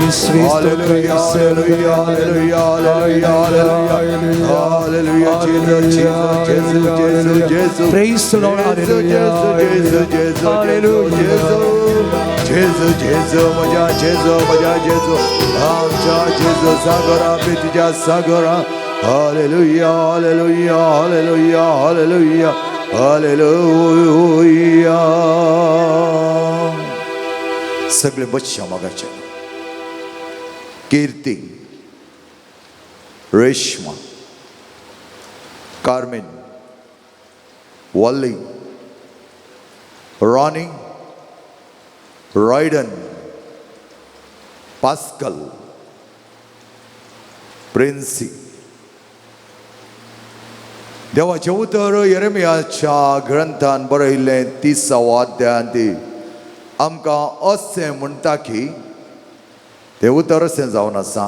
ಯೇಸುವೇ ಸ್ತೋತ್ರ, ಯೇಸುವೇ Hallelujah, hallelujah, hallelujah, Jesus, Jesus, Jesus, Jesus. Praise the Lord, hallelujah, Jesus, Jesus, hallelujah. Jesus, Jesus, म्हज्या जेजू, म्हज्या जेजू, आमच्या जेजू सागरा, प्रितीच्या सागरा. Hallelujah, hallelujah, hallelujah, hallelujah, hallelujah. सगळे बसच्या मागाचे. Kirti, Reshma, Carmen, Valli, Ronnie, Royden, Pascal, Princy. देवाचें उतर यरमियाच्या ग्रंथान बरयल्लें तिसावो अध्यायांत आमकां अशें म्हणटा की तें उतर अशें जावन आसा,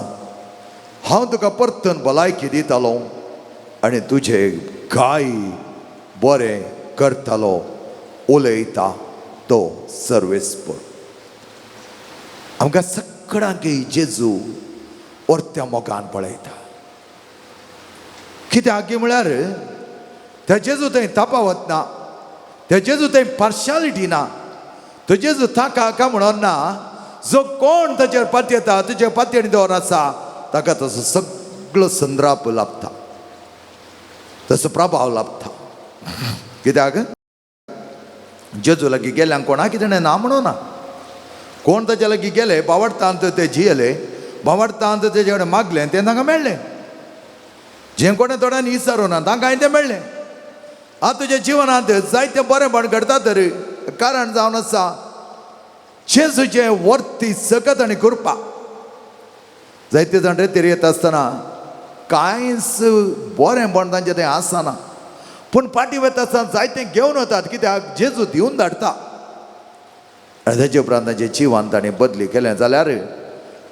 हांव तुका परतून भलायकी दितालो आनी तुजे गाय बरें करतालो, उलयता तो सर्वेस्पर. आमकां सगळ्यांक जेजू orत्या मोगान पळयता. कित्याक म्हळ्यार त्या जेजू थंय तपावत ना, त्या जेजू थंय पार्शालिटी ना. तो जेजू ताका का म्हणून ना, जो कोण ताचेर पातयेता, तुजे पातयेणी दवर आसा, ताका तसो सगळो संद्राप लाभता, तसो प्रभाव लाभता. कित्याक जेजू लागीं गेल्यान कोणा कितें ना म्हणून ना. कोण ताच्या लागीं गेले बावडतांत ते जियेले, बावडतांत तेजे कडेन मागलें तें तांकां मेळ्ळें. जें कोणें थोड्यांनी विचारूं ना तांकां तें मेळ्ळें. आतां तुज्या जिवनांत जायतें बरेंपण घडटा तर कारण जावन आसा जेजूचें वर्ती सकत आनी कृपा. जायते जाण रेतीर येता आसतना कांयच बरेंपण तांचें तें आसना, पूण फाटीं वता आसतना जायतें घेवन वतात. कित्याक जेजू दिवन धाडटा. आनी ताचे उपरांत तांचें जिवन तांणी बदली केलें जाल्यार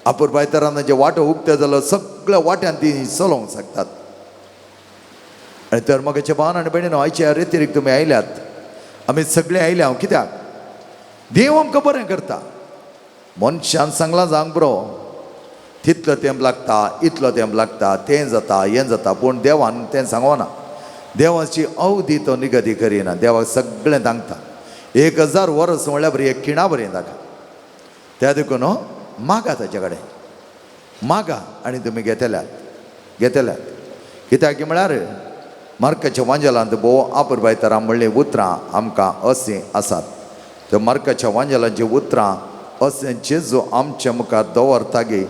आपुरबायतरान तांचे वांटो उक्ते जालो, सगळ्या वाट्यान ती चलोवंक शकतात. आनी तर म्हगेचे भावन आनी भयणीनो, आयच्या रेतीरीक तुमी आयल्यात, आमी सगळे आयल्या. हांव कित्याक देव आमकां बरें करता. मनशान सांगलां जावंक बरो, तितलो तेंप लागता, इतलो तेंप लागता, तें जाता, हें जाता, पूण देवान तें सांगना. देवाची अवधी तो निगदी करिना. देवाक सगळें सांगता. 1000 वर्स म्हणल्यार बरी एक खिणा बरी ताका. त्या देखून मागा ताचे कडेन, मागा आनी तुमी घेतल्यात, घेतल्यात. कित्याक म्हळ्यार मार्काच्या वांजेलांत भोव आपुरबायतरां म्हणलीं उतरां आमकां अशीं आसात. त्या मार्काच्या वांजेलांचीं उतरां अशें जेजू आमच्या मुखार दवरता गी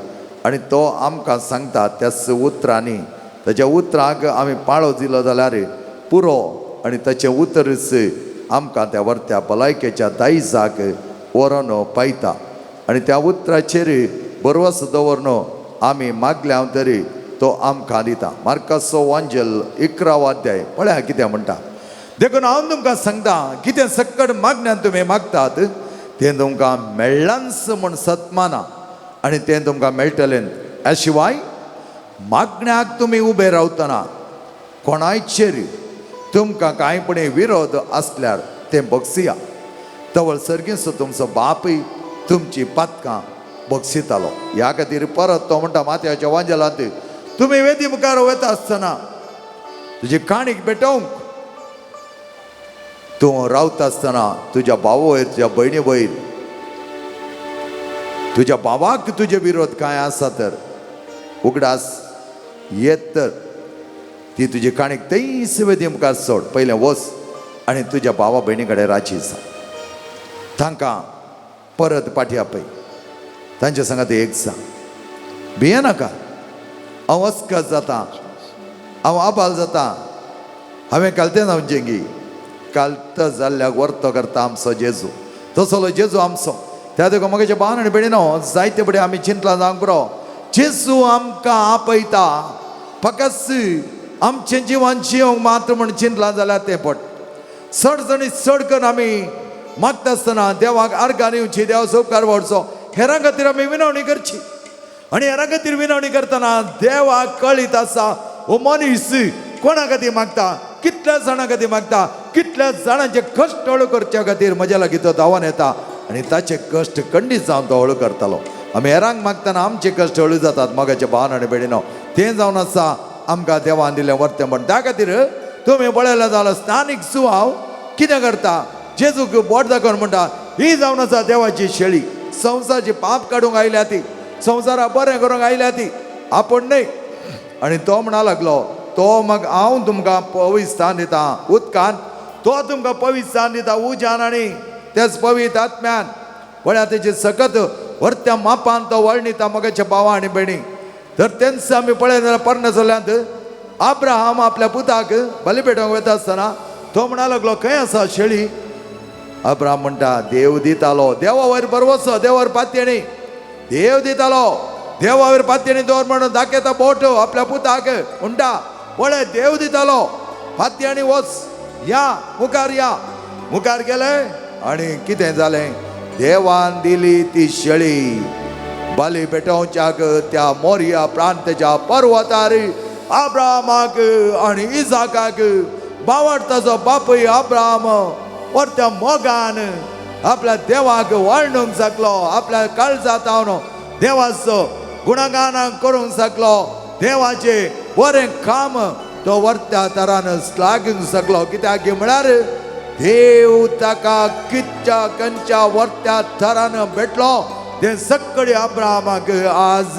आनी तो आमकां सांगता त्याच उतरांनी. ताच्या उतरांक आमी पाळो दिलो जाल्यार पुरो आनी ताचें उतरच आमकां त्या वरत्या भलायकेच्या दायजाक व्हरोन पायता. आनी त्या उतराचेर भरवंसो दवरन आमी मागल्या तरी तो आमकां दिता. मार्काचो वांजेल 11वो अध्याय पळया कितें म्हणटा. देखून हांव तुमकां सांगता, कितें सक्कड मागण्यान तुमी मागतात तें तुमकां मेळ्ळांच म्हूण सतमाना आनी तें तुमकां मेळटलें. ह्या शिवाय मागण्याक तुमी उबे रावतना कोणायचेर तुमकां कांय पणे विरोध आसल्यार तें बक्षिया, तवळ सर्गींचो तुमचो बापूय तुमची पातकां बक्षितालो. ह्या खातीर परत तो म्हणटा माथ्याच्या वांजेलांत, तुमी वेदी मुखार वता आसतना तुजी काणीक पेटोवंक तूं रावता आसतना तुज्या भाव वयर, तुज्या भयणी वयर, तुज्या भावाक तुजे विरोध कांय आसा तर उगडास येत तर ती तुजी काणीक थंयच वेदी मुखार सोड. पयलें वच आनी तुज्या भावा भयणी कडेन राजी जा, तांकां परत पाठी आपय, तांच्या सांगात एक जा. भियेनाका, हांव अस्कत जाता, हांव आबाल जाता, हांवें कालतें जावचें गी. कालत जाल्ल्याक वर्तो करता आमचो जेजू, तसलो जेजू आमचो. त्या देखून म्हगेचे भावन आनी भयणीनो, जायते फुडें आमी चिंतलां जावंक पुरो. जेजू आमकां आपयता फकत आमचें जिवन जिवंक मात्र म्हण चिंतलां जाल्यार तें पट चड जाणी चड करून आमी मागता आसतना देवाक आर्गां दिवची, देवाचो उपकार व्हरचो, हेरां खातीर आमी विनवणी करची. आनी हेरां खातीर विनवणी करतना देवाक कळीत आसा हो मनीस कोणा खातीर मागता, कितल्या जाणां खातीर मागता, कितल्या जाणांचे कश्ट हळू करच्या खातीर म्हज्या लागीं तो धांवन येता आनी ताचे कश्ट खंडीत जावन तो हळू करतालो. आमी हेरांक मागतना आमचे कश्ट हळू जातात मोगाचे भावन आनी भयणीनो. तें जावन आसा आमकां देवान दिलें वर्तेंपण. त्या खातीर तुमी पळयलें जाल्यार स्थानीक सुवाव कितें करता, जेजूक बोट दाखोवन म्हणटा ही जावन आसा देवाची शेळी, संवसाराची पाप काडूंक आयल्या ती, संवसारा बरें करूंक आयल्या ती, आपूण न्हय. आनी तो म्हणा लागलो तो मग हांव तुमकां पवित्र स्थान दिता उदकान, तो तुमकां पवित्र स्थान दिता उज्यान आनी तेच पवित्र आत्म्यान. पळया तेजी सकत व्हरत्या मापान तो वर्णिता मगाच्या भावा आनी भयणी. तर तेंच आमी पळयत जाल्यार पोरण्या चल्यांत आब्राहाम आपल्या पुताक बली पेटोवंक वता आसतना तो म्हणा लागलो खंय आसा शेळी. अब्राहम म्हणटा देव दितालो, देवा वयर बरवसो, देवावर पातयेणी, देव दितालो, देवावर पातयेणी दवर म्हणून दाखयता बोट आपल्या पुताक म्हणटा पळय देव दितालो, पातयेणी वच, या मुखार या. मुखार गेले आनी कितें जालें, देवान दिली ती शेळी बली पेटोवच्याक त्या मोरिया प्रांताच्या पर्वतार आब्रामाक आनी इजाकाक बावडताचो बापूय आब्राम परत्या मोगान आपल्या देवाक वर्णूंक शकलो, आपल्या काळजांत हांव देवाचो गुणगान करूंक शकलो, देवाचें बरें काम तो वर्त्या तरान श्लाघूंक शकलो. कित्याक म्हळ्यार देव ताका कितच्या कंच्या वर्त्या थरान भेटलो तें सगळे अब्रामाक आज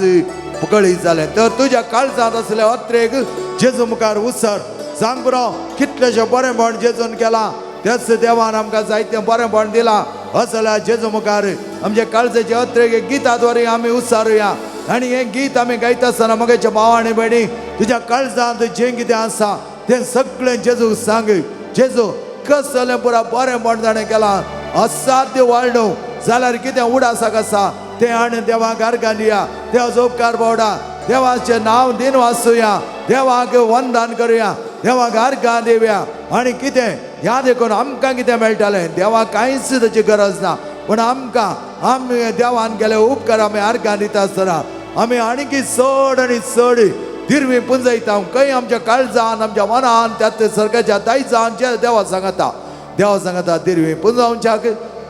कळीत जालें. तर तुज्या काळजांत आसले अत्रेक जेजू मुखार उसर सांग पुरो कितलेशें बरेंपण जेजून केलां, तेच देवान आमकां जायतें बरेंपण दिलां. अशें जाल्यार जेजू मुखार आमच्या काळजाचे अत्रेक गिता द्वारे आमी उसारुया. आनी हें गीत आमी गायता आसतना मगेच्या भाव आनी भयणी तुज्या काळजांत जें कितें आसा तें सगळें जेजूक सांग. जेजू कसलें पुरा बरेंपण ताणें केलां, असाध्य वाळणू जाल्यार कितें उडासाक आसा तें हाणें देवाक आर्गां दिया, देवाचो उपकार पावडा, देवाचें नांव दिन वाचुया, देवाक वंदन करुया, देवाक आर्गां दिवया. आनी कितें ह्या देखून आमकां कितें मेळटालें, देवाक कांयच ताची गरज ना, पूण आमकां आमी देवान केले उपकार आमी आर्गां दिता आसतना आमी आणकी चड आनी चड दिरवी पुंजयता. खंय आमच्या काळजान आमच्या मनान त्या सर्गाच्या दायजान जे देवा सांगता, देवा सांगता दिरवी पुंजावच्याक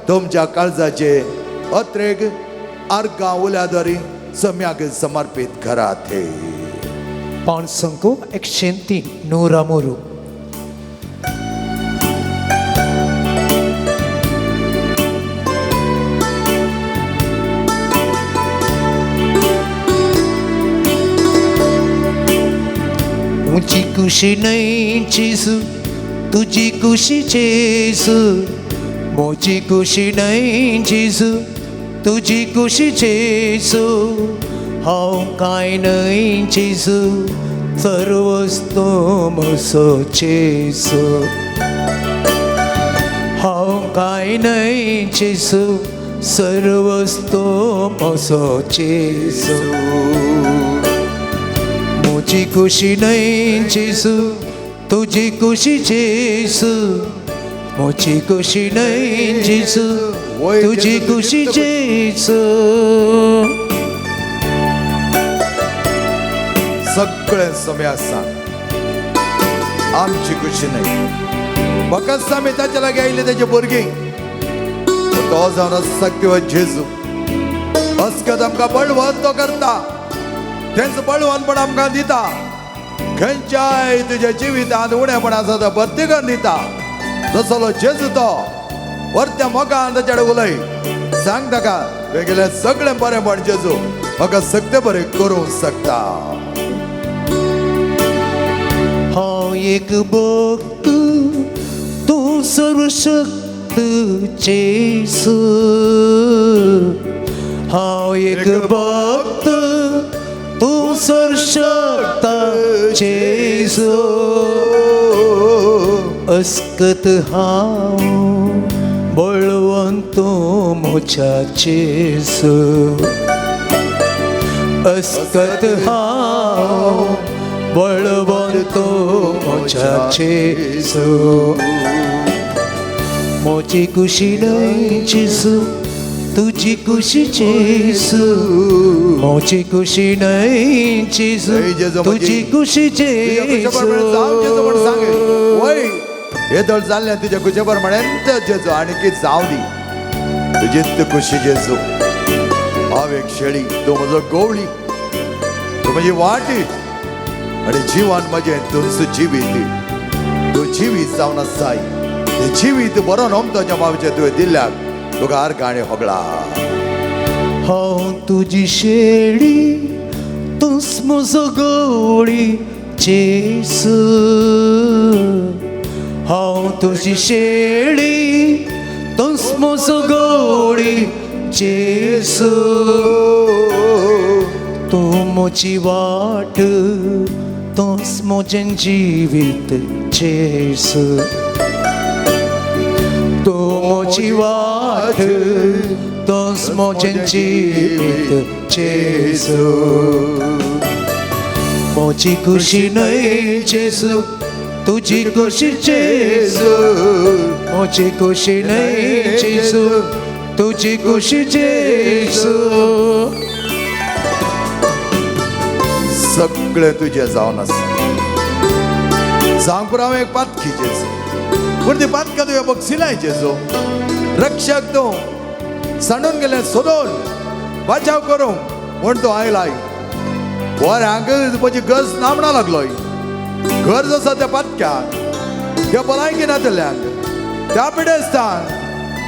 तुमच्या काळजाचे अत्रेक आर्गां उल्याद्वारे सम्याक समर्पीत करात. 5 103 नूरा मोरू. उंची कुशी न्हय जेजू तुजी कुशी जेजू, म्हजी कुशी न्हय जेजू तुजी कुशी जेजू, हांव कांय न्हय जेजू सर्वस्तू म्हजो जेजू, हांव कांय न्हय जेजू सर्वस्तू म्हजो जेजू, म्हजी कुशी न्हय जेजू तुजी कुशी जेजू, म्हजी कुशी न्हय जेजू तुजी कुशी जेजू. सगळें समय आसा आमची कुशी न्हय, फकत आमी ताच्या लागीं आयले तेजे भुरगीं. तो जावन शक्तिवंत जेजू अस्कत आमकां बळवंत तो करता, तेंच बळवंतपण आमकां दिता, खंयच्याय तुज्या जिवितांत उणेपण आसा तो भरती करून दिता. तसलो जेजू तो वरत्या मोगान ताच्या कडेन उलय, सांग ताका वेगळें सगळें बरेंपण जेजू म्हाका सगळें बरें करूंक शकता. हांव एक भक्त तूं सर्वशक्त जेजू, हांव एक भक्त तूं सर्वशक्त जेजू, अस्कत हांव बळवंत म्हज्या जेजू, अस्कत हांव बळवंत म्हज्या जेजू. म्हजी कुशी न्हय जेजू, तुजी कुशी जेजू. म्हजी कुशी न्हय जेजू, न्हय जेजू, म्हजी. तुजी कुशी तुज्या कुशे प्रमाणे जावं जेजू म्हण सांगे. जेजू. वय हे दळ जाल्लें तुज्या कुशे प्रमाणे जेजू आनी कित जावं दी तुजीच खुशी जेजू. हांव एक शेळी, तूं म्हजो गवळी, तूं म्हजी वाटी आनी जिवन म्हजें तुमचो जिवीत. तूं जिवीत जावन आसाय. तें जिवीत बरो नमतोच्या मावचें तुवें दिल्ल्याक तुका आर्गां होगळा. हांव तुजी शेळी, तूंच म्हजो गवळी जेजू. हांव तुजी शेळी, तूंच म्हजो गवळी जेजू. तूं म्हजी वाट, तूंच म्हजें जिवीत जेजू. तूं म्हजी वाट, तूंच म्हजें जिवीत जेजू. म्हजी खुशी न्हय जेजू, तुजी खुशी जेजू. म्हजी खुशी न्हय जेजू, तुजी खुशी जेजू. सगळें तुजें जावन आसा. सांग पुरो हांव एक पातकी जेजू, पूण ती पातकां तुवें बक्षिलाय जेजू. रक्षक तूं सांडून गेलें सोदून बचाव करूंक म्हूण तूं आयलाय. बऱ्यांक म्हजी गरज ना म्हणा लागलोय. गरज आसा त्या पातक्यांक, त्या भलायकी नातल्यांक, त्या पिडेस्तांक,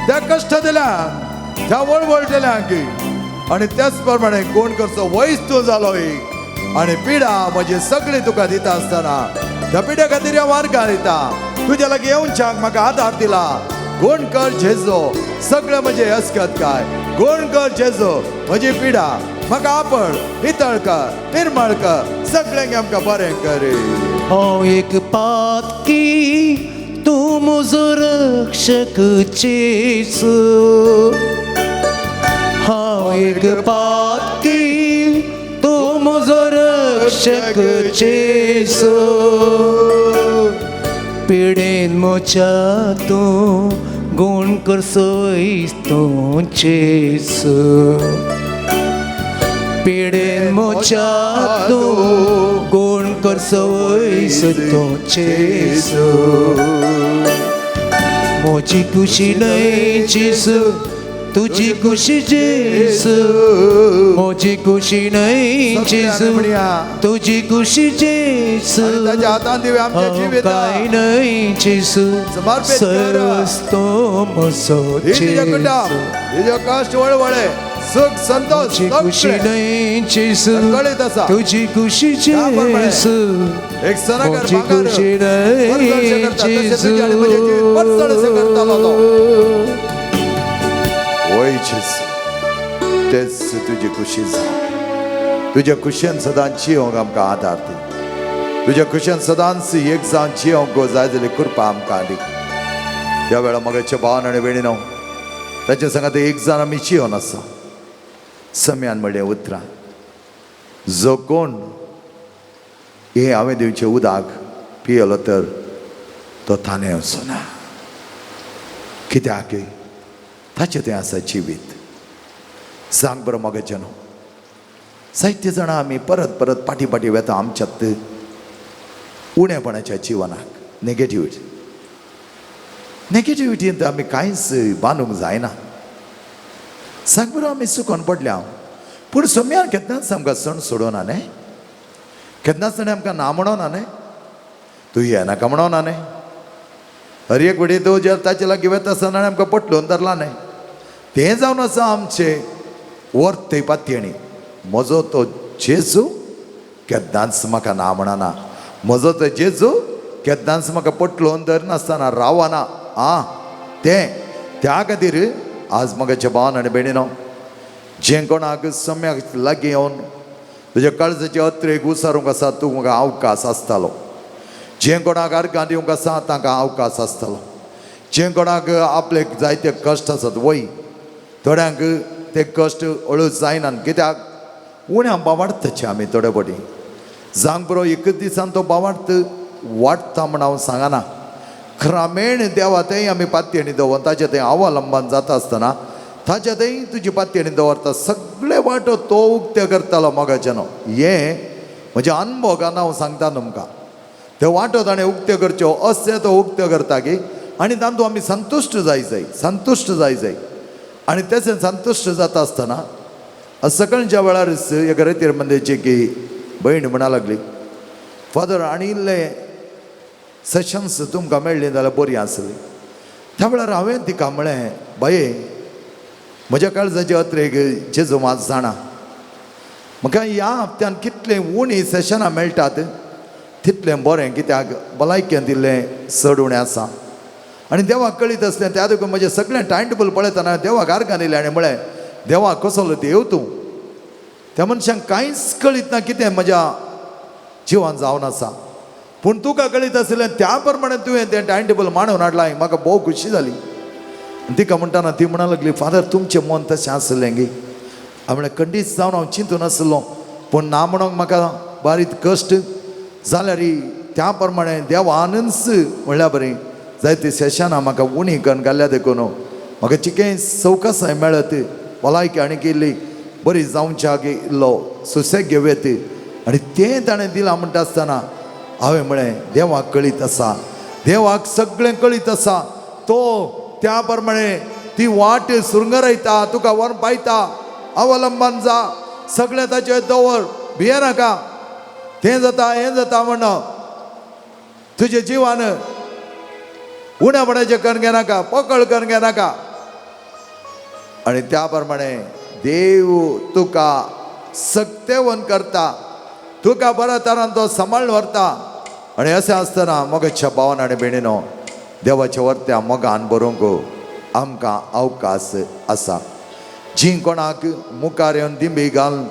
त्या कश्ट दिल्यांक, त्या वळवळटल्यांक. आनी त्याच प्रमाणे कोण करचो वयस तूं जालोय आनी पिडा म्हजी सगळी तुका दिता आसतना त्या पिड्या खातीर हांव मार्गार येता. तुज्या लागीं येवच्याक म्हाका आदार दिला. कोण कर जेजो सगळें म्हजें अस्कत काय. कोण कर जेजो म्हजी पिडा म्हाका आपण नितळ कर, निर्मळ कर, सगळ्यांक आमकां बरें कर. हांव एक पातकी, तूं म्हजो रक्षक जेजू. हांव एक पातकी, तूं म्हजो रक्षक जेजू. पिडेन म्हज्या तूं गुण करसोय तूं जेजू. पिडेन म्हज्या तूं गुण करसोय तूं जेजू. म्हजी खुशी न्हय जेजू, तुजी खुशी जेजू. म्हजी खुशी न्हय जेजू, तुजी खुशी जेजू. आनी ताच्या हातान दिवया आमच्या हांव जिविताक. कांय न्हय जेजू, समर्पित कर. सरस तूं म्हजो ही तुज्या कुटाम, जेजू. तुजो कश्ट वळवळे, सुख संतोष म्हजी खुशी सगळें न्हय जेजू, सगळीत आसा. तुजी खुशी त्याप्रमाणे जेजू. एक सनगर म्हजी भांगर खुशी न्हय परजळशें करता, तशें तुजें आनी म्हजें जिवीत परजळशें करतालो तो. वय जेजू, तेच तुजी खुशी जावं. तुज्या खुशयेन सदांच जियोंक आमकां आदार दी. तुज्या खुशयेन सदांच एक जावन जियोंक जाय जाल्यार कृपा आमकां दी. त्या वेळार मगाच्या भावान आनी भयणीनो ताच्या सांगात एक जाण आमी जियोन आसा. सम्यान म्हणलें उतरां, जो कोण हें हांवें दिवचें उदक पियेलो तर तो ताणें वचो ना. कित्याक ताचें तें आसा जिवीत. सांग बरो मगाचें न्हू, जायते जाणां आमी परत परत फाटीं फाटीं वेता आमच्यात उणेपणाच्या जिवनाक. नेगेटिविटी, नेगेटिविटींत आमी कांयच बांदूंक जायना. सांग बरो आमी चुकोन पडल्या, पूण सम्यान केन्नाच आमकां सण सोडोना न्ही, केन्नाच ताणें आमकां ना म्हणोना न्ही, तूं येनाका म्हणोना न्ही. हर एक वडी तूं जे ताचे लागीं वेता आसतना ताणें आमकां पटलोवन धरला न्ही. तें जावन आसा आमचें वर्त पातयेणी. म्हजो तो जेजू केन्नाच म्हाका ना म्हणना, म्हजो तो जेजू केन्नाच म्हाका पटलोवन धरनासतना रावना. आं तें त्या खातीर आज म्हज्या भावान आनी भयणीनो, जें कोणाक सम्याक लागीं येवन तुज्या काळजाचे अत्रेक उसारूंक आसा तूं म्हाका अवकाश आसतालो. जें कोणाक आर्गां दिवंक आसा तांकां अवकाश आसतालो. जें कोणाक आपले जायते कश्ट आसात, वय थोड्यांक ते कश्ट हळू जायनात. कित्याक उण्या बावाडताचे आमी थोडे फावटी जावंक बरो एकच दिसान तो बावाडत वाडटा म्हण हांव सांगना. क्रमेण देवा थंय आमी पातयेणी दवर ताच्या थंय अवलंबन जाता आसतना ताच्या थंय तुजी पातयेणी दवरता सगळे वाटो तो उक्ते करतालो मोगाच्यानो. हें म्हज्या अनभोगान हांव सांगता तुमकां. ते वाटो ताणें उक्त्यो करच्यो अशें तो उक्त्यो करता की आनी तातूंत आमी संतुश्ट जाय जाय संतुश्ट जाय जाय. आनी तें संतुश्ट जाता आसतना सकाळच्या वेळार एका रेतीर मंदिरची की भयण म्हणा लागली, फादर आनी इल्लें सेशन्स तुमकां मेळ्ळीं जाल्यार बरीं आसलीं. त्या वेळार हांवें तिका म्हळें, बाये म्हज्या काळजाचे अत्रेक जेजू मात जाणा, म्हाका ह्या हप्त्यान कितलें उणी सेशनां मेळटात तितलें बरें, कित्याक भलायकेंत इल्लें चड उणें आसा. आनी देवाक कळीत आसलें त्या देखून म्हजें सगळें टायम टेबल पळयतना देवाक आर्गान येयलें आनी म्हळें, देवा कसलो देव तूं, त्या मनशांक कांयच कळीत ना कितें म्हज्या जिवान जावन आसा, पूण तुका कळीत आशिल्लें त्या प्रमाणे तुवें तें टायम टेबल मांडून हाडलां, म्हाका भोव खुशी जाली. तिका म्हणटाना ती म्हणा लागली, फादर तुमचें मन तशें आसलें गी. हांवें म्हणलें खंडीत जावन हांव चिंतून आसलो, पूण ना म्हणूंक म्हाका बारीक कश्ट जाल्यार त्या प्रमाणे देवानच म्हणल्या बरें जायती सेशनां म्हाका उणी करून घाल्ल्या देखून म्हाका चिकें सवकासाय मेळत भलायकी आनी केल्ली बरी जावच्याक इल्लो सुसेग घेवं. आनी तें ताणें दिलां म्हणटा आसतना हांवें म्हळें देवाक कळीत आसा, देवाक सगळें कळीत आसा, तो त्या प्रमाणे ती वाट सुरंगरायता, तुका व्हरून पायता, अवलंबन जा, सगळें ताचेर दवर, भिये नाका, तें जाता हें जाता म्हण तुजे जिवान उण्यापणाचें करून घेनाका, पकड करून घेनाका. आनी त्या प्रमाणे देव तुका सक्तेवन करता, तुका बऱ्या तरान तो सांबाळून व्हरता. आनी अशें आसतना मोगाच्या भावान आनी भयणीनो देवाच्या वर्त्या मोगान बरोवंक आमकां अवकाश आसा. जी कोणाक मुखार येवन दिंबी घालून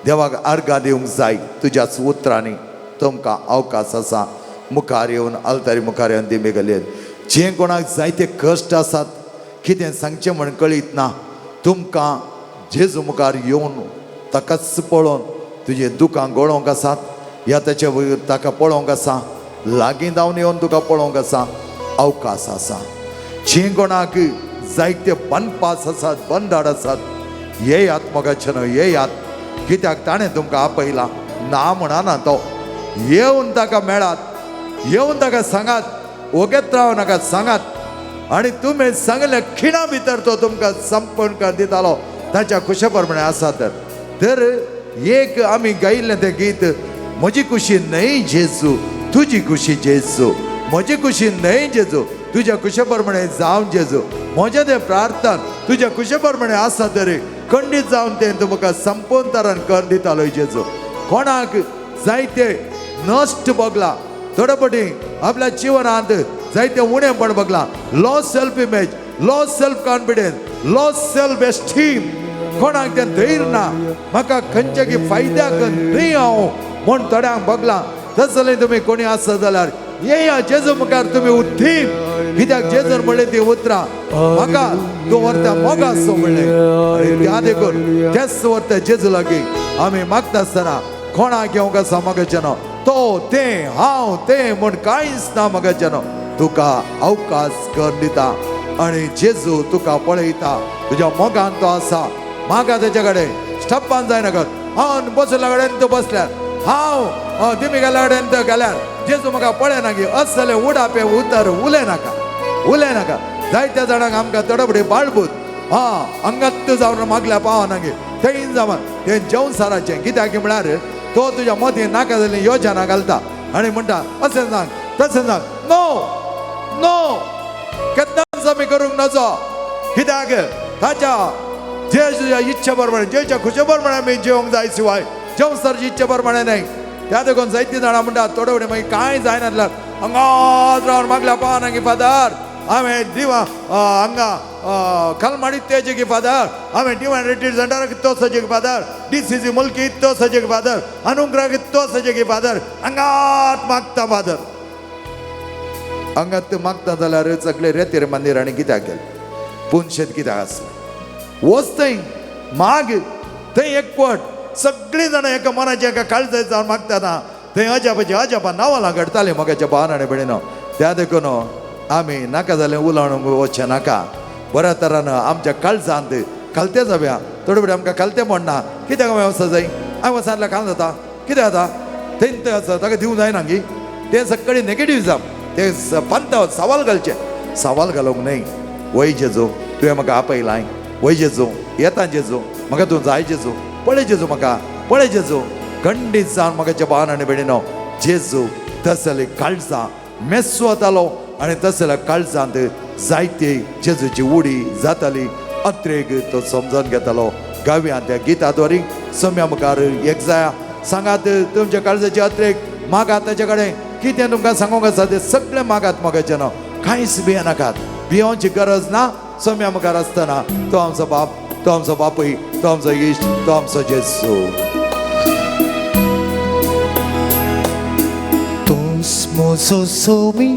देवाक आर्गां दिवंक जाय तुज्याच उतरांनी तुमकां अवकाश आसा मुखार येवन आल्तारी मुखार येवन दिंबी घालयत. जे कोणाक जायते कश्ट आसात कितें सांगचें म्हण कळीत ना, तुमकां जेजू मुखार येवन ताकाच पळोवन तुजें दुकां गळोवंक आसात या ताचे ताका पळोवंक आसा, लागीं धांवन येवन तुका पळोवंक आसा, अवकाश आसा. जे कोणाक जायते बनपास आसात बंदाड आसात येयात मोगाचे न्हय येयात, कित्याक ताणें तुमकां आपयला ना म्हणना तो, येवन ताका मेळात, येवन ताका सांगात, ओगेत राव नाका, सांगात. आनी तुमी सांगले खिणा भितर तो तुमकां संपूर्ण कर दितालो ताच्या खुशे प्रमाणे आसा. तर एक आमी गायिल्लें तें गीत, म्हजी खुशी न्हय जेजू तुजी खुशी जेजू, म्हजी खुशी न्हय जेजू तुज्या खुशे प्रमाणे जावन जेजू, म्हजें तें प्रार्थन तुज्या खुशे प्रमाणे आसा तरी खंडीत जावन तें तुमकां संपूर्ण तरान कर दितालो जेजू. कोणाक जायते नश्ट भोगला थोडे फावटी आपल्या जिवनांत जायते उणेपण भोगला, loss self image, loss self confidence, loss self esteem, कोणाक तें धैर्य ना, म्हाका खंयच्या की फायद्याक न्हय हांव म्हूण थोड्यांक भोगलां. तसलें तुमी कोणी आसत जाल्यार येया जेजू मुखार तुमी उत्थीन, कित्याक जेजून म्हणलें ती उतरां म्हाका तूं व्हरता मोगासो म्हणलें. आनी त्या देखून तेच व्हरता जेजू लागीं आमी मागता आसतना कोणाक येवंक आसा मोगाचें न्हू, तो तें हांव तें म्हूण कांयच ना मोगाचें न्हू, तुका अवकाश कर दिता आनी जेजू तुका पळयता, तुज्या मोगान तो आसा. मागा तेच्या कडेन स्टप्पान जायनाका, हांव बसल्या कडेन तूं बसल्यार, हांव दिमी गेल्या कडेन तो गेल्यार जेजू म्हाका पळयना की असले उडापे उतर उलयनाका, उलयनाका. जायत्या जाणांक आमकां तडफडी बाळबूत हा अंगात जावन मागल्या पावना गे थंय जावन तें जेवण साराचें, कित्याक म्हळ्यार तो तुज्या मतीं नाका जाल्ली योजना घालता आनी म्हणटा अशें सांग तशें सांग, नो नो केन्नाच आमी करूंक नजो, कित्याक ताच्या जे तुज्या इच्छे प्रमाणे जेच्या खुशे प्रमाणे आमी जेवंक जाय शिवाय जेवण सारची इच्छे प्रमाणे न्हय. त्या देखून जायतीं जाणां म्हणटा थोडे फुडें मागीर कांय जायना हांगाच रावन मागल्या पावना की फादर हांवें दिवा हांगा कलमाडी तेजे की फादर, हांवें डिवायन रिट्रीट सेंटराक तो सजे की फादर, डीसीसी मुल्की तो सजे की फादर, अनुग्रह तो सजे की फादर, हांगात मागता फादर. हांगात मागता जाल्यार सगळे रेतीर मंदीर आनी कित्याक गेले पुनशेत कित्याक आसलें, वच थंय माग थंय एकवट सगळीं जाणां एका मनाचें एका काळजाचें जावन मागतना थंय अजापाचें अजापा नांवां घडतालीं मोगाच्या भावान आनी भयणीनो. त्या देखून आमी नाका जालें उलोवंक वचचें नाका. बऱ्या तरान आमच्या काळजांत खालतें जावया. थोडे फावटी आमकां खालतें पडना, कित्याक हांवें वचपाक जाय, हांवें वचना खाल जाता कितें जाता, थंय थंय आसा ताका दिवंक जायना गी, तें सगळें नेगेटीव जावं, तें पंता सवाल घालचें. सवाल घालूंक न्हय. वय जेजू तुवें म्हाका आपयलां, वय जेजू येता जेजू, म्हाका तूं जाय जेजू, पळय जेजू म्हाका पळय जेजू. खंडीत जावन म्हाका भावान आनी भयणीनो जेजू तसले काळजां मेस्सो वतालो आनी तसल्या काळजांत जायते जेजूची उडी जाताली. अत्रेक तो समजून घेतालो. गावया त्या गिता द्वारी सम्या मुखार एक जाया. सांगात तुमच्या काळजाची अत्रेक मागात ताचे कडेन, कितें तुमकां सांगूंक आसा तें सगळें मागात मोगाचें नांव. कांयच भियेनाकात, भियोवची गरज ना. सम्या मुखार आसतना तो आमचो बाप, तो आमचो बापूय, तो आमचो इश्ट, तो आमचो जेजू. तूंच म्हजो सोमी,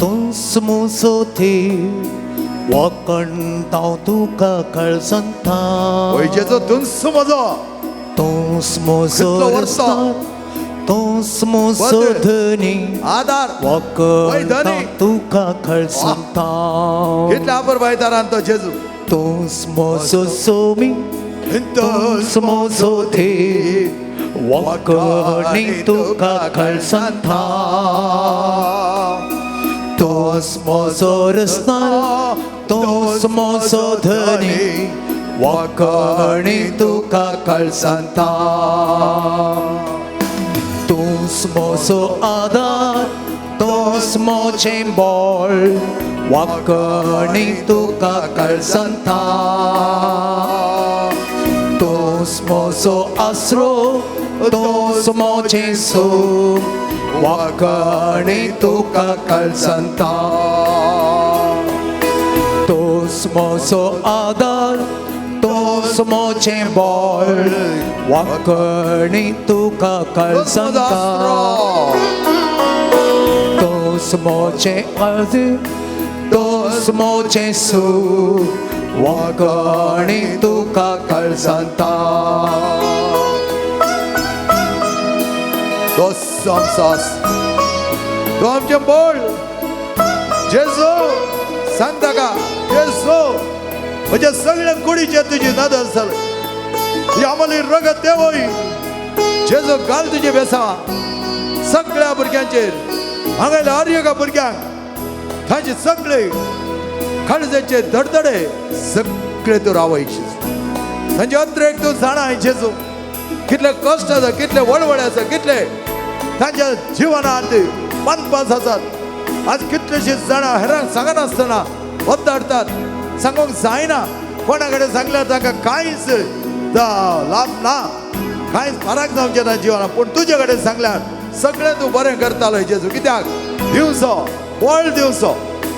तूंच म्हजो देव, वाकण हांव तुका कळसंता. वय जेजू तूंच म्हजो, तूंच म्हजो कितलो वर्सां? रस्ता, तूंच म्हजो धनी, आदार, वाकण धनी. हांव तुका कळसंता. कितल्या आपर तो जेजू. तूंच म्हजो सोमी, तूंच म्हजो देव, वाकणी तुका कळसंता. तूंच म्हजो रस्ता, तूंच म्हजो धनी, वाकणी तुका कळसंता. तूंच म्हजो आदार, तूंच म्हजें बळ, वाकणी तुका कळसंता. तूंच म्हजो आसरो, तूंच म्हजें सूख, वाकणी तुका कळसंता. तूंच म्हजो आदार, तूंच म्हजें बळ, वाकणी तुका कळसंता. तूंच म्हजें अर्द, तूंच म्हजें सूख, वाकणी तुका कळसंता. तोच आमचो आस, तो आमचें बळ. जेजू सांग ताका, जेजू म्हज्या सगळ्या कुडीचेर तुजी नदर जाली, तुजी आमली रगत देवय. जेजू घाल तुजे बेसां सगळ्या भुरग्यांचेर, हांगा हर एका भुरग्यांक तांचे सगळे काळजाचे धडधडे सगळे तूं रावय. तांचे अत्रेक तूं जाणा जेजू, कितले कश्ट आसा, कितले वळवळे आसा, कितले तांच्या जिवनांत मनपास आसात. आज कितलेशींच जाणां हेरांक सांगनासतना ओद्दाडटात, सांगूंक जायना, कोणा कडेन सांगल्यार तांकां कांयच लाभ ना, कांयच फरक जावचें ना जिवनात. पूण तुजे कडेन सांगल्यार सगळें तूं बरें करतालो जेजू. कित्याक दिवचो बळ, दिवचो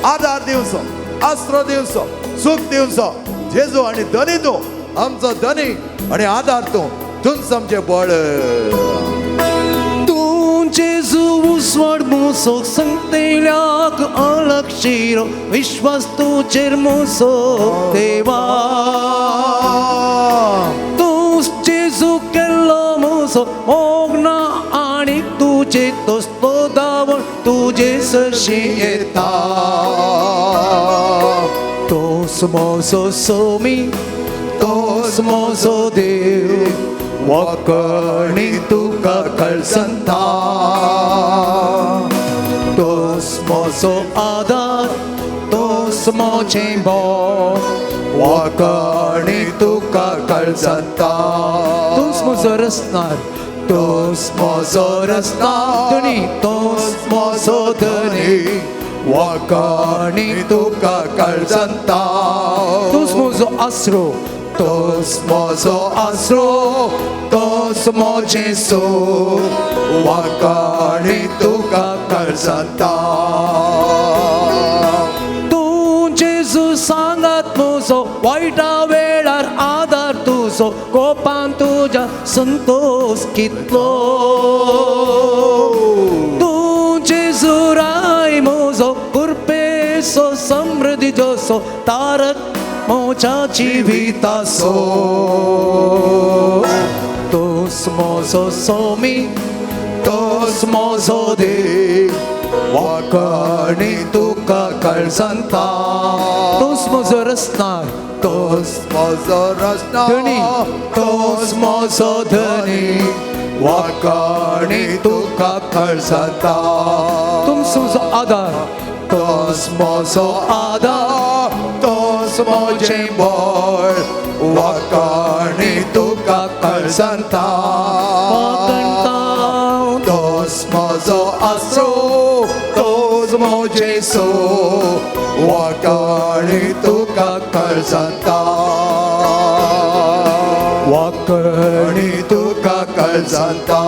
आदार, दिवचो आसरो, दिवचो सूख, दिवचो जेजू. आनी धनी तूं आमचो, धनी आनी आदार तूं, तूंच आमचें बळ. तूं जेजू उजवाड म्हजो, सांगतल्याक अलक्षिरो, विश्वास तुजेर म्हजो देवा. तूंच जेजू केल्लो म्हजो मोग ना आनी तुजे तसलो दावण तुजे सरशी येता. तूंच म्हजो सोमी, तूंच म्हजो देव, वाकणी तुका कळसंता. तूंच म्हजो आदार, तूंच म्हजें बळ, वाकणी तुका कळसंता. तूंच म्हजो रस्तार, तूंच म्हजो रस्ता धनी, तूंच म्हजो धनी, वाकणी तुका कळसंता. तूंच म्हजो आसरो, तूंच म्हजो आसरो, तूंच म्हजें सूख, वाकणी तुका कळसंता. तूं जेजू सांगात म्हजो, वायटा वेळार आदार तुजो, कोपान तुज्या संतोश कितलो. तूं जेजू राय म्हजो, कृपेचो समृद्धी जसो, तारक म्हज्या जिविताचो. तोच म्हजो सोमी, तोच म्हजो देव, वाकणी तुका कळसंता. तोच म्हजो रस्ता, तोच म्हजो रस्ता, धनी, तोच म्हजो धनी, वाकणी तुका कळसंता. तुमचो म्हजो आदार, तोच म्हजो आदार, तोच म्हजें बळ, वाकणी तुका कळसंता. वाकणता तोच म्हजो आसरो, तोच म्हजें सो, वाकणी तुका कळसंता. वाकणी तुका कळसंता.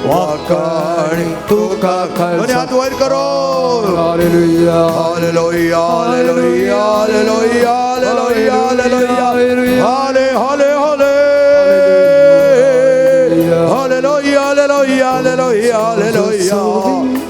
वाकणी तुका दोन्ही हात कळसंता. वयर करो. Hallelujah. Hallelujah, hallelujah, hallelujah, hallelujah, hallelujah. हाले हाले हाले. Hallelujah, hallelujah, hallelujah, hallelujah.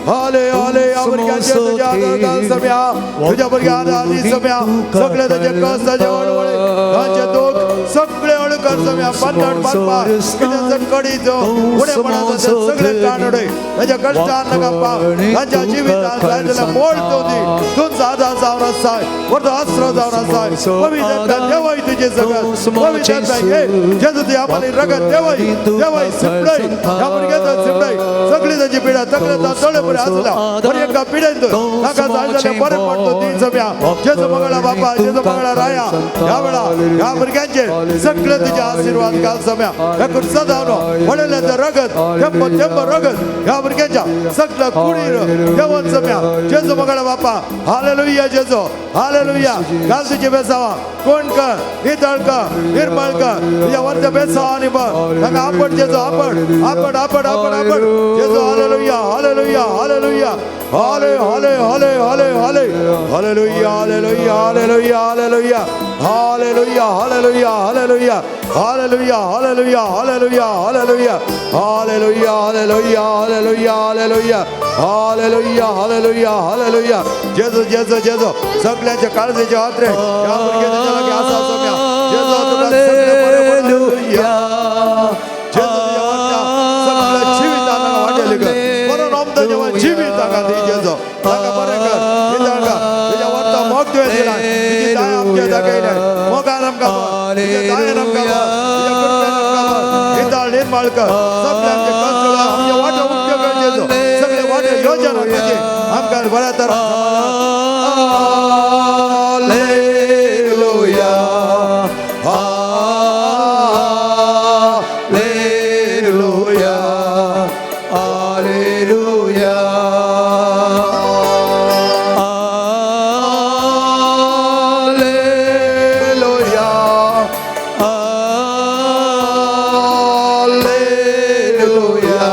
हाले हाले. या भुरग्यांचेर तुज्या हातान घाल सम्या, तुज्या भुरग्या हातान दी सम्या. सगळे ताचे कस, ताचे वळवळे, तांचे दुख सगळे हळू कर सम्या. बंधन बांदपा कितें कडीचो उणेपणाचो सगळे काण उडय. ताच्या कश्टान नाका पाव, तांच्या जिवितान जाय जाल्यार मोड दी. तुमचो आदार जावन आसाय, वरतो आसरो जावन आसाय. पवित्र देवय तुजें सगळं पवित्र हे जेजू, तुझ्या आम्हाला रगत देवय, देवय सिपडय. ह्या भुरग्याचो सिपडय सगळी ताची पिडा, तकले तळे बरे आसल्या बरी एका पिडेन ताका जाय जाल्यार बरें पडतो ती सम्या. जेजू मंगळा बापा, जेजू मंगळा राया, ह्या वेळा ह्या भुरग्यांचेर सगळे तुझे आशीर्वाद घाल सम्या. ह्या कुर्सा जावन वडल्याचं रगत, थेंब थेंब रगत ह्या भुरग्यांच्या सगळं कुडीर देवन सम्या. जेजू मंगळा बापा, हालेलुया. जेजू हालेलुया. घाल तुझे बेसावा, कोण कर, नितळ कर, निर्मळ कर. तुझ्या वरच्या बेसावा आणि बघ ताका आपण. जेजू आपण आपण आपण आपण आपण. जेजू हालेलुया, हालेलुया, हालेलुया, हाले हाले हाले हाले हाले. Hallelujah, hallelujah, hallelujah, hallelujah, hallelujah, hallelujah, hallelujah, hallelujah, hallelujah, hallelujah, hallelujah, hallelujah, hallelujah, hallelujah, hallelujah, hallelujah, hallelujah, hallelujah. जेजू, जेजू, जेजू. सगळ्यांच्या काळजीचे हात रे ह्या भुरग्याच्या लागीं आसा सम्या. जेजू, तुका सगळें बरें बरें. हालेलुया. जेजू, तुज्या वरच्या सगळ्या जिवितान ताका वाटेल कर. बरो नाम तुज्या जिवीत ताका दी. जेजू, ताका बरें कर, नितळ कर. तुज्या वरचा मोग तुवें दिलाय, तुजी दाय आमच्या दाखयलाय. मोगान आमकां भर, तुज्या दयेन आमकां भर, तुज्या कृपेन आमकां भर. नितळ निर्मळ कर सगळे आमचे कश्ट, आमचे वाटे उक्त्यो कर जेजू. सगळे वाटे योजना तुजी आमकां बऱ्या तरान समाधान. Hallelujah. Hallelujah. Hallelujah. Hallelujah. Hallelujah.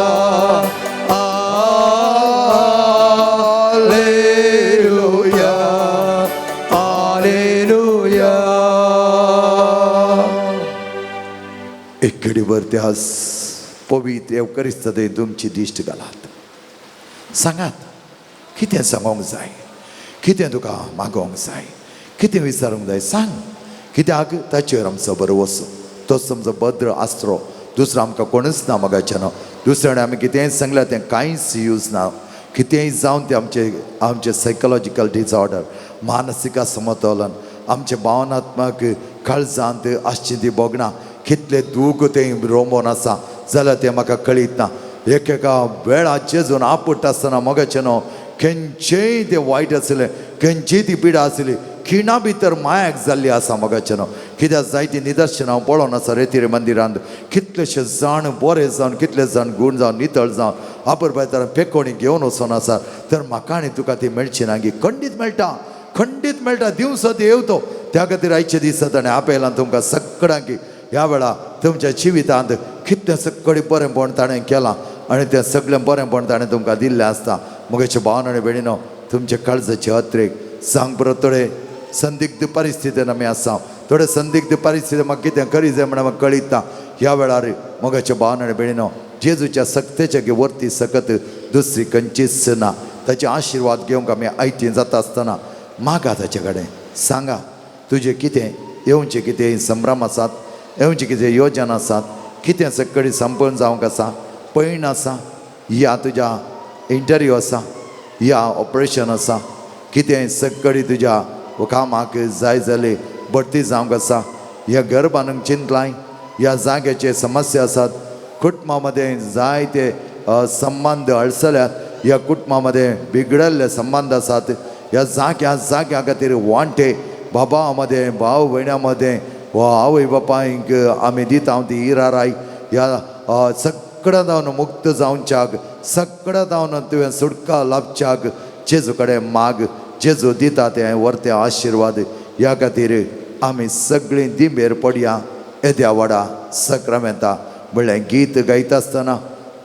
Hallelujah. Hallelujah. एक घडीभर त्या पवित्र येवकरिस्त तुमची दिश्ट घालात. सांगात, कितें सांगोंक जाय, कितें तुका मागोंक जाय, कितें विचारूंक जाय सांग. कित्याक ताचेर आमचो भरवसो, तोच आमचो भद्र आसरो, दुसरो आमकां कोणूच ना. मोगाच्यानो, दुसऱ्याने आमी कितेंय सांगल्यार तें कांयच यूज ना. कितेंय जावन तें आमचें आमचें सायकोलॉजिकल डिसऑर्डर, मानसीक असमतोलन, आमचें भावनात्मक काळजांत आसची ती भोगणां, कितले दूख तें रोमोन आसा जाल्यार तें म्हाका कळीत ना. एक एका वेळार जेजून आपुट्टा आसतना मोगाचें न्हू, खंयचेय तें वायट आसलें, खंयचीय ती पिडा आसली, खिणा भितर मायाक जाल्ली आसा मोगाचें न्हू. कित्याक जायतीं निदर्शनां हांव पळोवन आसा रेतिरे मंदिरांत. कितलेशे जाण बरे जावन, कितले जाण गूण जावन, नितळ जावन, आपर पेकोणी घेवन वचोन आसा. तर म्हाका आनी तुका ती मेळची ना गी? खंडीत मेळटा, खंडीत मेळटा. दिवसो येवतो. त्या खातीर आयचे दिसा ताणें आपयलां तुमकां सगळ्यांक. ह्या वेळा तुमच्या जिवितांत कितलें सगळें बरेंपण ताणें केलां आनी तें सगळें बरेंपण ताणें तुमकां दिल्लें आसता. म्हगेचे भावन आनी भयणीनो, तुमचे काळजाचे अत्रेक सांग बरो. थोडे संदिग्ध परिस्थितीन आमी आसा, थोडे संदिग्ध परिस्थिती, म्हाका कितें करी जाय म्हणून म्हाका कळीत ना. ह्या वेळार मोगाचे भावन आनी भयणीनो, जेजूच्या सक्तेच्या वरती सकत दुसरी खंयचीच ना. ताचे आशिर्वाद घेवंक आमी आयती जाता आसतना मागा ताचे कडेन. सांगा, तुजें कितें येवचें, कितें संभ्रम आसात. येवची कितें योजना आसात, कितें सगळी संपन्न जावंक आसा, पयण आसा, या तुज्या इंटरव्यू आसा, या ऑपरेशन आसा, कितें सगळी तुज्या कामाक जाय जाले भरती जावंक आसा, ह्या घर बांदूंक चिंतलाय, ह्या जाग्याचे समस्या आसात, कुटुंबा मदें जायते संबंद अडचल्यात, ह्या कुटुंबा मदें बिगडल्ले संबंद आसात, ह्या जाग्या जाग्या खातीर वांटे बाबा मदें भाव भयणां मदें वा आवय बापायंक आमी दिता ती इराराय, ह्या सगळ्या जावन मुक्त जावच्याक, सगळ्या जावन तुवें सुटका लाभच्याक जेजू कडेन माग, जेजू दिता तें व्हरते आशिर्वाद. ह्या खातीर आमी सगळीं दिंबेर पडया येद्या व्हडा सक्रामेंता म्हणल्यार गीत गायता आसतना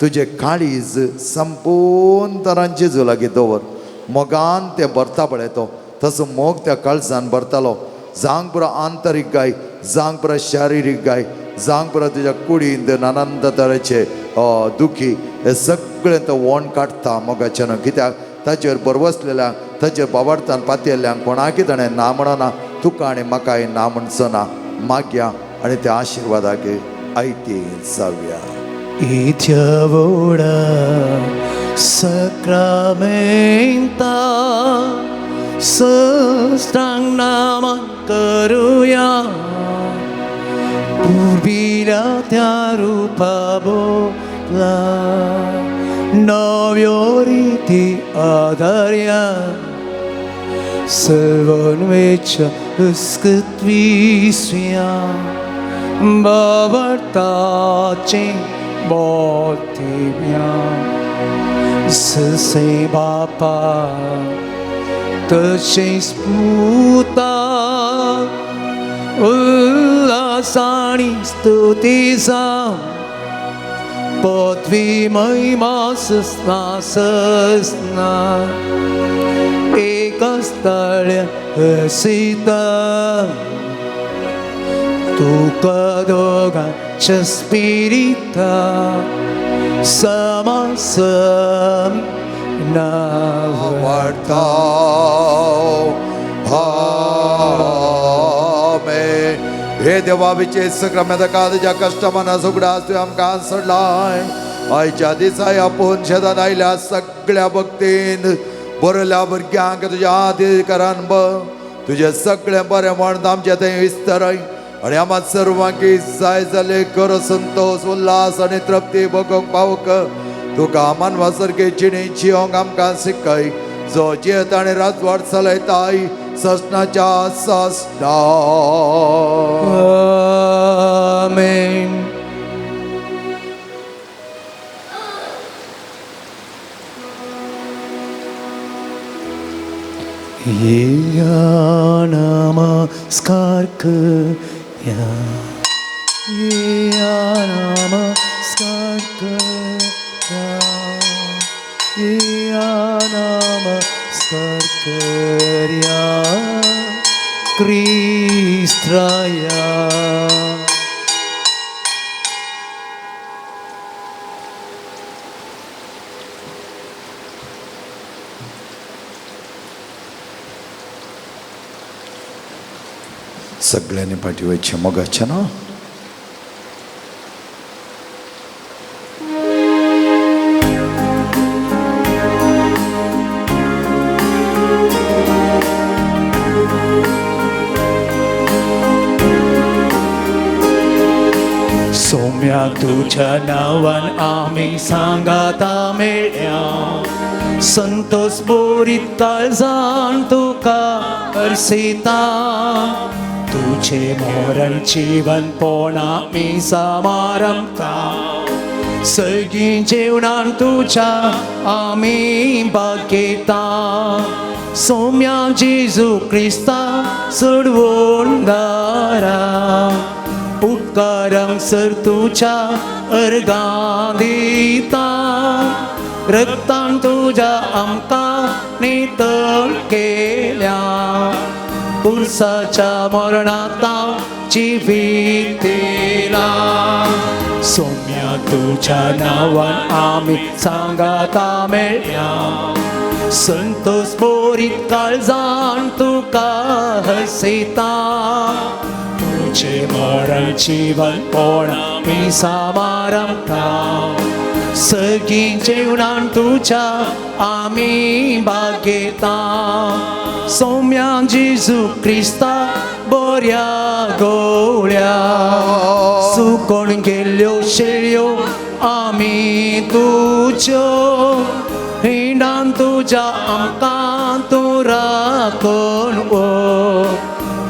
तुजें काळीज संपूर्ण तरान जेजू लागीं दवर. मोगान तें भरता पळय तो तसो मोग त्या काळजान भरतालो. जावंक पुरो आंतरीक गाय, जावंक पुरो शारिरीक गाय, जावंक पुरो तुज्या कुडींत नानांत तरेचे दुखी हे सगळें तो वोण काडटा मोगाचें न्हू. कित्याक ताचेर बरवसलेल्या ताचेर बाबार्थान पातयेल्ल्यांक कोणाकी ताणें ना म्हणना, तुका आनी म्हाकाय ना म्हणचो ना. मागया आनी त्या आशिर्वादाक आयती जावया. इथ्यवोडा सक्रामेंता साष्टांग नमन करूया, पूर्वीला त्या रूपा बोला नव्यो रीती आधार्या, सर्वन्वेच्या उत्कृत्विस्या बाबर्ताचे बोधिव्या ससे बापा तशेंच पुता उल्हासाणी स्तुती जावं, पृथ्वी महिमा सस्ना सस्ना एकस्थळ हसिता तुका दोगांच्या स्पिरिता समासम वाडता. आमेन. हे देवा विचे सक्रामेंता तुज्या कश्टमाना सुगडास तुवें आमकां सोडलाय. आयच्या दिसा आपूण शेतान आयल्या सगळ्या भक्तीन बरयल्या भुरग्यांक तुज्या अधिकारान तुजें सगळें बरें म्हण आमचें थंय विस्तारय आनी आमकां सर्वांक जाय जाले खरो संतोश उल्हास आनी तृप्ती भोगोवंक पावक तुका मानवा सारके जिणे जियोंक आमकां शिकय, जो जियेत आनी राजवाड चलयताय ससनाच्या ससना. आमेन. येया नमस्कार करया, येया नमस्कार करया, येया नमस्कार करया क्रिस्त्राया. सगळ्यांनी पाठी वयचें मोगाचें ना. सोम्या तुझ्या नावान आम्ही सांगाता मेळ्या, संतोष बोरीत काळजान तुका अर्सिता, तुझे मोरण जीवन पोणा मी समारंभता, सगळीं जेवणान तुझ्या आमी भागयता, सोम्या जेजू क्रिस्ता सोडवून दारा, उपकारांक सर तुझ्या अर्गां दिता, रक्तान तुझ्या आमकां नितळ केल्या, पुरसाच्या मरणाता जिवीत दिला, सोम्या तुझ्या नांवान आमी सांगाता मेळ्या, संतोष बोरीत काळजान तुका हसयता, तुझे मरण जीवन पोणा मिसा मारमता सगळीं जेवणान तुज्या आमी भागयता सोम्या जेजू क्रिस्ता बऱ्या गोळ्या सुकोण गेल्ल्यो शेळयो आमी तुज्यो हिंडान तुज्या आमकां तूं राखण ओ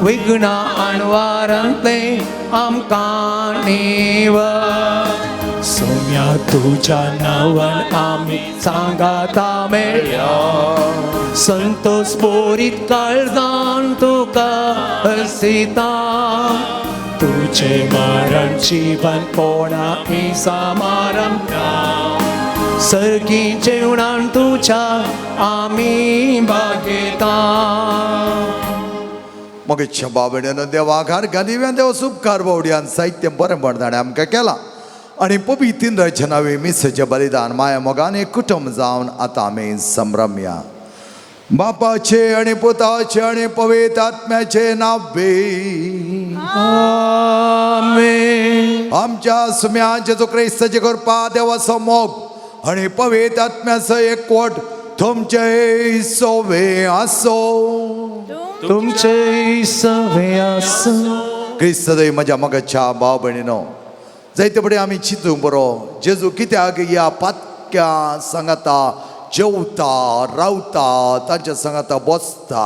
विघ्ना अणवारांतले आमकां निवर सोम्या तुज्या नांवान आमी सांगाता मेळया संतोष बोरीत काळजान तुका हसिता तुझे मरण जीवन पोणा मिसा मारमता सर्गी जेवणान तुझ्या आमी भागयता. मग बाबड्यानं देवा घार दिव्यान देवा सुपकार बावड्यान साहित्य बरें पण ताणें आमकां केलां आनी पवित्र नावे मिसाचें बलिदान माया मोगान एक कुटुंब जावन आतां आमी संभ्रमया. बापाचे आनी पुताचे आनी पवित्र आत्म्याचे नावे. आमेन. आमच्या सुम्या जेजू क्रिस्ताचे कृपा देवाचो मोग आनी पवित्र आत्म्याचो एकवट तुमचे सोवे आसो. तुमचे सवे आसूं. क्रिस्त दय म्हज्या मोगाच्या भाव भयणीनो, जायते फुडें आमी चिंतूंक बरो जेजू कित्याक ह्या पातक्या सांगाता जेवता रावता तांच्या सांगाता बसता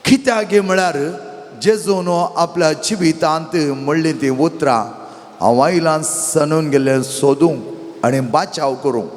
कित्याक म्हळ्यार जेजून आपल्या जिवितांत म्हणलीं तीं उतरां हांव आयलां सनून गेल्लें सोदूंक आनी बाचाव करूंक.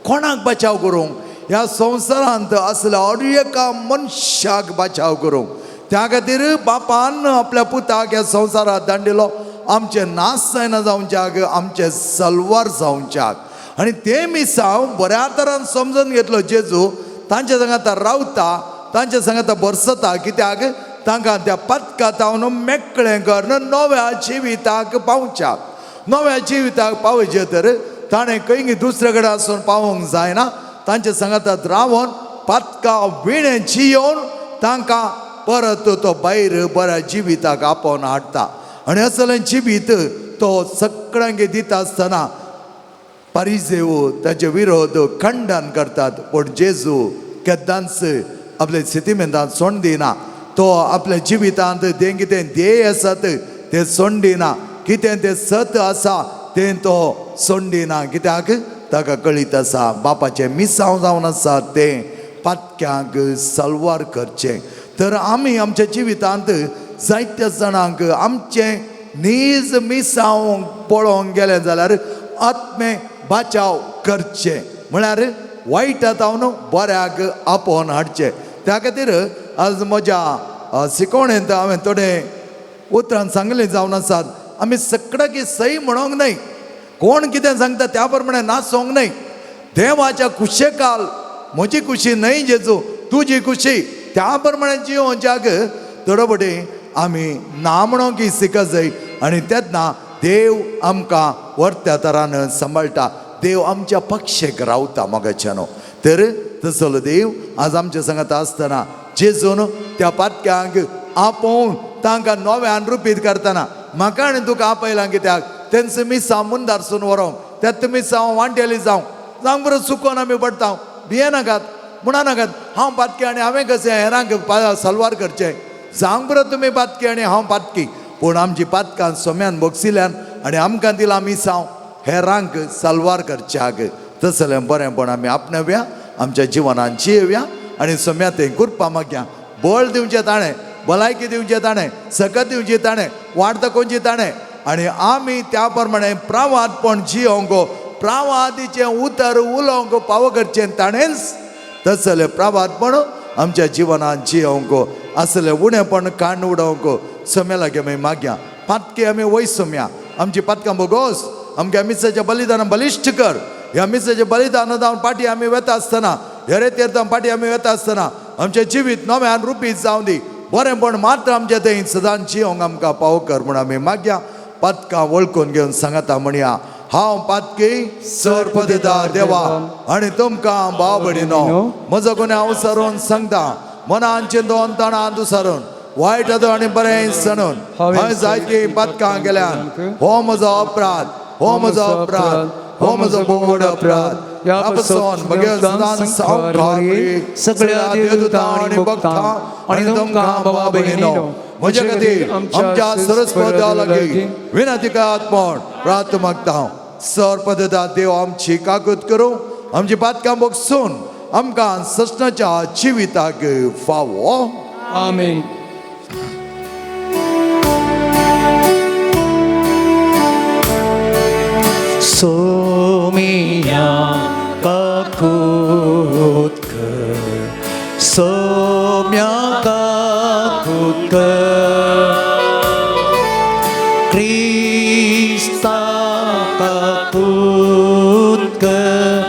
कोणाक बाचाव करूंक? ह्या संवसारांत असल्या अर एका मनशाक बाचाव करूंक. त्या खातीर बापान आपल्या पुताक ह्या संवसारांत दांडिलो आमचें नाश जायना जावच्याक, आमचें सलवार जावच्याक. आनी तें मिसांव बऱ्या तरान समजून घेतलो जेजू तांच्या सांगाता रावता, तांच्या सांगाता बरसता कित्याक तांकां त्या पदका तावन मेकळें करून नव्या जिविताक पावच्याक. नव्या जिविताक पावचें तर ताणें खंय दुसरे कडेन आसून पावोंक जायना, तांच्या सांगातात रावन पातका विणें जियोवन तांकां परत तो भायर बऱ्या जिविताक आपोवन हाडटा. आनी असलें जिवीत तो सगळ्यांक दिता आसतना परिजेव ताचे विरोध खंडन करतात, पूण जेजू केन्नाच आपल्या सितिमेंतान सोंड दिना. तो आपल्या जिवितांत तें कितें ध्येय आसात तें सोंड दिना, कितें तें सत आसा तें तो सोंड दिना, कित्याक ताका कळीत आसा बापाचें मिसांव जावन आसा तें पातक्यांक सलवार करचें. तर आमी आमच्या जिवितांत जायत्या जाणांक आमचें नीज मिसांव पळोवंक गेलें जाल्यार आत्मे बाचाव करचें म्हळ्यार वायट जावन बऱ्याक आपोवन हाडचें. त्या खातीर आज म्हज्या शिकवणेंत हांवें थोडे उतरान सांगलें जावन आसात आमी सगळ्याक सही म्हणोंक न्हय, कोण कितें सांगता त्या प्रमाणे नाचोंक न्हय. देवाच्या कुशेकाल म्हजी खुशी न्हय जेजू तुजी खुशी त्या प्रमाणे जियोवच्याक थोडो फटी आमी ना म्हणोंक शिकत जाय. आनी तेन्ना देव आमकां वर्त्या तरान सांबाळटा, देव आमच्या पक्षेक रावता मोगाच्यानो. तर तसलो देव आज आमच्या सांगात आसतना जेजून त्या पातक्यांक आपोवन तांकां नव्यान रुपीत करतना म्हाका आनी तुका आपयलां कित्याक तेंच मिसांव मुंदारसून व्हरोंक, त्यात मिसांव वांटेली जावं जावंक बरो चुकोन आमी पडटा. भियेनाकात, म्हणा नाकात हांव पातकी आनी हांवें कशें हेरांक सलवार करचें. जावंक बरो तुमी पातकी आनी हांव पातकी, पूण आमची पातकां सोम्यान बोगसिल्यान आनी आमकां दिलां मिसांव हेरांक सलवार करच्याक. तसलें बरेंपण आमी आपणावया, आमच्या जिवनान जियेवया आनी सोम्या तें कृपा मागया. बळ दिवचें ताणें, भलायकी दिवचें ताणें, सकत दिवची ताणें, वाट दाखोवची ताणें. आनी आमी त्या प्रमाणे प्रावादपण जियोंक, प्रावादीचें उतर उलोवंक पावो करचें ताणेंच. तसलें प्रावादपण आमच्या जिवनान जियोंक, असलें उणेपण काण उडोवंक सोम्या लागीं आमी मागया. पातकी आमी वय सोम्या, आमची पातकां बोगोस आमच्या मिसाच्या बलिदान बलिश्ट कर. ह्या मिसाचें बलिदान जावन पाटी आमी वेता आसतना, हेरे तीर्थां पाटी आमी वेता आसतना आमचें जिवीत नव्यान रुपीत जावं दी. बरेंपण मात्र आमचें थंय सदांच जियोंक आमकां पावो कर म्हूण आमी मागया. पातकां वळखून घेवन सांगाता म्हणया, हांव पातकी सरपदिता देवा आनी तुमकां भाव भयणीनो म्हजो गुन्यांव हांव सरून सांगता, मनान चिंतून तणान दुसरून वायट आनी बरें सणून हांवें जायतीं पातकां केल्यान. हो म्हजो अपराध, हो म्हजो अपराध, हो म्हजो भोव अपराध. ह्या पासून म्हगे सदां सावकार सगळ्या देवदूतां आनी भक्तां आनी तुमकां बाबा भयणीनो म्हज्या खातीर आमच्या सरस्वत देवा लागीं विनंती करात म्हूण प्रार्थ मागता. सरपदता देव आमची काकूत करूं, आमची पातकां बगसून आमकां ससनाच्या जिविताक फावो. आमेन. सोमिया काकूत कर, सोम्या काकूत कर, क्रिस्ता काकूत कर,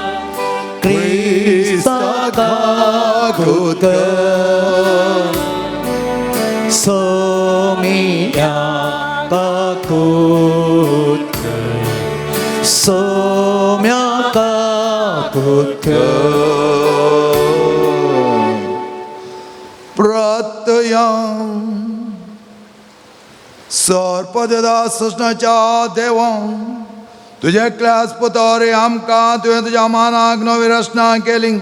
क्रिस्ता काकूत कर, सोमिया काकूत कर, सोम्या काकूत कर. प्रत्यया सरपददा ससनाच्या देवा तुजे क्लास पुतोरे आमकां तुवें तुज्या मानाक नवी रचना केली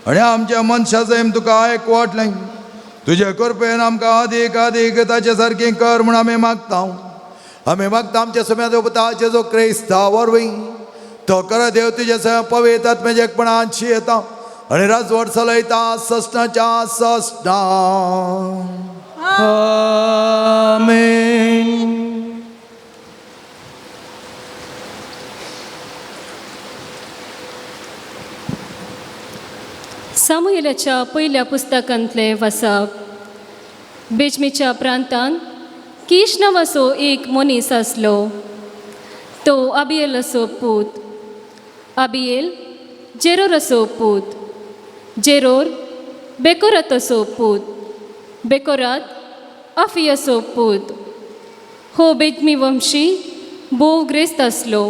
आनी आमच्या मनशा सैम तुका एकवटलें. तुजे कृपेन आमकां अदीक अदीक ताचे सारकें कर म्हूण आमी मागता. आमी मागता आमच्या सम्या देवता जेजो क्रिस्ता वरवीं तो कर देव तुजे सैम पवित्र आत्म्याच्या एकपणान येता आनी राजवट चलयता ससनाच्या ससना. आमेन. सामुएलाच्या पयल्या पुस्तकांतलें वसाप. बेजमीच्या प्रांतांत कीश नांवाचो एक मनीस आसलो. तो अबियेलाचो पूत, अबियेल जेरोराचो पूत, जेरोर बेकोराताचो पूत, बेकोरात अफियाचो पूत. हो बेजमी वंशी भोव ग्रेस्त आसलो.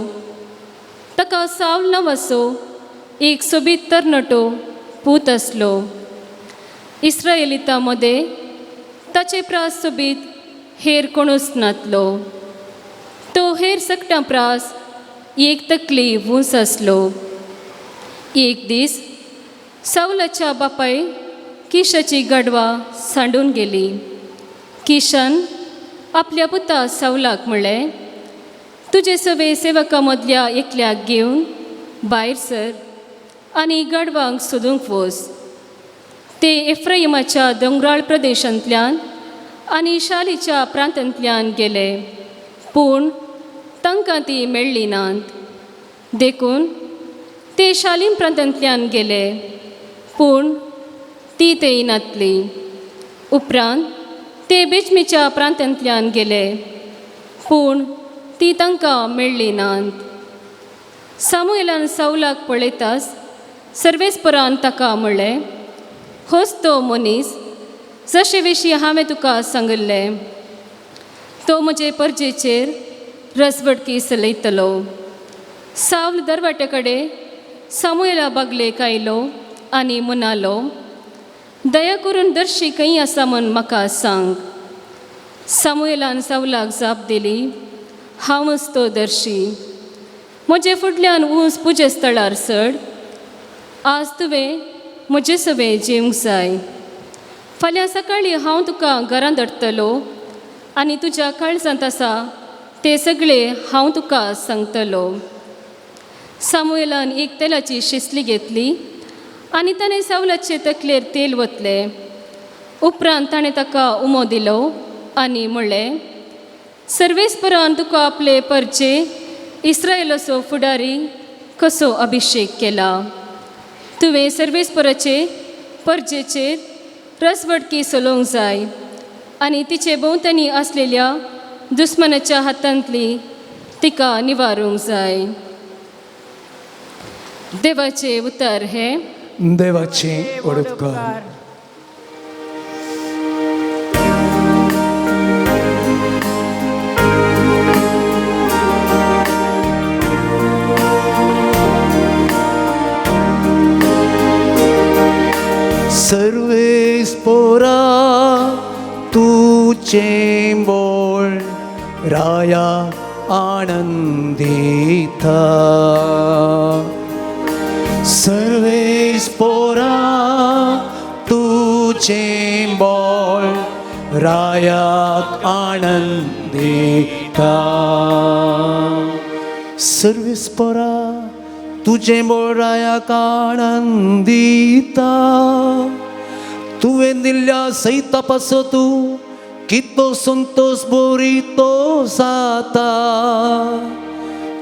ताका सावल नांवाचो एक सोबीत तरणाटो पूत आसलो. इस्रायलिता मदें ताचे प्रास सोबीत हेर कोणूच नातलो. तो हेर सगटां प्रास एक तकली ऊंच आसलो. एक दीस सावलाच्या बापाय किशाची गाडवां सांडून गेली. किशन आपल्या पुता सावलाक म्हणलें, तुजे सवे सेवका मदल्या एकल्याक घेवन भायर सर आनी गाडवांक सोदूंक वच. ते एफ्राइमाच्या दोंगराळ प्रदेशांतल्यान आनी शालीच्या प्रांतांतल्यान गेले, पूण तांकां ती मेळ्ळी नात. देखून ते शालीम प्रांतांतल्यान गेले, पूण ती थंय नातली. उपरांत ते बेचमीच्या प्रांतांतल्यान गेले, पूण ती तांकां मेळ्ळी नात. सामुएलान सावलाक पळयताच सर्वेस्परान ताका म्हणलें, होच तो मनीस जशे विशीं हांवें तुका सांगिल्लें. तो म्हजे परजेचेर रसवडकी चलयतलो. सावल दरवाट्या कडेन सामुएला बागलेक आयलो आनी म्हणालो, दया करून दर्शी खंय आसा म्हूण म्हाका सांग. सामुएलान सावलाक जाप दिली, हांवच तो दर्शी. म्हजे फुडल्यान ऊंच पुजे स्थळार चड. आज तुवें म्हजे सवें जेवंक जाय. फाल्यां सकाळीं हांव तुका घरांत धाडटलो आनी तुज्या काळजांत आसा ते सगळे हांव तुका सांगतलो. सामुएलान एक तेलाची शिसली घेतली आनी ताणें सावलाचे तकलेर तेल वतलें. उपरांत ताणें ताका उमो दिलो आनी म्हणलें, सर्वेस्परान तुका आपले परचे इस्रायलाचो फुडारी कसो अभिशेक केला. तुवें सर्वेस्पराचे परजेचेर रसवडकी चलोवंक जाय आनी तिचे भोंवतणी आसलेल्या दुस्मनाच्या हातांतली तिका निवारूंक जाय. देवाचे उतर हे देवाचे उपकार. सर्वेस्पोरा तूं तुजें बोळ राया आनंदिता. सर्वेस पोरा तुजें बोळ रायाक आनंदिता. सर्वेस पोरा तुजें बोळ रायाक आनंदिता. तुवें दिल्ल्या सैता पासत कितलो संतोश बोरितो जाता.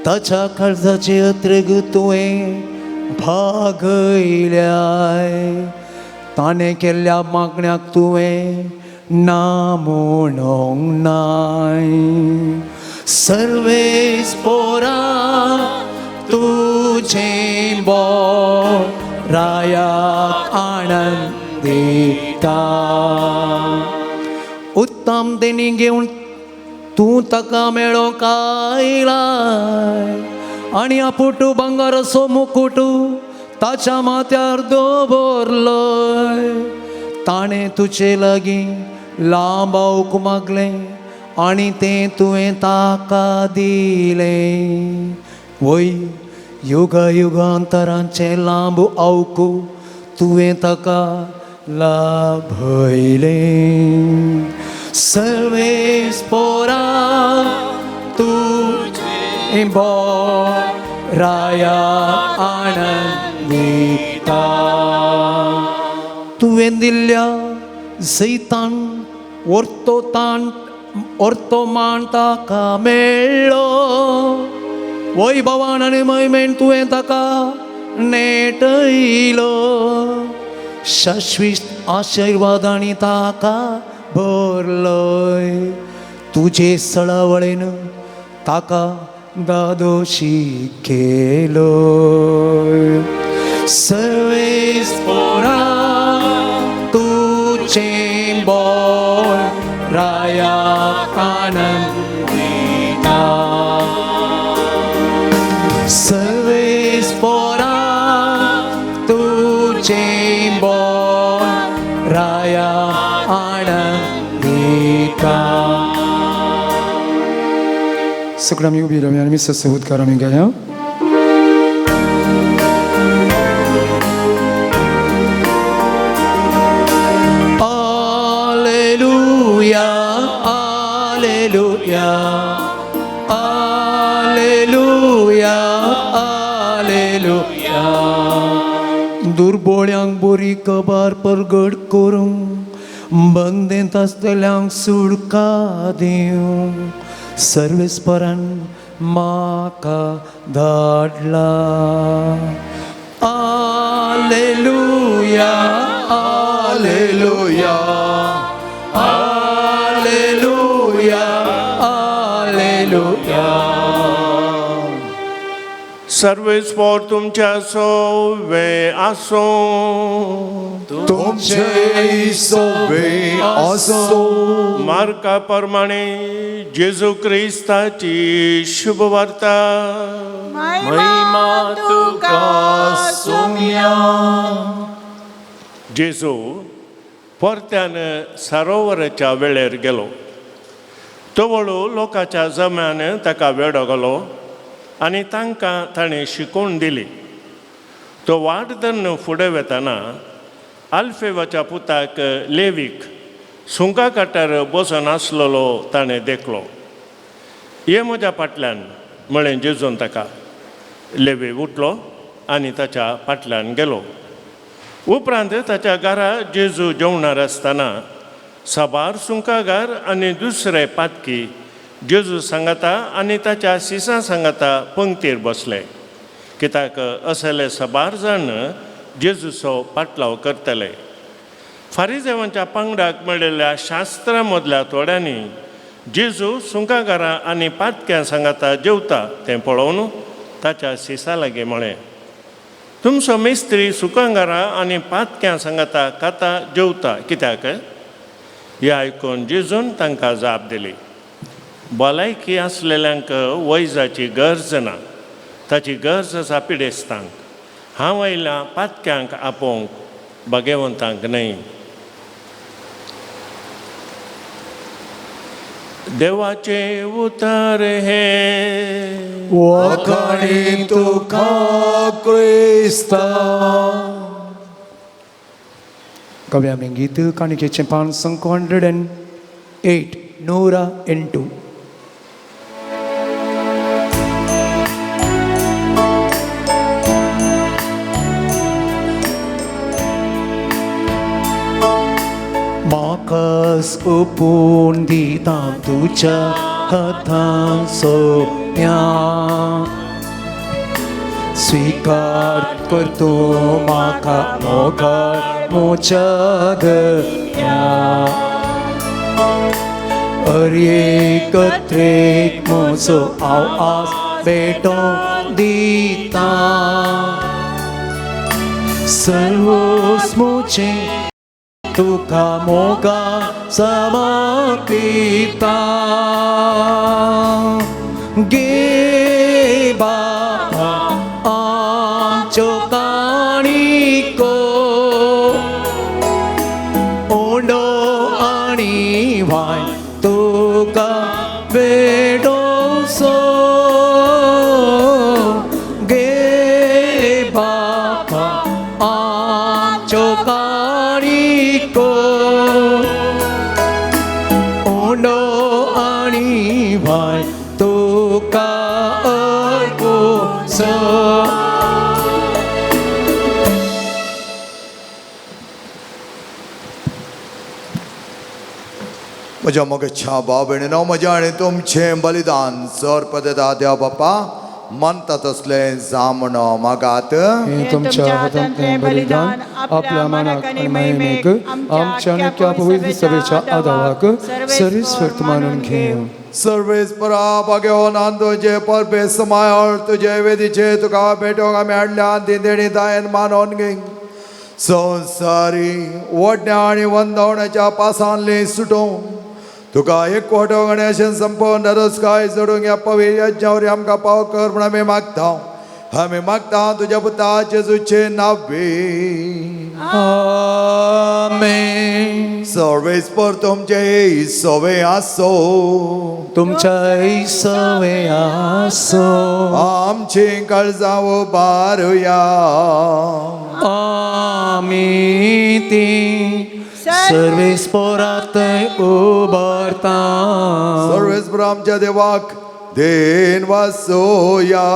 ताच्या काळजाचे अत्रेग तुवें भागयल्याय. ताणें केल्ल्या मागण्याक तुवें ना म्हणोंक नाय. सर्वेस पोरा तुजें बोळ रायाक आनंदिता. उत्तम देणी घेवन तूं ताका मेळोंक आयलाय आनी आपुटू भांगराचो मुकुटू ताच्या माथ्यार दवरलोय. ताणें तुजे लागीं लांब आवक मागलें आनी तें तुवें ताका दिलें. वय युगा युगांतरांचें लांब आवकू तुवें ताका लाभयलें. सर्वेस पोरा तुजें बोळ राया आनंदिता. तुवें दिल्ल्या जैतान orto ताण orto मान ताका मेळ्ळो. वैभवान आनी महिमेन तुवें ताका नेटयलो. शाश्वीत आशिर्वादांनी ताका भरलोय. तुजे सळावळेन ताका दादोशी केलोय. सर्वेस पोरा तुजें बोळ राया आनंदिता. सर्वेस पोरा तुजें बोळ राया आनंदिता. सगळ्यांनी आमी उबी रावया आनी मिसाचो उद्गार आमी गाया. Alleluia, Alleluia, Alleluia, Alleluia. दुर्बोळ्यांक बरी खबर परगट करूंक, बंदेंत आसतल्यांक सुडका दिवंक सर्वेस्परान म्हाका धाडला. Alleluia, Alleluia, Alleluia, Alleluia. सर्वेस्पोर तुमच्या सोवे आसूं. तुमचे सोबे असो. मार्का प्रमाणे जेजू क्रिस्ताची शुभवार्ता. महिमा तुका सोम्या. जेजू परत्यान सरोवराच्या वेळेर गेलो. तवळू लोकांच्या जम्यान ताका वेडो घालो आनी तांकां ताणें शिकोवन दिली. तो वाट धरून फुडें वेतना आल्फेवाच्या पुताक लेवीक सुंका काटार बसून आसलेलो ताणें देखलो. ये म्हज्या फाटल्यान म्हळें जेजून ताका. लेवी उठलो आनी ताच्या फाटल्यान गेलो. उपरांत ताच्या घरा जेजू जेवणार आसतना साबार सुंकागार आनी दुसरे पातकी जेजू सांगाता आनी ताच्या शिसां सांगाता पंक्तीर बसले. कित्याक असले साबार जाण जेजूचो पाटलाव करतले. फारीजेवांच्या पंगडाक मेळिल्ल्या शास्त्रां मदल्या थोड्यांनी जेजू सुंकागारां आनी पातक्यां सांगाता जेवता तें पळोवन ताच्या शिसा लागीं म्हळें, तुमचो मिस्त्री सुकांगारां आनी पातक्यां सांगाता खाता जेवता कित्याक? हें आयकून जेजून तांकां जाप दिली, भलायकी आसलेल्यांक वैजाची गरज ना, ताची गरज आसा पिडेस्तांक. हांव आयलां पातक्यांक आपोवंक, भागेवंतांक न्हय. देवाचें उतर हें. वाखाणी तुका क्रिस्ता. कव्या आमी गीत काणिकेचें पान संक 108 108. म्हाकास ओपून दिता तुज्या हातान सोम्या, स्वीकार करतो म्हाका मोगाळ मोच्या धन्या. अरेक म्हजो हांव आज भेटोवन दिता, सर्वोस म्हजें तुका मोगा समर्पिता. गे बाबा आमच्यो काणिको, ओंडो आनी वाय तुका भेटोवचो. गे बाबा आमच्यो काणिको, ओंडो आनी वाय तुका अर्पूचो. म्हज्या मोगेच्या भाव भयणीनो, म्हज्या आनी तुमचें बलिदान सर पदता देव बापा मानता तसलें जामणो मागात. हे तुमच्या हातांतलें बलिदान आपल्या मानाक आनी महिमेक आमच्या आनी त्या पवित्र सभेच्या आदावाक सर्वेस्पर मानून घेवं. सर्वेस्परा भाग्यवान तुजे परबे समायर तुजे वेदीचे तुका भेटोंक आमी हाडल्या ती देणी दायन मानून घे. संवसारी वडण्या आनी वंदवण्याच्या पासांतली सुटोवंक तुका एकवटोवंक आनी अशें संपोवन नरसकाय जोडूंक ह्या पवित्र यज्ञावर आमकां पाव कर म्हूण आमी मागता. आमी मागता तुज्या पुता जेजूचे नांवे. आमेन. सर्वेस्पर तुमचे सवे आसो. तुमच्या सवे आसो. आमची काळजां उबारुया. आमी ती सर्वेस्परात उबारता. सर्वेस्पर आमच्या देवाक then वासोया.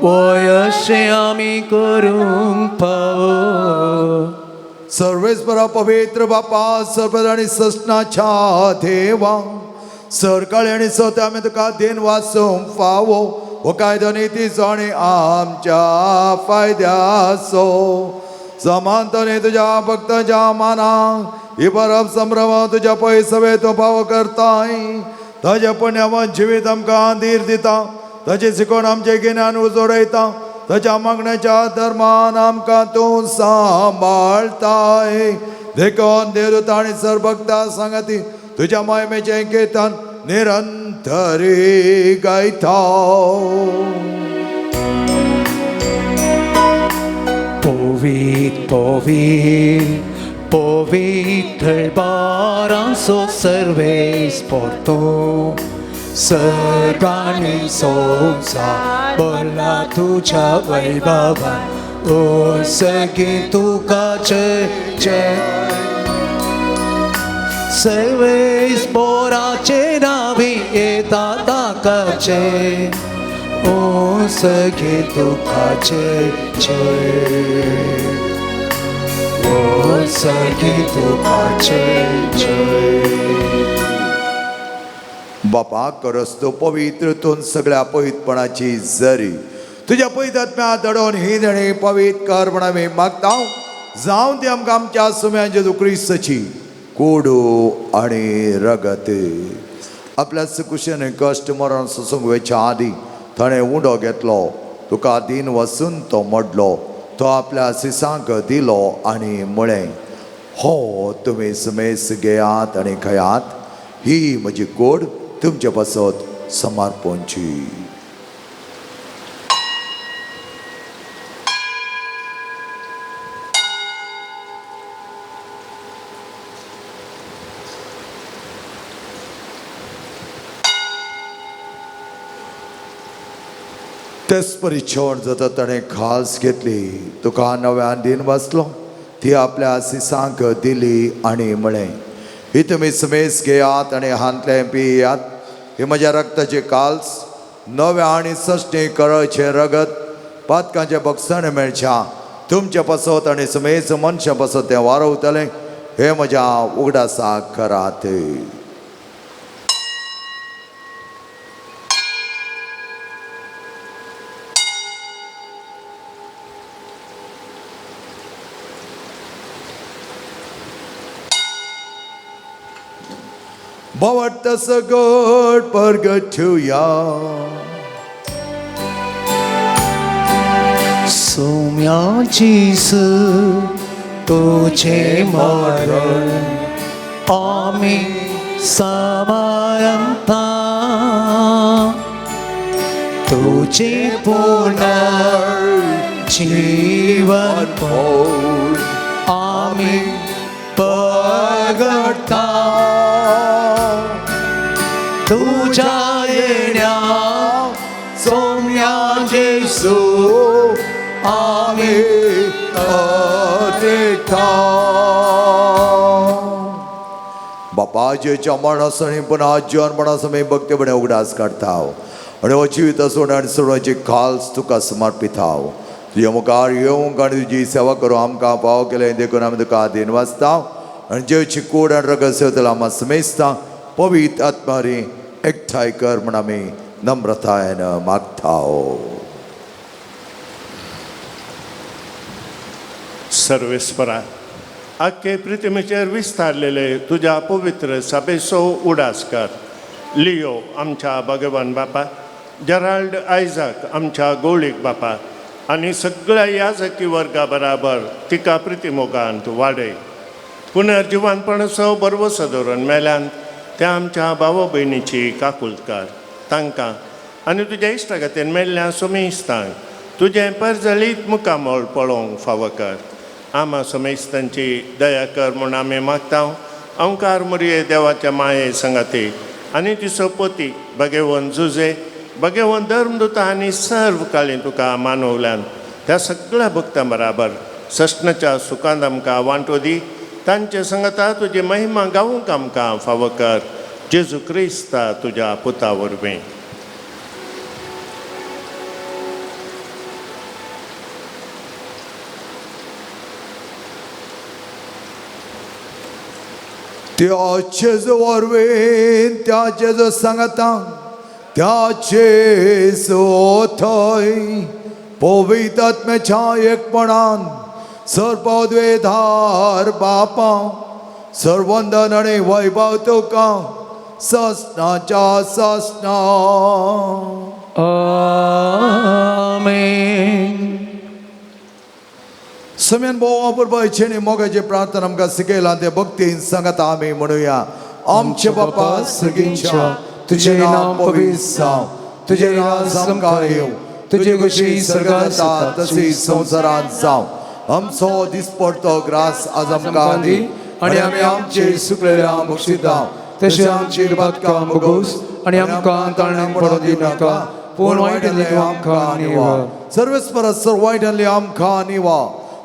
वय अशें आमी करूंक पावो. सर्वेस्परा पवित्र बापा सर्वद आनी सस्नाच्या देवा, सरकाळी आनी सत आमी तुका then वासूंक फावो. हो कायदो नितीचो आनी आमच्या फायद्याचो. समानताने तुज्या भक्तांच्या मानाक ही परब संभ्रम तुज्या पयसवे तूं पावो करताय. ताज्या पुण्यावन जिवीत आमकां धीर दिता, ताचें शिकोवन आमचें गिन्यान उजोडयता. ताच्या मागण्याच्या धर्मान आमकां तूं सांबाळताय. देखून देवदूत आनी सर्वभक्ता सांगाती तुज्या महिमेचें कीर्तन निरंतरी गायता. पवित्र पवित्र पवित्र बारांसो सर्वेस्पर तूं, सर्गांनी संवसार भरला तुज्या वैभवान. ओ सगळीं तुका जय जय. सर्वेस्पराचे नांवी येता ताकाचे, ओ सगळीं तुका जय जय. ओ सगळीं तुका जय जय. बापा करस तूं पवित्र तूं सगळ्या पवित्रपणाची जरी तुज्या पवित्र आत्म्या दडोवन ही देणी पवित्र कर म्हूण आमी मागता. जावं ती आमकां आमच्या सुम्या जेजू क्रिस्ताची कोडू आनी रगत. आपल्या सुकुशेन कश्ट मरण सोसूंक वयच्या आदीं ताणें उंडो घेतलो, तुका दीन वसून तो मोडलो, तो आपल्या सिसांक दिलो आनी म्हळें, हो तुमी सुमेस घेयात आनी खयात, ही म्हजी कोड तुमचे पासत समर्पणची. तेच परी जेवण जाता ताणें खास घेतली, तुका नव्यान दिन वाचलो, ती आपल्या सिसांक दिली आनी म्हळें, ही तुमी समेस घेयात आनी हांतलें पियात, ही म्हज्या रक्ताची काल्स, नव्या आनी सश्टी करळचें रगत, पातकांचें बक्षण मेळच्या तुमचे पासत आनी समेस मनशां पासत तें वारवतलें, हें म्हज्या उगडासाक करात. भवत सगट परगठुया. सोम्या जेजू तुझे मरण आमी समारंभा, तुझे पुनर्जीवन आमी पगडता, तुझ्या येण्या सोम्या जेजू आमी अत्रेता. बापाजेच्या मरणासणी पुन्हा जीवनपणासमी आमी भक्तीपणे उगडास काडता आनी हो जिवीत सोड आनी सोडवाची खास तुका समर्पिता. तुज्या मुखार येवंक आनी तुजी सेवा करूं आमकां फावो केलें देखून आमी तुका आदीन वाचता आनी जेवची कूड आनी रगत सेवतलो आमकां समेजता पवित्र आत्मारी एकठांय कर म्हण आमी नम्रतायेन मागता. सर्वेस्परा आख्खे पृथ्वीचेर विस्तारलेले तुज्या पवित्र सभेचो उडास कर. लियो आमच्या भगवान बापा, जेराल्ड आयजाक आमच्या गोळीक बापा आनी सगळ्या याजकी वर्गा बराबर तिका प्रितिमोगांत वाडय. पुनर्जिवानपणाचो बरवसो दवरून मेल्यान त्या आमच्या भाव भयणीची काकुळकार तांकां आनी तुज्या इश्टागतीन मेल्ल्या सुमेस्तांक तुजें परजळीत मुखामळ पळोवंक फावो कर. आमा समेस्तांची दया कर म्हूण आमी मागता. अंकार मुरये देवाच्या माये संगाती आनी तिचो पती भगेवन जुजे भगेवन धर्मदुता आनी सर्व काळी तुका मानवल्यान त्या सगळ्या भक्तां बराबर सस्नाच्या सुखांत आमकां वांटो दी. तांचे संगता तुजी महिमा गावूंक आमकां फावो कर. जेजू क्रिस्ता तुज्या पुता वरवीं. त्या जेजू वरवीं, त्या जेजू सांगता, त्या जेजू थंय पवित्र आत्म्याच्या एकपणान सर्वद्वेधार बापा सर्वंदन आनी वैभव तुका ससनाच्या ससना. आमेन. समेन भोव अपुरबायेची आनी मोगाची प्रार्थना आमकां शिकयला ते भक्तीन सांगता आमी म्हणुया. आमचे बापा सगळींच्या, तुजें नांव पवित्र जावं, तुजें राज आमकां येवं, तुजी खुशी स्वर्गांत जाता तशी संवसारांत जावं. आमचो दिसपडतो ग्रास आज आमकां दी आनी आमी आमचे सुकलेल्या बक्षिता तशें आमची बातकां भोगोस आनी आमकां ताणें पडोवंक दिनाका, पूण वायटांतली तूं आमकां निवार. सर्वेस्पर सर्व वायटांतली आमकां निवा,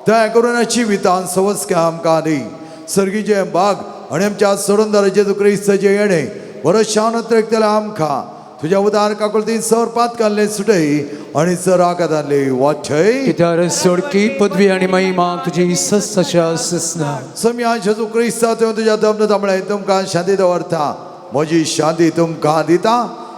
दया करून जिवितान सवस्क्या आमकां दी. सर्गीचे बाग आनी आमच्या सोडूनदार जेजू क्रिस्ताचें येणें बरो शान त्रेकतले आमकां तुज्या उदार काकुळतीन सर पातकांतले सुटय आनी सर आकादांतले वाचय. कित्यार सोडकी पदवी आनी महिमा तुजी सस्सशा ससना. सम्या जेजू क्रिस्ता तुवें तुज्या दमन तांबळे तुमकां शांती दवरता, म्हजी शांती तुमकां दिता.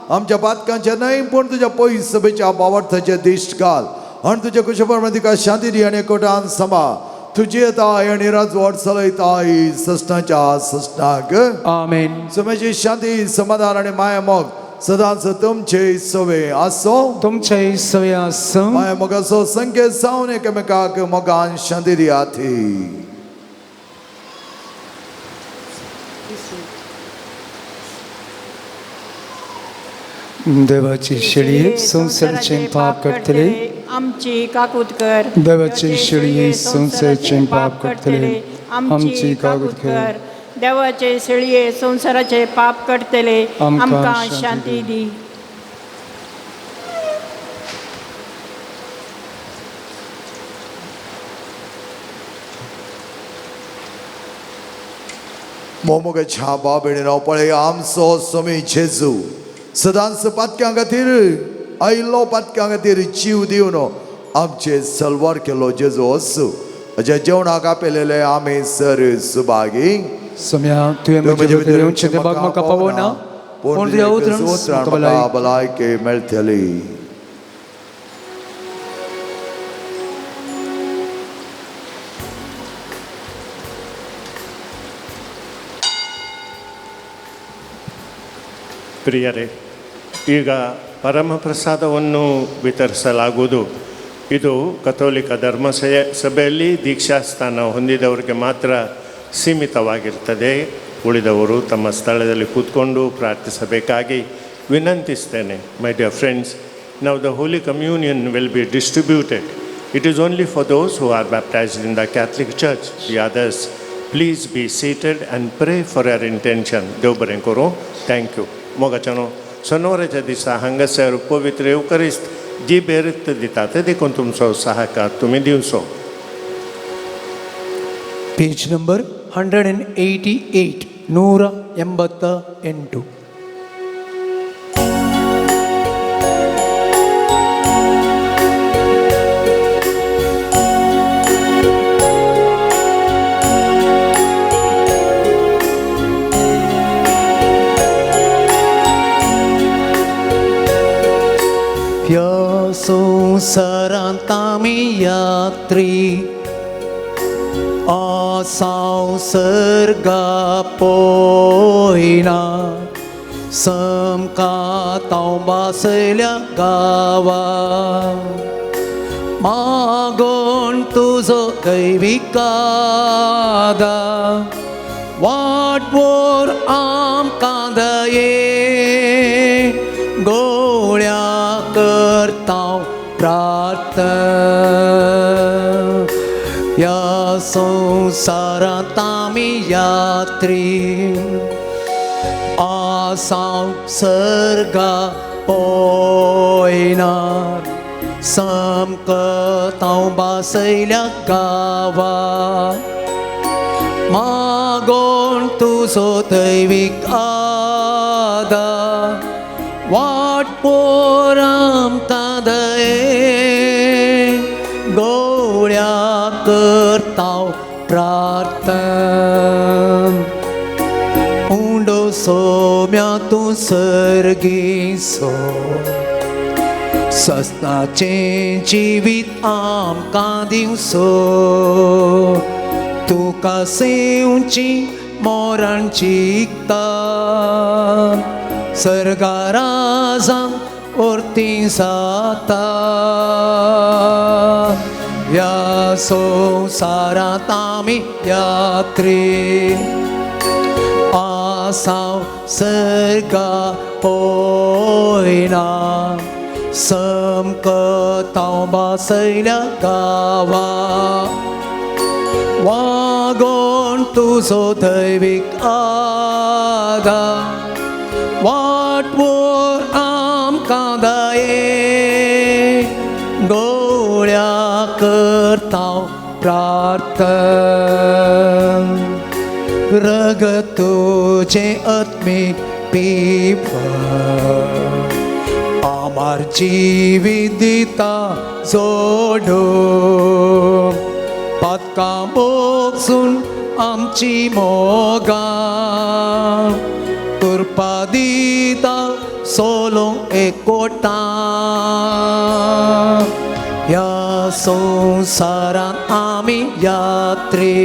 आमच्या पातकांचे न्हय पूण तुज्या पयस सभेच्या बावार्थाचे दिश्ट घाल आनी तुज्या कुशप्रमाणे तिका शांती दी आनी एकवटान सांबाळ. तुजी येता आनी राजवट चलयता ससनाच्या ससनाक. आमेन. सम्याची शांती समाधान आनी माया मोग सदांच तुमचे सवे आसो. तुमचे सवे आसूं. माया मोगाचो संकेत जावन एकामेकाक मोगान शांती दियात. देवाची शेळये संवसाराचें पाप काडटले, आमची काकूत कर. देवाची शेळये संवसाराचें पाप काडटले, आमची काकूत कर. देवाचे शेळये संवसाराचे पाप काडटले, आमकां आमकां शांती शांती दी. मोमोगाच्या बाबेणीनो पळय आमचो स्वामी जेजू सदांच पातक्यां खातीर आयिल्लो, पातक्यां खातीर जीव दिवन आमचे सलवार केलो जेजू असो हाज्या जेवणाक आपयलेले आमी सर सुभागी. सोम्या, तुवें म्हजे भितर येवचें तें भाग म्हाका पावना, पूण तुज्या उतरान म्हाका भलायकी भलायकी मेळटली. ಪ್ರಿಯರೇ, ಈಗ ಪರಮಪ್ರಸಾದವನ್ನು ವಿತರಿಸಲಾಗುವುದು. ಇದು ಕಥೋಲಿಕ ಧರ್ಮ ಸಭೆಯಲ್ಲಿ ದೀಕ್ಷಾಸ್ಥಾನ ಹೊಂದಿದವರಿಗೆ ಮಾತ್ರ ಸೀಮಿತವಾಗಿರ್ತದೆ. ಉಳಿದವರು ತಮ್ಮ ಸ್ಥಳದಲ್ಲಿ ಕೂತ್ಕೊಂಡು ಪ್ರಾರ್ಥಿಸಬೇಕಾಗಿ ವಿನಂತಿಸ್ತೇನೆ. My dear friends, now the Holy Communion will be distributed. It is only for those who are baptized in the Catholic Church. The others, please be seated and pray for your intention. देव बरें करूं. Thank you. मोगाच्यानो, सनवाराच्या दिसा हांगासर पवित्र येवकरिस्त जी बेरत दिता ते देखून तुमचो सहाकार तुमी दिवचो. Page number 188, 188. ह्या संवसारांत आमी यात्री आसाव सर्गा पोयना, समकातांव बासयल्या गांवा मागोन तुजो दैविकादा वाटवोर आमकां दये गोळ्या करतांव प्रार्थना. ह्या संवसारांत आमी यात्री आसाव सर्गा पोयना, समकतांव बासयल्या गांवा मागोन तुजो दैवीक आदार वाट पोर आमकां दये गोळ्या करतांव प्रार्थना. उंडो सोम्या तूं सर्गीसो सस्नाचें जिवीत आमकां दिवसो, तुका सेवची मोरण जिखता सर्गा राजां ओर्ती जाता. ह्या संवसारांत आमी यात्री आसाव सर्गा पोयना, समकतांव बासयल्या गांवा वागोन तुजो दैवीक आदार वाटवोर आमकां दये गोळ्या करतांव प्रार्थना. रगत तुजें आत्मीक पिवन आमार जिवीत दिता जोडो, पातकां बोगसून आमची मोगां कृपा दिता सोलोंक एकोटां. ह्या संवसारांत आमी यात्री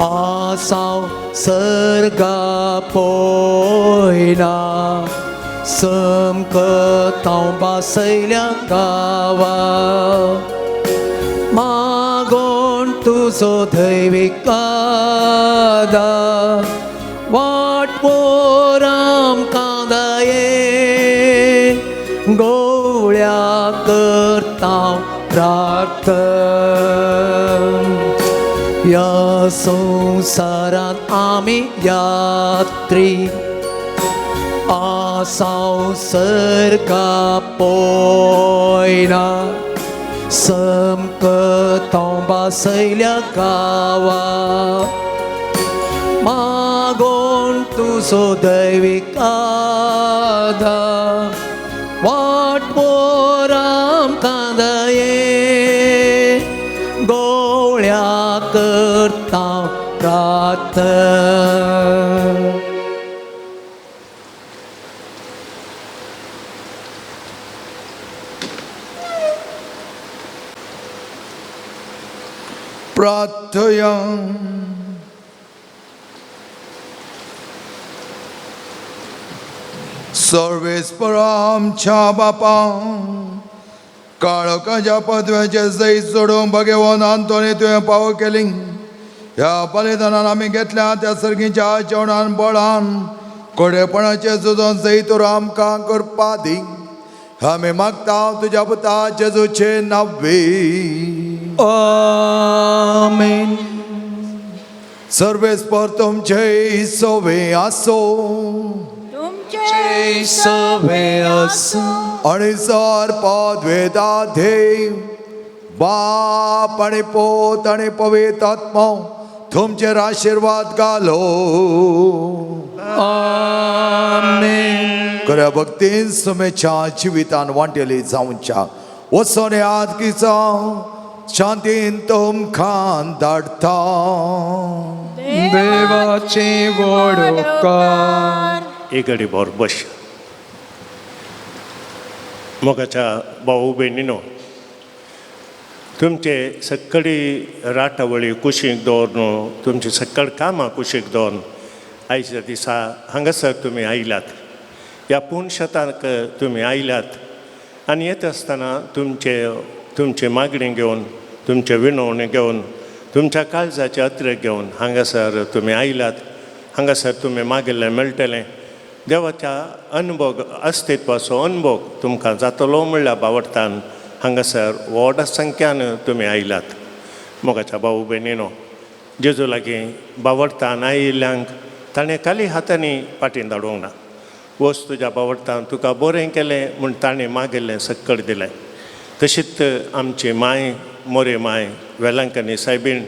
आसाव सर्गा पोयना, समकतांव बासयल्या गांवा मागोन तुजो दैवीक आदार वाट पोर आमकां दये गोळ्या करतांव प्रार्थना. ह्या संवसारांत आमी यात्री आसाव सर्गा पोयना, समकतांव बासयल्या गांवा तुजो दैवीक आदार वाट पोर आमकां दये गोळ्या करता प्रार्थना. प्रार्थया. सर्वेस्पर आमच्या बापा काळोखाच्या पदव्याचे सयत सोडून भगेवन आंतोनी तुवें पावो केली. ह्या बलिदानान आमी घेतल्या त्या सर्गीच्या जेवणान बळान कोडेपणाचे सुजोन सयत आमकां करपा दी. आमी मागता तुज्या पुता जेजूचे नावे. आमेन. सर्वेस्पर तुमचे सोवे आसो. तुमचे सवे आसूं. आणि सर पदवेदा देव बाप आणि पोत आणि पवित्र आत्मो तुमचेर आशिर्वाद घालो. आमेन. खऱ्या भक्तीन सुमेच्या जिवितान वांटेली जावच्या वचोन याद किचो शांतीन तुमकां धाडटा. देवाचे वडोकार. एक घडी भर बस. मोगाच्या भाऊ भयणीनो, तुमचे सक्कडी राटावळी कुशीक दवरून, तुमची सक्कड कामां कुशीक दवरून आयच्या दिसा हांगासर तुमी आयल्यात, ह्या पूण शेताक तुमी आयल्यात आनी येता आसतना तुमचे तुमची मागणी घेवन, तुमचे विनवणी घेवन, तुमच्या काळजाचे अत्रेक घेवन हांगासर तुमी आयल्यात. हांगासर तुमी मागिल्लें मेळटलें. देवाच्या अनुभव अस्तित्वाचो अनुभव तुमकां जातलो म्हणल्यार बावडतान हांगासर व्हड संख्यान तुमी आयल्यात. मोगाच्या भाऊ भयणीनो, जेजू लागीं बावडतान आयिल्ल्यांक ताणें खाली हातांनी फाटीं धाडूंक ना. वच तुज्या बावडतान तुका बरें केलें म्हूण ताणें मागिल्लें सक्कड दिलें. तशीच आमची माय मोरे माय वेलांकनी सायबीण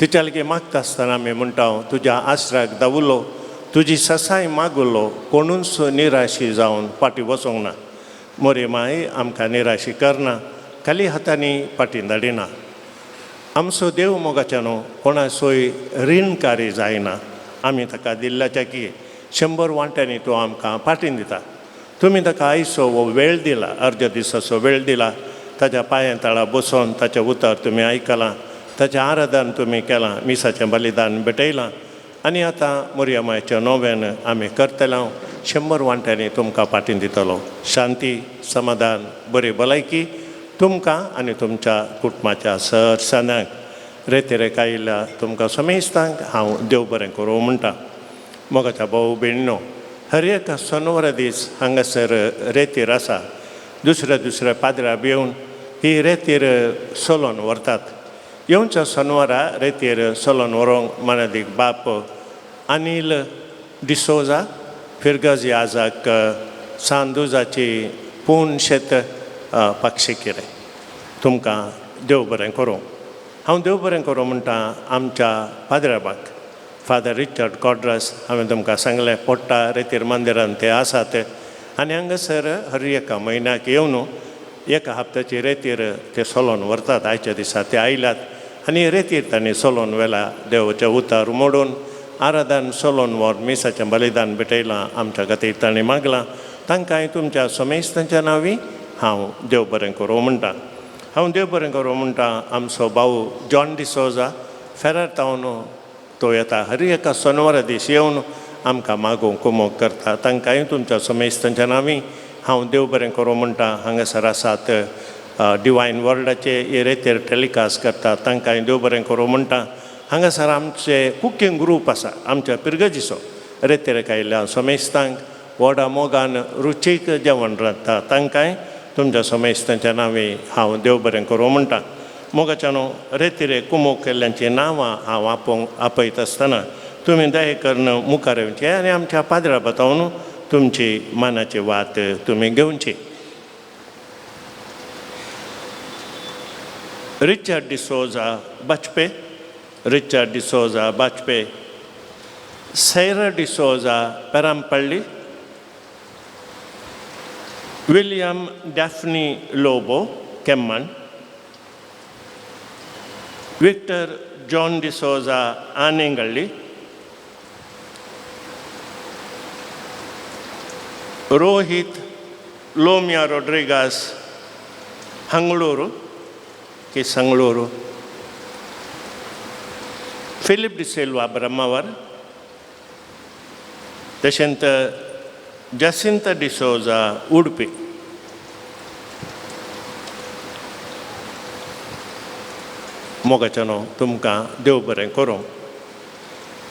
तिच्या लागीं मागता आसतना आमी म्हणटा, तुज्या आसराक दावुलो, तुजी ससाय मागुलो, कोणूच निराशी जावन फाटीं वचोंक ना. मोरे माय आमकां निराशी करना, खाली हातांनी फाटीं धाडिना. आमचो देव मोगाच्या न्हू कोणाचोय रिणकारी जायना. आमी ताका दिल्ल्याच्या की 100 वांट्यांनी तो आमकां फाटीं दिता. तुमी ताका आयचो हो वेळ दिला, अर्द्या दिसाचो वेळ दिला, ताच्या पांयां तळा बसोन ताचें उतर तुमी आयकलां, ताचें आराधन तुमी केलां, मिसाचें बलिदान भेटयलां आनी आतां मोरया मायच्या नोव्यान आमी करतले. 100 वांट्यांनी तुमकां फाटीं दितलो. शांती, समाधान, बरी भलायकी तुमकां आनी तुमच्या कुटुंबाच्या सर सदांक रेतेरेक आयिल्ल्या तुमकां समेस्तांक हांव देव बरें करूं म्हणटा. मोगाच्या भाऊ भयणीनो, हर एक सनवारा दीस हांगासर रेतीर आसा. दुसऱ्या दुसऱ्या पाद्रा येवन ही रेतीर सोलोन व्हरतात. येवच्या सनवारा रेतीर सोलोन व्हरूंक मानादीक बाप अनील डिसोजा फिरगज आजाक सांदुजाची पूण शेत पक्षी तुमकां देव बरें करूं. हांव देव बरें करूं म्हणटा आमच्या पाद्राबाक फादर रिचर्ड कॉड्रस. हांवें तुमकां सांगलें पोट्टा रेतीर मंदिरान ते आसात आनी हांगासर हर एका म्हयन्याक येवन एका हप्त्याची रेतीर ते सोलोन व्हरतात. आयच्या दिसा ते आयल्यात आनी रेतीर तांणी सोलोन व्हेला. देवाचें उतार मोडून आराधन सोलोन व्हर मिसाचें बलिदान भेटयलां आमच्या खातीर तांणी मागलां. तांकां तुमच्या समेस्तांच्या नांवी हांव देव बरें करूं म्हणटा. हांव देव बरें करूं म्हणटा आमचो भाऊ जॉन डिसोजा फेरार तावन तो येता. हर एका सोनवारा दीस येवन आमकां मागूंक कुमोक करता. तांकांय तुमच्या समेस्तांच्या नांवी हांव देव बरें करूं म्हणटा. हांगासर आसात डिवायन वर्ल्डाचे रेतेर टेलिकास्ट करता, तांकांय देव बरें करूं म्हणटा. हांगासर आमचे कुकींग ग्रूप आसा आमच्या पिरगजीचो रेतेर आयिल्ल्या समेस्तांक व्हडा मोगान रुचीक जेवण रांदता. तांकांय तुमच्या समेस्तांच्या नांवी हांव देव बरें करूं म्हणटा. मोगाच्या न्हू रेतिरे कुमोक केल्ल्यांचीं नांवां हांव आपोवंक आपयत आसतना तुमी दया करून मुखार येवचें आनी आमच्या पाद्रा बतावन तुमची मानाची वात तुमी घेवची. Richard D'Souza Bajpe, Richard D'Souza Bajpe, Saira D'Souza Perampalli, William Daphne Lobo Kemman, Victor John D'Souza Anengalli, Rohit Lomia Rodriguez Hangaluru K Sangaluru, Philip D'Silva Brahmavar, तशेंच जासिंत डिसोजा उडपी. मोगाच्यानो तुमकां देव बरें करूं.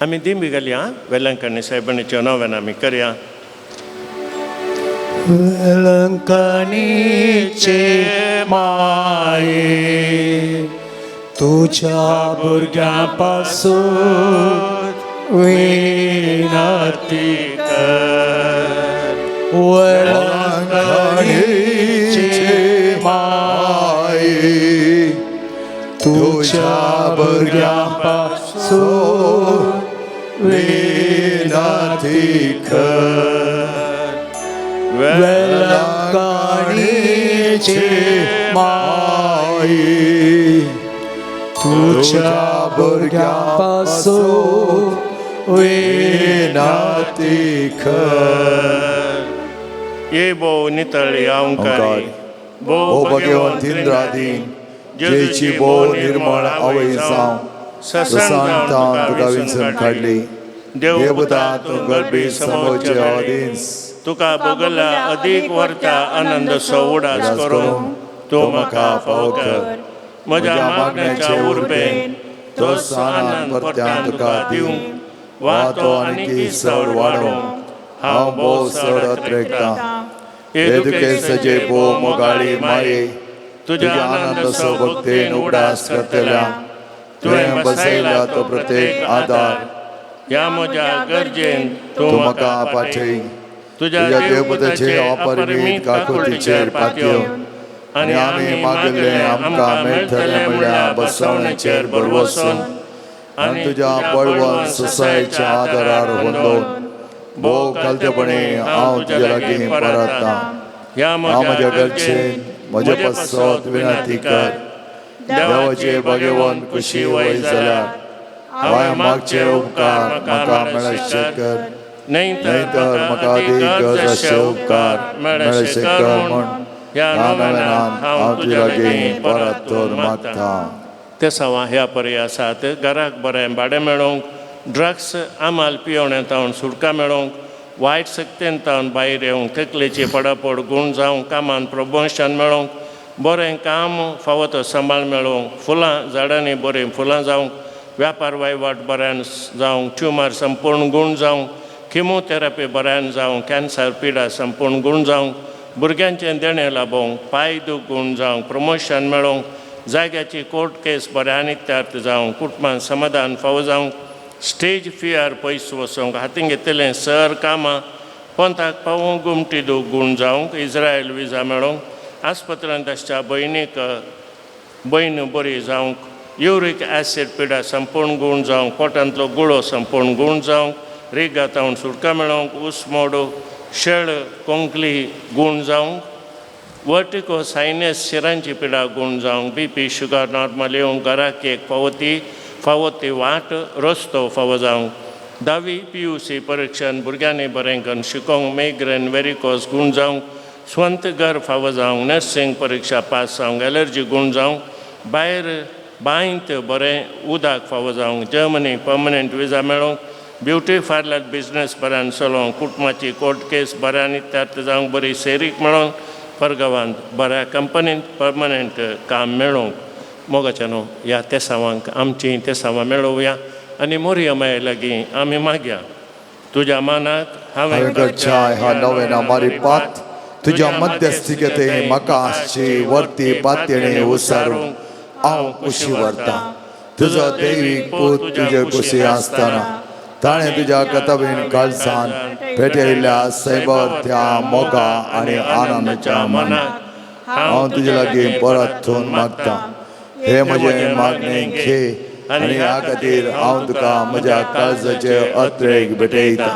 आमी दिंबी घालया वेलंकणी सायबणीच्या नव्यान आमी करया. वेलंकणीचे माये तुझ्या भुरग्यां पासून विनंती कर. वेलंकणीचे माये तुझ्या भुरग्यां पासून विनंती कर. वेलंकणीचे माये तुझ्या भुरग्यां पासून विनंती कर. ये भोव नितळी अहंकारी, भोव भगवंत इंद्रादीन, जेची भोव निर्मळ आवय जावं, ससांतान तुका विंचून काडली, देवता तूं गर्भी समोवचे अधीन तुका भोगला अदीक वर्ता आनंद सो उडास करूं तूं म्हाका फावो कर. म्हज्या मागण्याच्या उर्बेन तोच आनंद परत्यान तुका दिवंक वा तो आनीक चड वाडोवंक हांव भोव चड अत्रेकतां. हे दुखेसजे भोव मोगाळी माये, तुज्या आनंद भक्तेन उगडास करतल्या तुवें बसयला तो प्रत्येक आदार ह्या म्हज्या गरजेन तूं म्हाका पाठय. तुज्या देवपदाचे अपरिमीत काकुळटीचेर पातयो आनी आमी मागिल्लें आमकां मेळटलें म्हणल्यार बसवणेचेर भरवसून आनी तुज्या बळवंत सोसायच्या आदारार होंदोवन भोव कालतेपणी हांव तुज्या लागीं परततां. ह्या हांव म्हज्या गरजेन म्हजे पासत विनंती कर. देवाचे भाग्यवंत कुशी वय जाल्यार हांवें मागचे उपकार म्हाका मेळशे कर, न्हय न्हय तर म्हाका अदीक गरज आसचे उपकार मेळशे कर म्हूण ह्या नव्यान हांव तुज्या लागीं परत मागता. ते सवा ह्या पर्याय आसात घराक बरें भाडें मेळोवंक, ड्रग्स आमाल पियोवणे तावन सुटका मेळोवंक, वायट शक्तेन तावन भायर येवंक, तकलेची पडापड गूण जावंक, कामान प्रमोशन मेळोवंक, बरें काम फावो तो सांबाळ मेळोवंक, फुलां झाडांनी बरीं फुलां जावंक, व्यापार वहिवाट बऱ्यान जावंक, ट्युमर संपूर्ण गूण जावंक, किमोथेरपी बऱ्यान जावंक, कॅन्सर पिडा संपूर्ण गूण जावंक, भुरग्यांचें देणें लाबोवंक, पांय दूख गूण जावंक, प्रमोशन मेळोवंक, जाग्याची कोर्ट केस बऱ्यान इत्यार्थ जावंक, कुटुंबान समाधान फावो जावंक, स्टेज फियर पयस वचोंक, हातीन घेतिल्लें सर कामां पंथाक पावोवंक, गुमटी दूख गूण जावंक, इस्रायल विजा मेळोवंक, आस्पत्रांत आसच्या भयणीक भयण बरी जावंक, युरीक ॲसिड पिडा संपूर्ण गूण जावंक, पोटांतलो गुळो संपूर्ण गूण जावंक, रिगा तावन सुटका मेळोवंक, उसमोड शेळ कोंकली गूण जावंक, वर्टिको सायनस शिरांची पिडा गूण जावंक, बी पी शुगर नॉर्मल येवंक, घराक एक फावो ती वाट रस्तो फावो जावंक, धावी पी you see परिक्षण भुरग्यांनी बरें करून शिकोवंक, मेग्रेन वेरिकोस गूण जावंक, स्वंत घर फावो जावंक, नर्सिंग परिक्षा पास जावंक, एलर्जी गूण जावंक, भायर बांयत बरें उदक फावो जावंक, जर्मनी पर्मनंट विजा मेळोवंक, ब्युटी पार्लर बिजनस बऱ्यान चलोवंक, कुटुंबाची कोर्ट केस बऱ्यान इत्यार्थ जावंक, बरी सेरीक मेळोवंक, परगांवांत बऱ्या कंपनींत पर्मनंट काम मेळोवंक. मोगाच्या न्हू ह्या तेसांवांक आमचीं तेसांवां मेळोवया आनी मोरया माये लागीं आमी मागया. तुज्या मानाक हांवें करच्या ह्या नव्यान मारी पात तुज्या मध्यस्थिकेते म्हाका आसची वर्ती पातयेणे उसारूंक हांव कुशी व्हरतां. तुजो दैवीक पूत तुजे कुशी आसतना ताणें तुज्या कथाबीन काळजान पेटयल्ल्या सैबावरत्या मोगा आनी आनंदाच्या मनाक हांव तुजे लागीं परतून मागतां. हे म्हजें मागणें घे आनी ह्या खातीर हांव तुका म्हज्या काळजाचे अत्रेक भेटयता.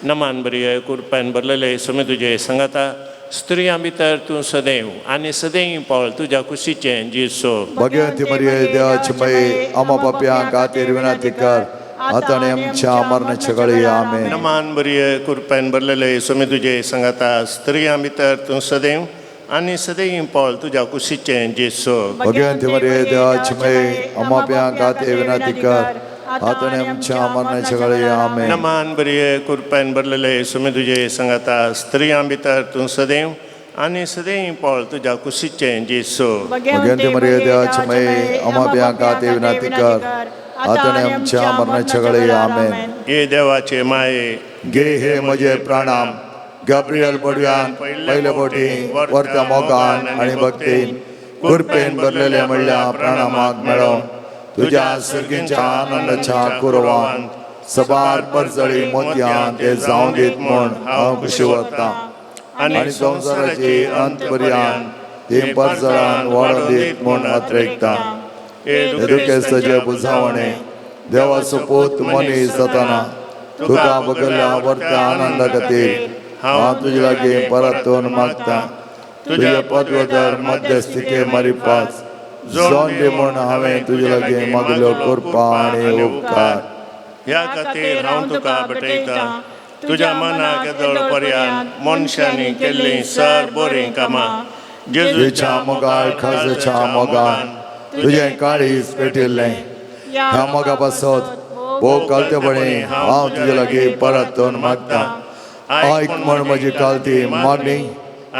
नमान बरी कुरपान भरलेले सुमी तुजे सांगाता, स्त्रियां भितर तूं सदैव आनी सदैव पळ तुज्या कुशीचें जेजू. भगवंती मरिये, देवाची माये, आमा पापयां खातीर विनंती कर, आतां आनी आमच्या मरणाच्या वेळी. आमेन. नमान बरी कुरपान भरलेले सुमी तुजे सांगाता, स्त्रियां भितर तूं सदैव आनी सदैव पळ तुज्या कुशीचें जेजू. भगवंती मरिये, देवाची माये, आमा पापयां खातीर विनंती कर, आतां आनी आमच्या मरणाच्या वेळी. आमेन. नमान बरी कुरपान भरलेले सुमी तुजे सांगाता, स्त्रियां भितर तूं सदैव आनी सदैव पळ तुज्या कुशीचें जेजू. भगवंती मरिये, देवाची माये, आमा पापयां खातीर विनंती कर, आतां आनी आमच्या मरणाच्या वेळी. आमेन. हे देवाचे माये, घे हे म्हजे प्रणाम गब्रियल बडव्यान पयले फावटी वर्त्या मोगान आनी भक्तीन कृपेन भरलेले म्हणल्या प्रणामाक मेळो तुज्या सर्गींच्या आनंदाच्या कुरवान सबार परजळी मोतयान ते जावं दीत म्हूण हांव खुशी वता आनी संवसाराची अंत पर्यान ती परजळान वाडोवन दीत म्हूण अत्रेकता. हे दुखेस्ताचे बुजावणे देवाचो पूत मनीस जाताना तुका बगल्ल्या वर्त्या आनंदा खातीर हांव तुजे लागीं परतून मागता, तुजे पदवेदार मध्यस्थिके मारिपास जावन दी म्हूण हांवें तुजे लागीं मागल्यो कृपा आनी उपकार. ह्या खातीर हांव तुका भेटयता तुज्या मनाक येदोळ पर्यान मनशांनी केल्लीं सर बरीं कामां, जेजूच्या मोगाळ खाजच्या मोगान तुजें काळीज पेटिल्लें ह्या मोगा पासत भोव कालतेपणी हांव तुजे लागीं परतून मागता, आयक म्हूण म्हजी कालती मागणी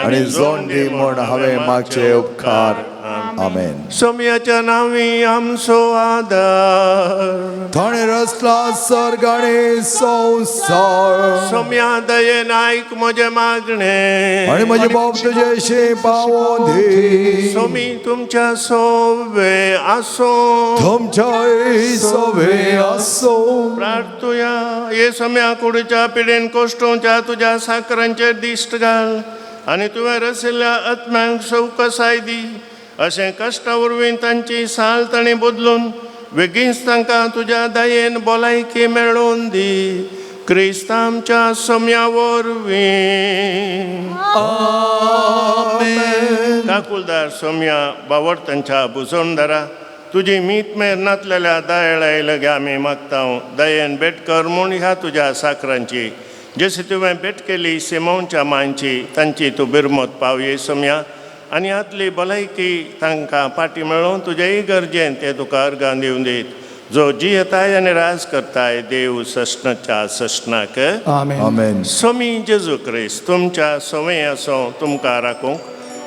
आनी जोड दी म्हूण हांवें मागचे उपकार. आमेन. सोम्याच्या नांवी आमचो आदार, थोडे रसला सर्ग आनी संवसार, सोम्या दयेन आयक म्हजें मागणें आनी म्हजे बाब तुजेशी पावोन दी. सोमी तुमच्या सोवे आसो. तुमच्याय सोवे आसो. प्रार्थुया. हे सोम्या, कुडीच्या पिडेन कोश्टोवच्या तुज्या साकरांचेर दिश्ट घाल आनी तुवें रसिल्ल्या आत्म्यांक सवकसाय दी, अशें कश्टा वरवीं तांची साल तांणी बदलून बेगीनच तांकां तुज्या दयेन भलायकी मेळोवन दी, क्रिस्त आमच्या सोम्या वरवीं. काकुलदार सोम्या, बावडतांच्या बुजवणदारा, तुजी मीत मेर नातलेल्या दयाळाय लगे आमी मागता, दयेन भेट कर म्हूण ह्या तुज्या साकरांची, जशी तुवें भेट केली सिमोनच्या मांची, तांची तूं बिरमत पावये सोम्या, आनी आतली भलायकी तांकां फाटी मेळोवन तुजेय गरजेन ते तुका अर्गां दिवन दीत, जो जियेताय आनी राज करताय देव सश्णाच्या सश्णाक. आमेन. आमेन. सोमी जेजू क्रिस्त तुमच्या संवय आसो तुमकां राखूंक,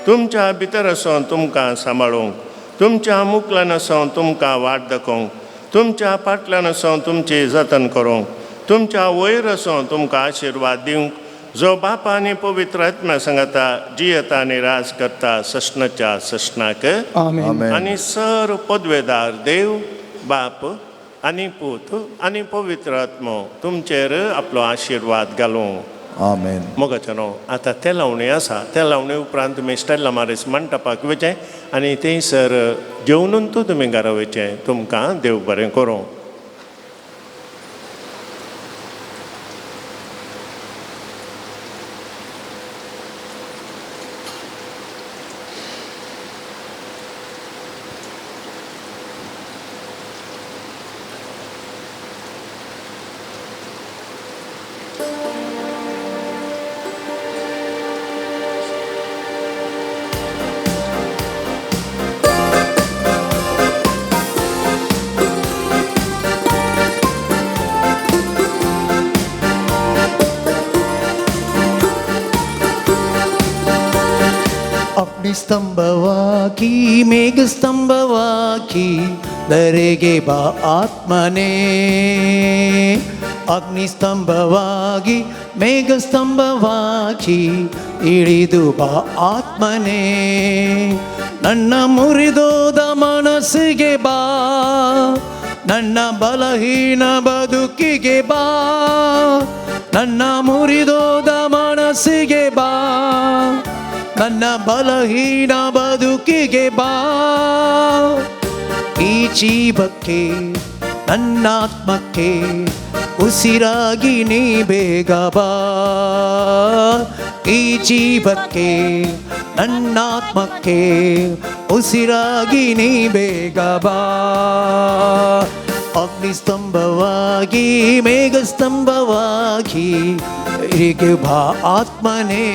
तुमच्या भितर आसो तुमकां सांबाळूंक, तुमच्या मुकल्यान आसो तुमकां वाट दाखोवंक, तुमच्या फाटल्यान आसो तुमची जतन करूंक, तुमच्या वयर आसो तुमकां आशिर्वाद दिवंक, जो बापा आनी पवित्र आत्म्या सांगाता जियेता आनी राज करता सश्णाच्या सश्णाक. आमेन. आमेन. आनी सर पदवेदार देव बाप आनी पूत आनी पवित्र आत्मो तुमचेर आपलो आशिर्वाद घालूं. आमेन. मोगाच्या न्हू, आतां ते लावणी आसा, ते लावणी उपरांत तुमी स्टेल्ला मारीस मंटपाक वयचें आनी थंयसर जेवणून तूं तुमी घरा वयचें. तुमकां देव बरें करूं. ಅಗ್ನಿಸ್ತಂಭವಾಗಿ ಮೇಘಸ್ತಂಭವಾಗಿ ಧರೆಗೆ ಬಾ ಆತ್ಮನೇ, ಅಗ್ನಿಸ್ತಂಭವಾಗಿ ಮೇಘಸ್ತಂಭವಾಗಿ ಇಳಿದು ಬಾ ಆತ್ಮನೇ, ನನ್ನ ಮುರಿದೋದ ಮನಸ್ಸಿಗೆ ಬಾ, ನನ್ನ ಬಲಹೀನ ಬದುಕಿಗೆ ಬಾ, ನನ್ನ ಮುರಿದೋದ ಮನಸ್ಸಿಗೆ ಬಾ, ನನ್ನ ಬಲಹೀನ ಬದುಕಿಗೆ ಬಾ, ಈ ಜೀವಕ್ಕೆ ನನ್ನಾತ್ಮಕ್ಕೆ ಉಸಿರಾಗಿ ನೀ ಬೇಗ ಬಾ. ಈ ಜೀವಕ್ಕೆ ನನ್ನಾತ್ಮಕ್ಕೆ ಉಸಿರಾಗಿ ನೀ ಬೇಗ ಬಾ. ಅಗ್ನಿಸ್ತಂಭವಾಗಿ ಮೇಘಸ್ತಂಭವಾಗಿ ಇರಿಗೆ ಬಾ ಆತ್ಮನೇ.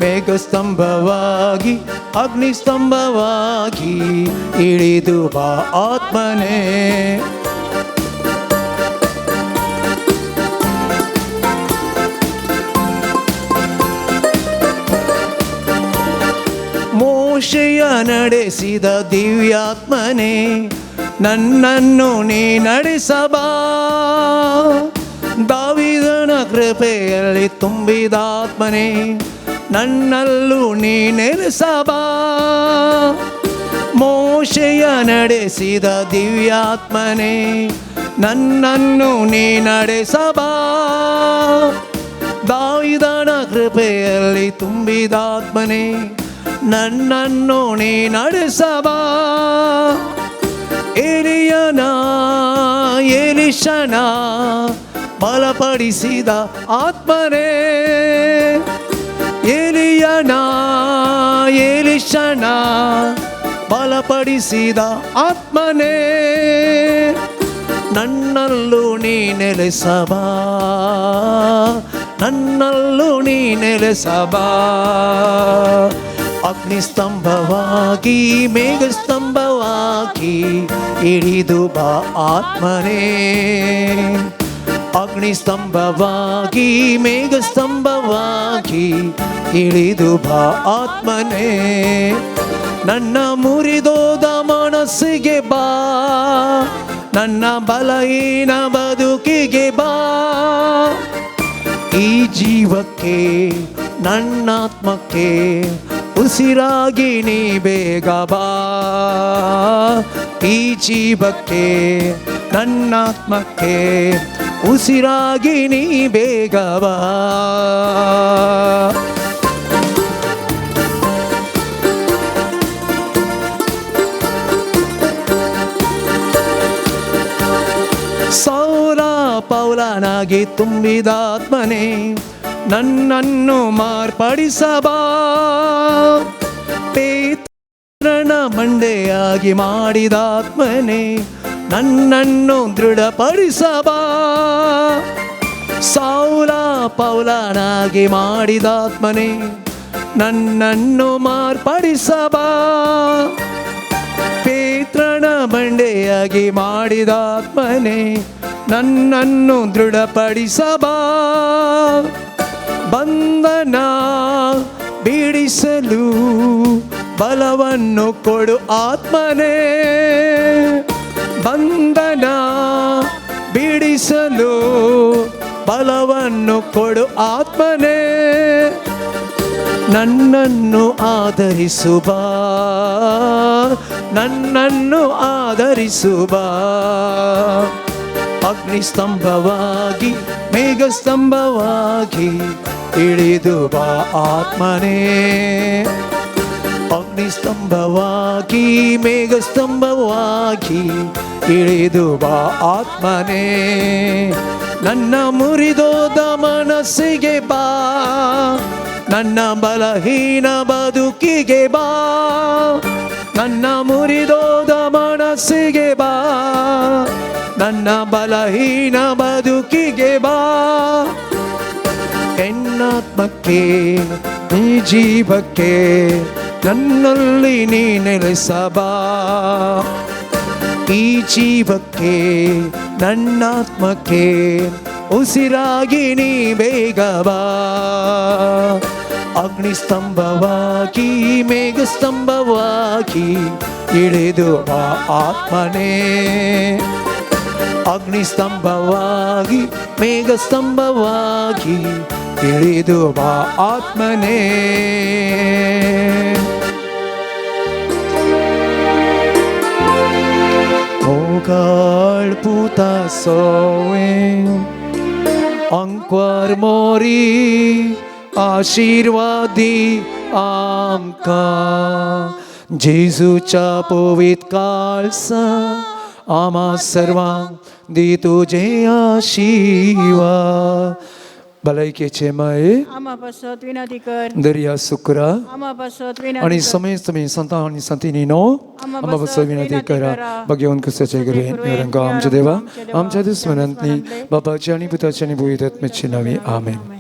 ಮೇಘಸ್ತಂಭವಾಗಿ ಅಗ್ನಿಸ್ತಂಭವಾಗಿ ಇಳಿದು ಬಾ ಆತ್ಮನೇ. ಮೋಶೆಯ ನಡೆಸಿದ ದಿವ್ಯಾತ್ಮನೇ ನನ್ನನ್ನು ನೀ ನಡೆಸಬಾ. ದಾವಿದನ ಕೃಪೆಯಲ್ಲಿ ತುಂಬಿದಾತ್ಮನೇ ನನ್ನಲ್ಲೂ ನೀ ನೆಲೆಸಬಾ. ಮೋಶೆಯ ನಡೆಸಿದ ದಿವ್ಯಾತ್ಮನೇ ನನ್ನನ್ನು ನೀ ನಡೆಸಬಾ. ದಾವಿದನ ಕೃಪೆಯಲ್ಲಿ ತುಂಬಿದಾತ್ಮನೇ ನನ್ನನ್ನು ನೀ ನಡೆಸಬಾ. ಎಲಿಯನ ಎಲಿಷನ ಬಲಪಡಿಸಿದ ಆತ್ಮನೇ, ಎಲಿಯನ ಎಲಿಷನ ಬಲಪಡಿಸಿದ ಆತ್ಮನೇ ನನ್ನಲ್ಲೂ ನೀ ನೆಲೆಸಬಾ, ನನ್ನಲ್ಲೂ ನೀ ನೆಲೆಸಬಾ. ಅಗ್ನಿಸ್ತಂಭವಾಗಿ ಮೇಘಸ್ತಂಭವಾಗಿ ಇಳಿದು ಬಾ ಆತ್ಮನೇ. ಅಗ್ನಿಸ್ತಂಭವಾಗಿ ಮೇಘಸ್ತಂಭವಾಗಿ ಇಳಿದು ಬಾ ಆತ್ಮನೇ. ನನ್ನ ಮುರಿದೋದ ಮನಸ್ಸಿಗೆ ಬಾ, ನನ್ನ ಬಲಹೀನ ಬದುಕಿಗೆ ಬಾ. ಈ ಜೀವಕ್ಕೆ ನನ್ನಾತ್ಮಕ್ಕೆ ಉಸಿರಾಗಿ ನೀ ಬೇಗ ಬಾ. ಈ ಜೀವಕ್ಕೆ ನನ್ನಾತ್ಮಕ್ಕೆ ಉಸಿರಾಗಿ ನೀ ಬೇಗ ಬಾ. ಸೌಲ ಪೌಲನಾಗಿ ತುಂಬಿದಾತ್ಮನೇ ನನ್ನನ್ನು ಮಾರ್ಪಡಿಸಬಾ. ಪೇತ್ರನ ಮಂಡೆಯಾಗಿ ಮಾಡಿದಾತ್ಮನೇ ನನ್ನನ್ನು ದೃಢಪಡಿಸಬಾ. ಸೌಲ ಪೌಲನಾಗಿ ಮಾಡಿದಾತ್ಮನೇ ನನ್ನನ್ನು ಮಾರ್ಪಡಿಸಬಾ. ಪೇತ್ರನ ಬಂಡೆಯಾಗಿ ಮಾಡಿದಾತ್ಮನೇ ನನ್ನನ್ನು ದೃಢಪಡಿಸಬಾ. ಬಂಧನ ಬಿಡಿಸಲು ಬಲವನ್ನು ಕೊಡು ಆತ್ಮನೇ, ಬಂಧನ ಬಿಡಿಸಲು ಬಲವನ್ನು ಕೊಡು ಆತ್ಮನೇ. ನನ್ನನ್ನು ಆಧರಿಸುವ, ನನ್ನನ್ನು ಆಧರಿಸುವ. ಅಗ್ನಿಸ್ತಂಭವಾಗಿ ಮೇಘಸ್ತಂಭವಾಗಿ ಇಳಿದು ಬಾ ಆತ್ಮನೇ. ಅಗ್ನಿಸ್ತಂಭವಾಗಿ ಮೇಘಸ್ತಂಭವಾಗಿ ಇಳಿದು ಬಾ ಆತ್ಮನೇ. ನನ್ನ ಮುರಿದೋದ ಮನಸ್ಸಿಗೆ ಬಾ, ನನ್ನ ಬಲಹೀನ ಬದುಕಿಗೆ ಬಾ. ನನ್ನ ಮುರಿದೋದ ಮನಸ್ಸಿಗೆ ಬಾ, ನನ್ನ ಬಲಹೀನ ಬದುಕಿಗೆ ಬಾ. ಎನ್ನಾತ್ಮಕ್ಕೆ ನೀ ಜೀವಕ್ಕೆ ನನ್ನಲ್ಲಿ ನೀ ನೆಲೆಸಬಾ. ಈ ಜೀವಕ್ಕೆ ನನ್ನಾತ್ಮಕ್ಕೆ ಉಸಿರಾಗಿ ನೀ ಬೇಗ ಬಾ. ಅಗ್ನಿಸ್ತಂಭವಾಗಿ ಮೇಘಸ್ತಂಭವಾಗಿ ಇಳಿದು ಬಾ ಆತ್ಮನೇ. ಅಗ್ನಿಸ್ತಂಭವಾಗಿ ಮೇಘಸ್ತಂಭವಾಗಿ ಇಳಿದು ಬಾ ಆತ್ಮನೇ. मोगाळ पुता सोवे अंक्वार मोरी आशिर्वादी आमकां. जेजूच्या पवित काळसा आम्हा सर्वांक दी तुजे आशिर्वाद. भलायकेचे माये आमा पासत विनंती कर. दर्या सुक्रा आमा पासत विनंती आणि कर. समेस्त तुमी संता आणि संतीनी नो आम्हा पासत विनंती करा. भगवंत क्रिस्ताचे कृपेन, आमच्या देवा, आमच्या दुस्मनांतली, बापाची आणि पुताची आणि पवित्र आत्म्याची नावे, आमेन.